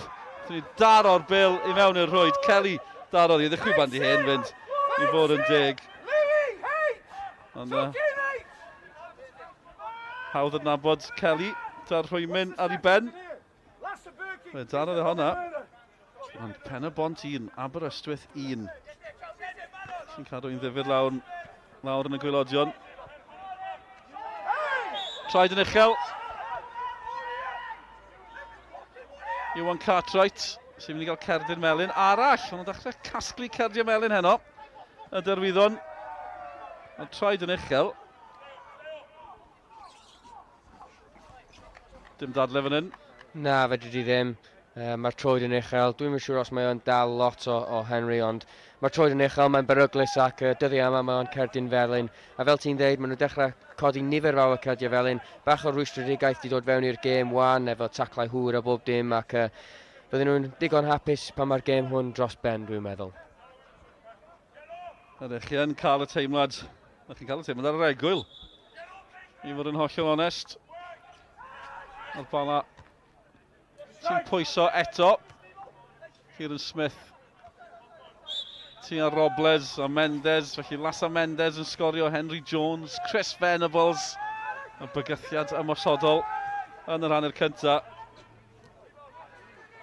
[SPEAKER 1] Ni daro'r bil i mewn i'r rhwyd. Kelly darodd i ddechrau band i hen fynd i fod yn deg. Ond hawdd adnabod Kelly da'r rhwymyn ar ei ben. Fe darodd e honna. Ond Pen y Bont 1, Aberystwyth 1. Sy'n cadw un ddifur lawr, lawr yn y gwaelodion. Traed yn uchel. Iwan Cartwright sy'n mynd i gael cerdyn melyn arall. Maen nhw'n dechrau casglu cerdiau melyn heno. Y derwyddon. Ond traed yn uchel. Dim dadle fan hyn.
[SPEAKER 3] Na, fedri di ddim. Mae'r troed yn uchel, dwi'm yn siŵr os mae o'n dal lot o, o Henry, ond mae'r troed yn uchel, mae'n beryglus ac dyddiau yma mae o'n cerdyn felyn. A fel ti'n dweud, maen nhw'n dechrau codi nifer fawr o cardiau felyn, bach o rwystredigaeth di dod fewn i'r gêm wan efo taclau hwyr a bob dim ac bydden nhw'n digon hapus pan mae'r gêm hwn dros ben, dwi'n meddwl.
[SPEAKER 1] Ydych chi yn cael y teimlad, ydych chi'n cael y teimlad ar yr egwyl, i fod yn hollol onest. Mae'r Bala sy'n pwyso eto. Kieran Smith. Tia Robles a Mendes, felly Lasa Mendes yn sgorio, Henry Jones, Chris Venables, y bygythiad ymosodol yn yr hanner cyntaf.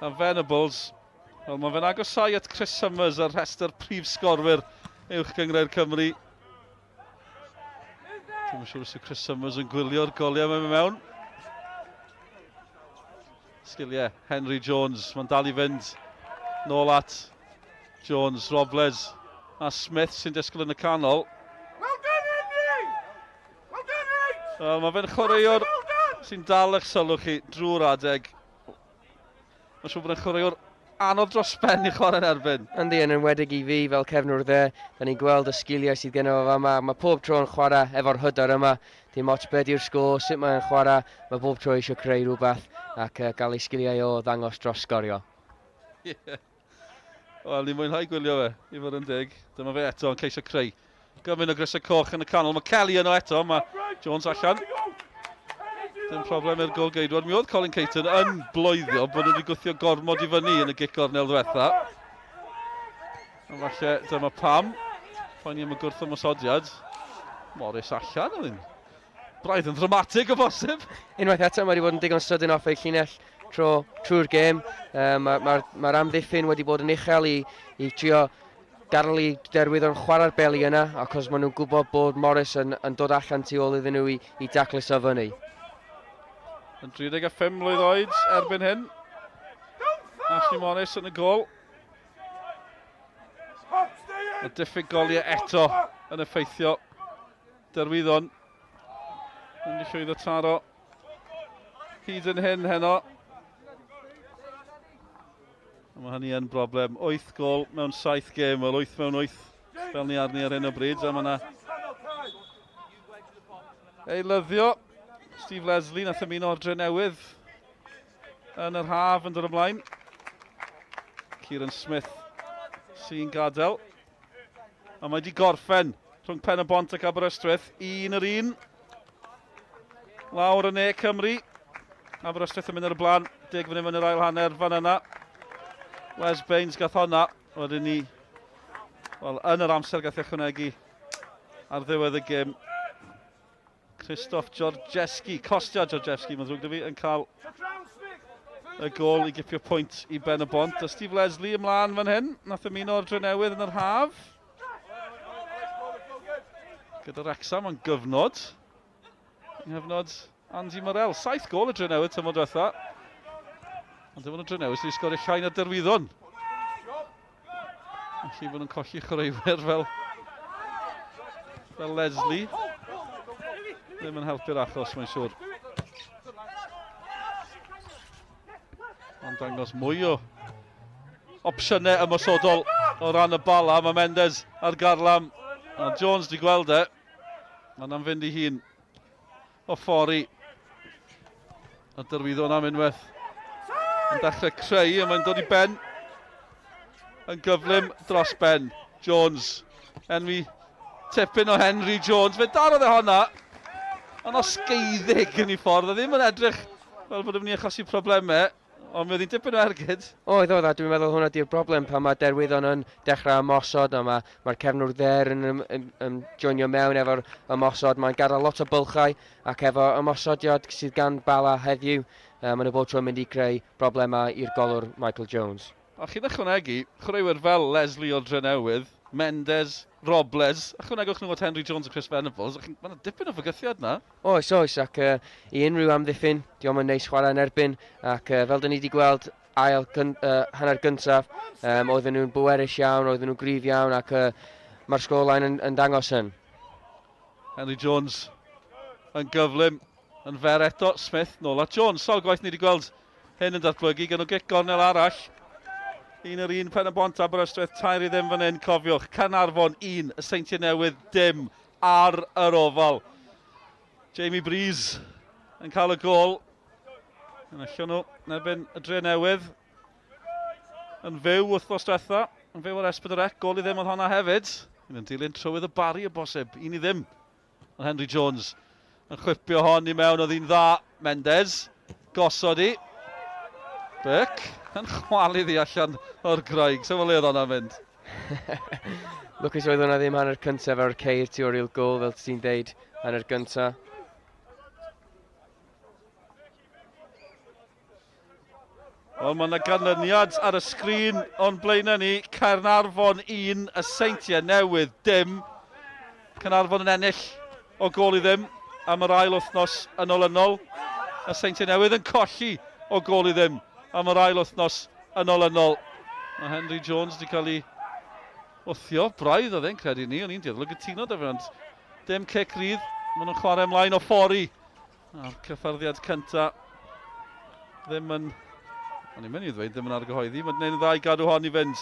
[SPEAKER 1] A Venables, wel mae fe'n agosau at Chris Summers ar rhestr prif sgorwyr Uwch Gynghrair Cymru. Dwi'n siŵr os yw Chris Summers yn gwylio'r goliau mae'n mynd mewn. Sgiliau Henry Jones, mae'n dal i fynd nôl at Jones, Robles a Smith sy'n disgwyl yn y canol.
[SPEAKER 4] Well done, Henry! Well done, Nate!
[SPEAKER 1] Wel, mae fe'n chwaraewr sy'n dal eich sylw chi drwy'r adeg. Mae'n siŵr bod yn chwaraewr anodd dros ben i chwarae'n erbyn.
[SPEAKER 3] Yndi, yn enwedig i fi fel cefnwr dde, da ni'n gweld y sgiliau sydd genno fo fama. Mae pob tro yn chwarae efo'r hyder yma. Dim ots be di'r sgôr, sut mae'n chwarae, mae bob tro eisiau creu rhywbeth ac uh, gael ei sgiliau o ddangos dros sgorio.
[SPEAKER 1] Yeah. Wel, ni'n mwynhau gwylio fe, i fod yn deg. Dyma fe eto yn ceisio creu. Gyfyn o grysau coch yn y canol. Mae Kelly yno eto, mae Jones allan. Dim problem i'r gol geidwad. Mi oedd Colin Caton yn bloeddio bod nhw wedi gwthio gormod i fyny yn y gic gornel ddiwetha. A falle dyma pam. Poeni am y gwrth ymosodiad. Morris allan, oedd hi'n braidd yn ddramatig o bosib.
[SPEAKER 3] Unwaith eto, mae wedi bod yn digon sydyn off ei llinell tro, trwy'r gêm. Um, Mae'r ma, ma, ma amddiffyn wedi bod yn uchel i, i trio gadael i Derwyddon chwarae'r beli yna, achos maen nhw'n gwybod bod Morris yn, yn dod allan tu ôl iddyn nhw i, i dacluso fyny.
[SPEAKER 1] Yn 35 mlwydd oed erbyn hyn. Ashley Morris yn y gol. Y diffyg goliau eto yn effeithio Derwyddon. Yn llwyddo taro hyd yn hyn heno. A mae hynny yn broblem. 8 gol mewn 7 gêm, wel 8 mewn 8 fel ni arni ar hyn o bryd. A mae yna eilyddio. Steve Leslie nath ymuno o'r Drenewydd yn yr haf yn dod ymlaen. Kieran Smith sy'n gadael. A mae wedi gorffen rhwng Pen y Bont ac Aberystwyth. Un yr un. Lawr yn ne Cymru. Aberystwyth yn mynd ar y blaen. Deg fyny yn yr ail hanner fan yna. Wes Baines gath honna. Wedyn ni, wel, yn yr amser gath ei ychwanegu ar ddiwedd y gêm. Christoph Georgievski, Kostya Georgievski, mae'n ddrwg 'da fi, yn cael y gol i gipio pwynt i Ben y Bont. A Steve Leslie ymlaen fan hyn, nath ymuno o'r Drenewydd yn yr haf. Gyda Wrexham yn gyfnod. Yng nghyfnod Andy Morrell. Saith gol y Drenewydd tymor diwetha. Ond dim ond y Drenewydd sydd wedi sgorio llai na Derwyddon. Felly bod nhw'n colli chwaraewyr fel, fel Leslie. Ddim yn helpu'r achos, mae'n siŵr. Ond dangos mwy o opsiynau ymosodol o ran y bala. Mae Mendes ar garlam. A Jones di gweld e. Mae'n am fynd i hun o ffori. A dyrwyddon am unwaith yn dechrau creu, a mae'n dod i ben yn gyflym dros ben. Jones, enwi tipyn o Henry Jones, fe darodd e honna, ond osgeiddig yn ei ffordd, a ddim yn edrych fel bod yn mynd i achosi problemau. Ond mi oedd hi'n dipyn o ergyd.
[SPEAKER 3] Oedd, oedd, a dwi'n meddwl hwnna di'r broblem pan mae Derwyddon yn dechrau ymosod a mae'r mae cefnwr dder yn, yn, yn, yn joinio mewn efo'r ymosod. Mae'n gadael lot o bylchau ac efo ymosodiad sydd gan Bala heddiw, uh, maen nhw bob tro'n mynd i greu problemau i'r golwr Michael Jones.
[SPEAKER 1] A chi'n ychwanegu chwaraewyr fel Leslie o'r Drenewydd, Mendes, Robles, ychwanegwch nhw at Henry Jones a Chris Venables, mae yna dipyn o fygythiad na.
[SPEAKER 3] Oes, oes, ac uh, i unrhyw amddiffyn, diolch yn neis chwarae yn erbyn, ac uh, fel dyn ni wedi gweld ail gyn, uh, hanner gyntaf, um, oedden nhw'n bwerus iawn, oedden nhw'n gryf iawn, ac uh, mae'r scoreline yn, yn dangos hyn.
[SPEAKER 1] Henry Jones yn gyflym, yn fer eto, Smith nôl at Jones. Sawl gwaith ni wedi gweld hyn yn datblygu. Gan nhw gic gornel arall. Un yr un Pen y Bont Aberystwyth, 3-0 fan hyn, cofiwch. Caernarfon 1, y Seintiau Newydd dim ar yr ofal. Jamie Breeze yn cael y gol. Yn allan nhw yn erbyn y Dre Newydd. Yn fyw wythnos diwetha. Yn fyw ar S4C, gol i ddim oedd honna hefyd. Yn dilyn trywydd y Barri o bosib, 1-0. Ond Henry Jones yn chwipio hon i mewn, oedd hi'n dda. Mendes, gosod i. Burke yn chwalu ddi allan o'r graig. So le oedd hwnna'n mynd?
[SPEAKER 3] Lwcus oedd hwnna ddim hanner cyntaf ar ceir tu o'r gol, fel ti'n deud, hanner gyntaf.
[SPEAKER 1] Wel, mae yna ganlyniad ar y sgrin o'n blaenau ni. Caernarfon 1, y Seintiau Newydd dim. Caernarfon yn ennill o gol i ddim am yr ail wythnos yn olynol. Y Seintiau Newydd yn colli o gol i ddim am yr ail wythnos yn olynol. Mae Henry Jones wedi cael ei wthio. Braidd oedd e'n credu ni, o'n i'n dueddol o gytuno 'da fe, ond dim cic rydd. Maen nhw'n chwarae ymlaen o Ffori. A'r cyffyrddiad cynta ddim yn... O'n i'n mynd i ddweud ddim yn argyhoeddi. Mae'n gwneud yn dda i gadw hon i fynd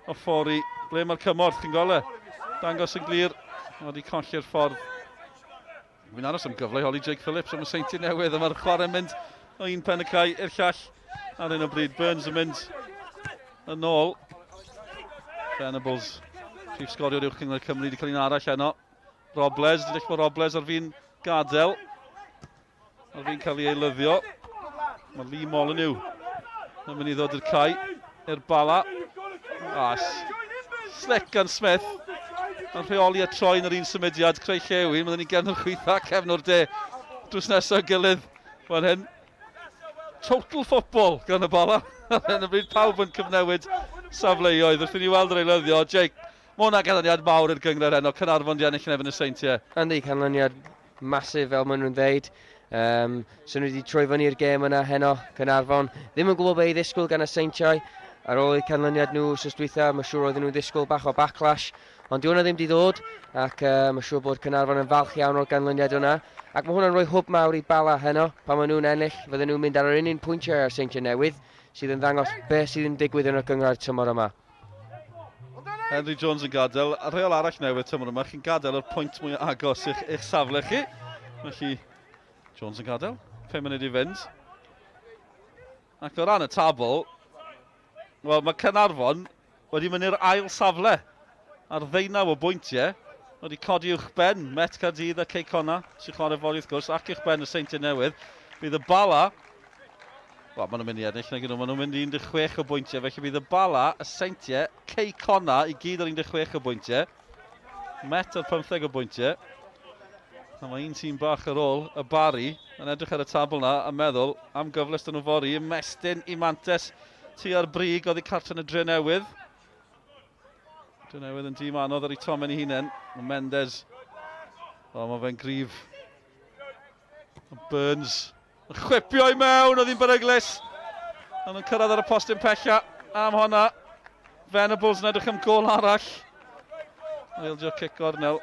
[SPEAKER 1] o ffori. Ble mae'r cymorth, chi'n gweld e? Dangos yn glir. Mae wedi colli'r ffordd. Fi'n aros am gyfle i holi Jake Phillips am y Seintiau Newydd. A mae'r chwarae'n mynd o un pen y cae i'r llall ar hyn o bryd. Burns yn mynd yn ôl. Venables, prif sgoriwr uwch Cynghrair Cymru, wedi cael un arall heno. Robles, dwi'n deall bod Robles ar fin gadael. Ar fin cael ei eilyddio. Mae Lee Molyneux yn mynd i ddod i'r cae, i'r Bala. A slick gan Smith. Yn rheoli y troi yn yr un symudiad, creu llewi. Mae'n ni gefnwr chwith a cefnwr de. Drws nesaf gilydd fan hyn. Total football gan y Bala. Ar hyn o bryd pawb yn cyfnewid safleoedd. Wrth i ni weld yr eilyddio, Jake, Mae hwnna'n ganlyniad mawr i'r gynghrair heno, Caernarfon 'di ennill yn erbyn y Seintiau.
[SPEAKER 3] Yndi, canlyniad massive fel maen nhw'n ddeud. Um, so nhw wedi troi fyny'r gêm yna heno, Caernarfon. Ddim yn gwybod be i ddisgwyl gan y Seintiau. Ar ôl eu canlyniad nhw wsos dwytha, mae'n siŵr oedden nhw'n ddisgwyl bach o backlash. Ond di hwnna ddim wedi ddod, ac uh, mae'n siŵr bod Caernarfon yn falch iawn o'r ganlyniad yna. Ac mae hwnna'n rhoi hwb mawr i Bala heno, pan maen nhw'n ennill, fydden nhw'n mynd ar yr un un pwyntiau ar Seintiau Newydd, sydd yn ddangos beth sydd yn digwydd yn y gynghrair tymor yma.
[SPEAKER 1] Henry Jones yn gadael. A rheol arall newydd tymor yma, chi'n gadael yr pwynt mwy agos i'ch, eich safle chi. Felly, Jones yn gadael. 5 munud i fynd. Ac o ran y tabl, wel, mae Caernarfon wedi mynd i'r ail safle ar ddeunaw o bwyntiau. Wedi codi uwch ben Met Caerdydd a Cei Connah, sy'n chwarae fory wrth gwrs, ac uwch ben y Seintiau Newydd. Bydd y Bala Wel, maen nhw'n mynd i ennill, nag nhw. Maen nhw'n mynd i 16 o bwyntiau, felly bydd y Bala, y Seintiau, Cei Connah i gyd ar 16 o bwyntiau. Met ar 15 o bwyntiau. A mae un tîm bach ar ôl, y Barri, yn edrych ar y tabl na a meddwl am gyfle dyn nhw fory ymestyn i mantes tua'r brig oddi cartre yn y Dre Newydd. Dre Newydd yn dîm anodd ar eu tomen ei hunain. Mae Mendes, o, mae fe'n gryf. Burns Yn chwipio i mewn, oedd hi'n beryglus. Ond yn cyrraedd ar y postyn pella am honna. Venables yn edrych am gol arall. Ildio cic gornel.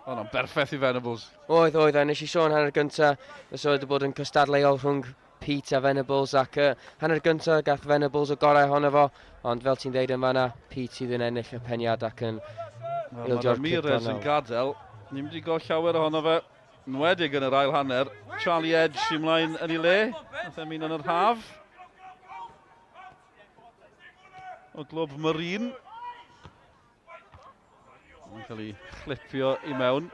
[SPEAKER 1] O, na'n berffaith i Venables.
[SPEAKER 3] Oedd, oedd, a nes i sôn hanner gynta, fysa wedi bod yn cystadleuol rhwng Pete a Venables, ac uh, hanner gynta gath Venables y gorau ohono fo, ond fel ti'n dweud yn fanna, Pete sydd yn ennill y peniad ac yn
[SPEAKER 1] well, ildio'r cic Ramirez yn gadael, ni'n mynd i gael llawer ohono fe, nwedig yn yr ail hanner. Charlie Edge i mlaen yn ei le, nath e mynd yn yr haf. O glwb Marine. Mae'n cael ei chlipio i mewn.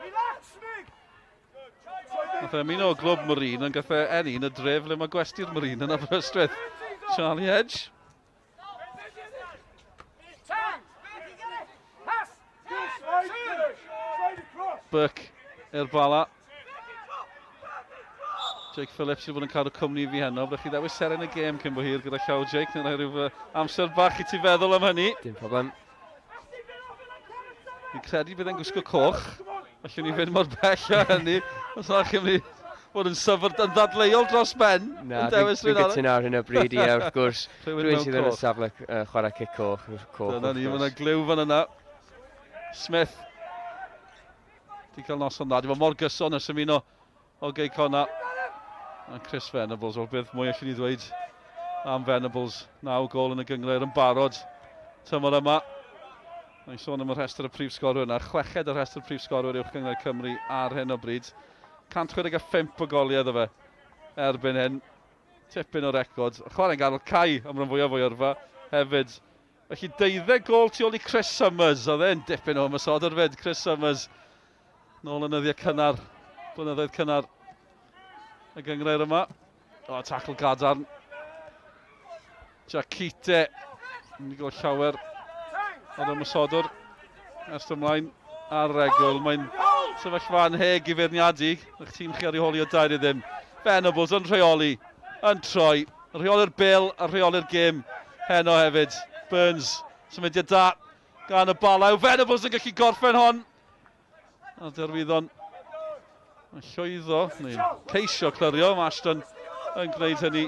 [SPEAKER 1] Nath e ymuno o glwb Marine yn gath e enni yn y dref le mae gwesty'r Marine yn Aberystwyth. Charlie Edge. Burke i'r Bala. Jake Phillips sydd bod yn cadw cwmni i fi heno. Byddwch chi ddewis seren y gêm cyn bo hir gyda llaw Jake. Neu rhyw amser bach i ti feddwl am hynny.
[SPEAKER 3] Dim problem.
[SPEAKER 1] Fi'n credu bydd e'n gwisgo coch. Allwn ni fynd mor bell â hynny. Os na chi'n mynd i fod yn syfr yn ddadleuol dros ben.
[SPEAKER 3] Na, dwi'n dwi gytuno ar hyn o bryd, ie, wrth gwrs. Rhywun sydd yn y safle uh, chwarae cic coch. coch
[SPEAKER 1] Dyna ni, mae yna glyw fan yna. Smith. Di cael noson dda, di fod mor gyson ers ymuno o Gei Conna. A Chris Venables, wel beth mwy allwn ni ddweud am Venables. 9 gol yn y gynghrair yn barod tymor yma. Mae'n sôn am y rhestr y prif sgorwyr yna. Chweched y rhestr prif sgorwyr uwch gynghrair Cymru ar hyn o bryd. 165 o goliau iddo fe erbyn hyn. Tipyn o record. Chwarae'n ganol cae am ran fwyaf o'i yrfa hefyd. Felly 12 gol tu ôl i Chris Summers. Oedd e'n dipyn o ymosodwr fyd, Chris Summers. Nôl yn nyddiau cynnar, blynyddoedd cynnar y gynghrair yma. O, tacl gadarn. Jaquite. Mynd i gael llawer o'r ymosodwr. Ers ymlaen ar regwl. Mae'n sefyllfa anheg i feirniadu. Eich tîm chi ar ei holi o dair i ddim. Venables yn rheoli, yn troi. Rheoli'r bel a rheoli'r gêm heno hefyd. Burns, symudiad da gan y Bala. Yw Venables yn gallu gorffen hon? A Derwyddon yn llwyddo, neu ceisio clirio, mae Ashton yn gwneud hynny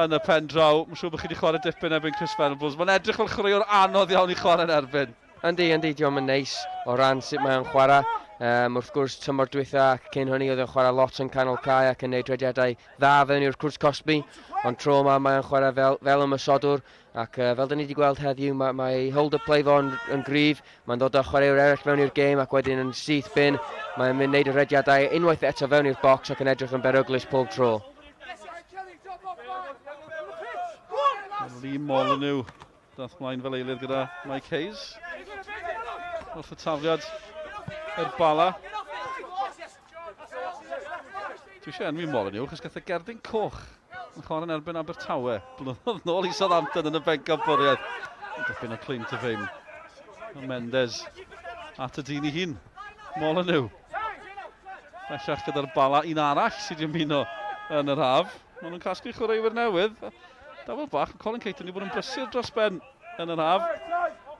[SPEAKER 1] yn y pen draw. Mae'n siŵr bod chi wedi chwarae dipyn erbyn Chris Venables. Mae'n edrych fel chwaraewr anodd iawn i chwarae'n erbyn.
[SPEAKER 3] Yndi, yndi, diolch yn neis o ran sut mae'n chwarae. Wrth gwrs, tymor dwytha ac cyn hynny oedd yn chwarae lot yn canol cae ac yn neud rhediadau dda fewn i'r cwrt cosbi. Ond tro yma mae'n chwarae fel, fel ymosodwr ac fel dyn ni wedi gweld heddiw, mae, mae hold-up play fo'n yn gryf. Mae'n dod â chwaraewr eraill mewn i'r gêm ac wedyn yn syth bin mae'n mynd wneud y rhediadau unwaith eto fewn i'r bocs ac yn edrych yn beryglus pob tro.
[SPEAKER 1] Lee Molyneux Dath mlaen fel eilydd gyda Mike Hayes. Wrth y tafliad i'r Bala. Dwi eisiau enwi Molyneux, achos gath e gerdyn coch yn chwarae'n erbyn Abertawe. Blynyddoedd nôl i Southampton yn y bencampwriaeth. Dipyn o claim to fame. Mendes at y dyn ei hun. Molyneux. Bellach gyda'r Bala, un arall sydd wedi ymuno yn yr haf. Maen nhw'n casglu chwaraewyr newydd. Dawel bach, mae Colin Caton wedi bod yn brysur dros ben yn yr haf.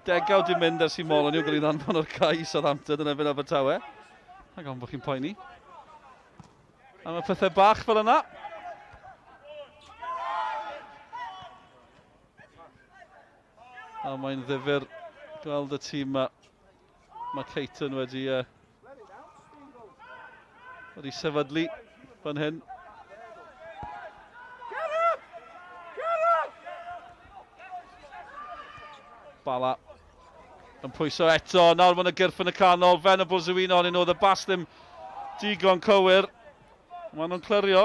[SPEAKER 1] Degawd di mynd ers i Molyneux gael ei ddanfon o'r cae i Southampton yn erbyn Abertawe. Ac ond bod chi'n poeni. A mae pethau bach fel yna. A mae'n ddifur gweld y tîm yma. Mae Caton wedi, wedi sefydlu fan hyn. Bala yn pwyso eto. Nawr mae'n y gyrff yn y canol. Venables yw un ohonyn nhw. Oedd y bas ddim digon cywir. Maen nhw'n clirio.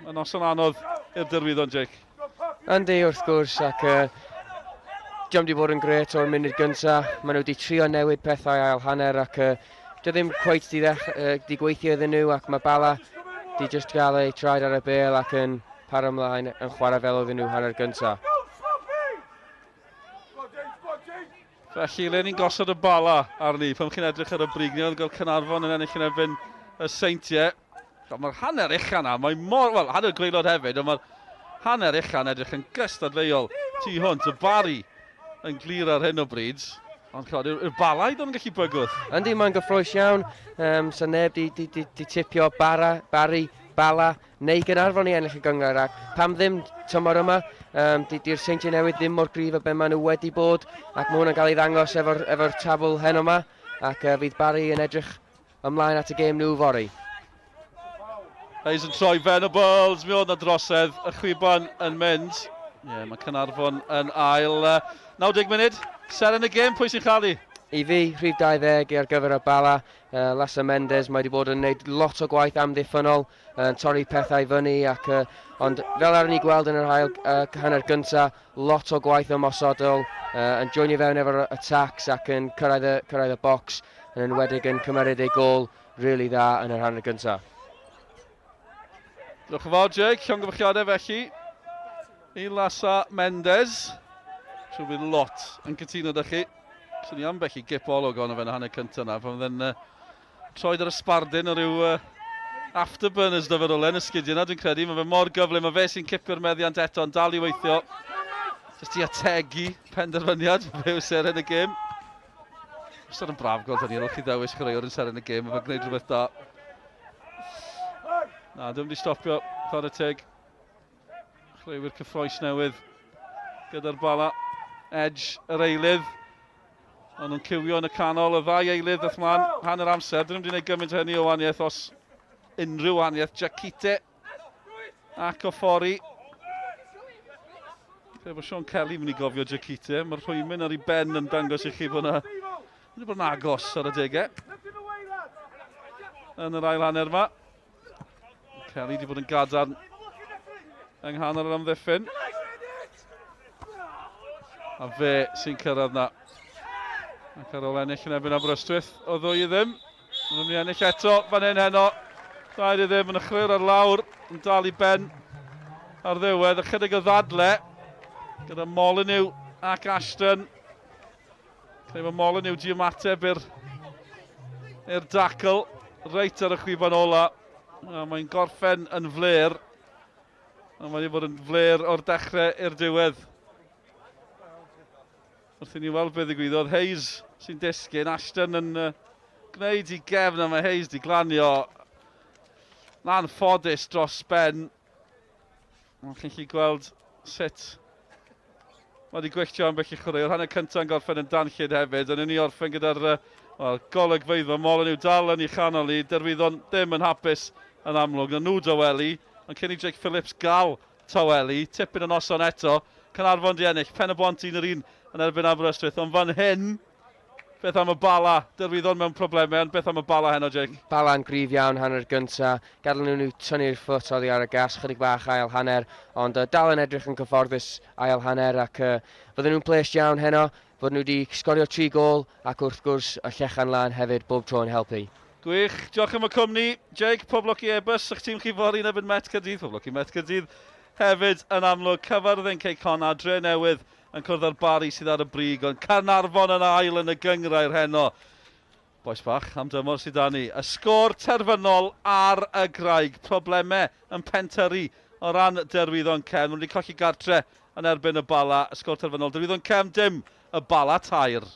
[SPEAKER 1] Mae'n noson anodd i'r Derwyddon, Jake.
[SPEAKER 3] Yndi, wrth gwrs, ac diolch wedi bod yn gret o'r munud gynta. Maen nhw wedi trio newid pethau ail hanner ac dio ddim cweit di, ddech, di gweithio iddyn nhw ac mae Bala di just gael eu traed ar y bel ac yn para ymlaen yn chwarae fel oedden nhw hanner gynta.
[SPEAKER 1] Felly, le ni'n gosod y Bala arni, pan chi'n edrych ar y brig, ni oedd gweld Caernarfon yn ennill yn erbyn y Seintiau. Mae'r hanner ucha na, mae mor, wel, hanner gwaelod hefyd, ond mae'r hanner ucha yn edrych yn gystadleuol tu hwnt. Y Bari yn glir ar hyn o bryd. Ond chod, yw'r Bala i ddod yn gallu bygwth?
[SPEAKER 3] Yndi, mae'n gyffroes iawn. Um, sa neb di, di, di, di tipio Bara, Barry, Bala neu Gaernarfon i ennill y gynghrair ac pam ddim tymor yma, um, di'r di Seintiau Newydd ddim mor gryf a be maen nhw wedi bod ac mae hwnna'n cael ei ddangos efo'r efo tabl heno yma ac fydd Barry yn edrych Ymlaen at y gêm nhw fory.
[SPEAKER 1] Hayes yn troi Venables, mi oedd na drosedd, y chwiban yn mynd. Ie, yeah, mae Caernarfon yn ail. 90 munud, seren y gêm, pwy sy'n chael i?
[SPEAKER 3] I fi, rhif 20 ar gyfer y Bala, Lasa Mendes, mae wedi bod yn gwneud lot o gwaith amddiffynnol, yn torri pethau fyny, ac, ond fel ar ni gweld yn yr ail hanner gyntaf, lot o gwaith ymosodol, yn joinio fewn efo'r attacks ac yn cyrraedd y, cyrraedd y bocs, yn enwedig yn cymeryd ei gôl rili dda yn yr hanner gyntaf.
[SPEAKER 1] Diolch yn fawr, Jake. Llongyfarchiadau felly i Lasa Mendes. Siŵr bydd lot yn cytuno da chi. Swn i ambell i gip olwg ono fe yn y hanner cyntaf na, pan fydde'n troed ar y sbardun o ryw afterburners da fe rywle yn y sgidiau yna, dwi'n credu. Mae fe mor gyflym, mae fe sy'n cipio'r meddiant eto, yn dal i weithio. Jyst i ategu penderfyniad, fe yw seren y gêm. Wastad yn braf gweld hynny, ar ôl chi ddewis chwaraewr yn seren y gêm, mae'n gwneud rhywbeth da. Na, dwi'n wedi stopio, chwarae teg. Chwaraewyr cyffroes newydd gyda'r bala. Edge yr eilydd. Ond nhw'n cywio yn y canol, y ddau eilydd ddath mlaen hanner amser. Dyn nhw'n wedi gwneud gymaint o hynny o waniaeth os unrhyw wahaniaeth. Jakite ac Ofori. Fe bod Sean Kelly mynd i gofio Jakite. Mae'r rhwymyn ar ei ben yn dangos i chi bod yna... Wedi bod yn agos ar y degau. Yn yr ail hanner yma. Kelly wedi bod yn gadarn yng nghanol yr amddiffyn. A fe sy'n cyrraedd na. Ac ar ôl ennill yn erbyn Aberystwyth o ddwy i ddim. Maen nhw'n mynd i ennill eto fan hyn heno. 2 i ddim yn y chwyr ar lawr, yn dal i ben ar ddiwedd. Ychydig o ddadle gyda Molyneux ac Ashton. Credu mae Molyneux di ymateb i'r dacl reit ar y chwiban ola. A mae'n gorffen yn fler. A mae wedi bod yn fler o'r dechrau i'r diwedd. Wrth i ni weld beth ddigwyddodd, Hayes sy'n disgyn, Ashton yn gwneud i gefn a mae Hayes di glanio. Na'n ffodus dros ben. Ond chi'n gallu gweld sut mae wedi gwylltio ambell i chwaraewr. Hanner cyntaf yn gorffen yn danllyd hefyd. Ond ni orffen gyda'r well, golygfeydd. Mae Molyneux dal yn ei chanol i. Derwyddon ddim yn hapus yn amlwg. Na nhw dawelu. Ond cyn i Jake Phillips gael tawelu, tipyn o noson eto. Caernarfon di ennill. Pen y Bont 1-1 yn erbyn Aberystwyth. Ond fan hyn, beth am y Bala? Derwyddon mewn problemau, ond beth am y Bala heno, Jake?
[SPEAKER 3] Bala'n gryf iawn hanner gynta. Gadael nhw tynnu'r foot oddi ar y gas chydig bach ail hanner, ond dal yn edrych yn cyfforddus ail hanner ac fydden nhw'n pleased iawn heno fod nhw wedi sgorio tri gol ac wrth gwrs y llechan lan hefyd bob tro yn helpu.
[SPEAKER 1] Gwych, diolch am y cwmni. Jake, pob lwc i Airbus, eich tîm chi fory yn erbyn Met Caerdydd. Pob lwc i Met Caerdydd hefyd yn amlwg. Caerfyrddin, Cei Connah, Dre Newydd yn cwrdd â'r Bari sydd ar y brig, ond Caernarfon yn ail yn y gynghrair heno. Bois bach, am dymor sydd da ni. Y sgôr terfynol ar y Graig. Problemau yn pentyrru o ran Derwyddon Cefn. Maen nhw wedi colli gartre yn erbyn y Bala. Y sgôr terfynol, Derwyddon Cefn dim, y Bala 3.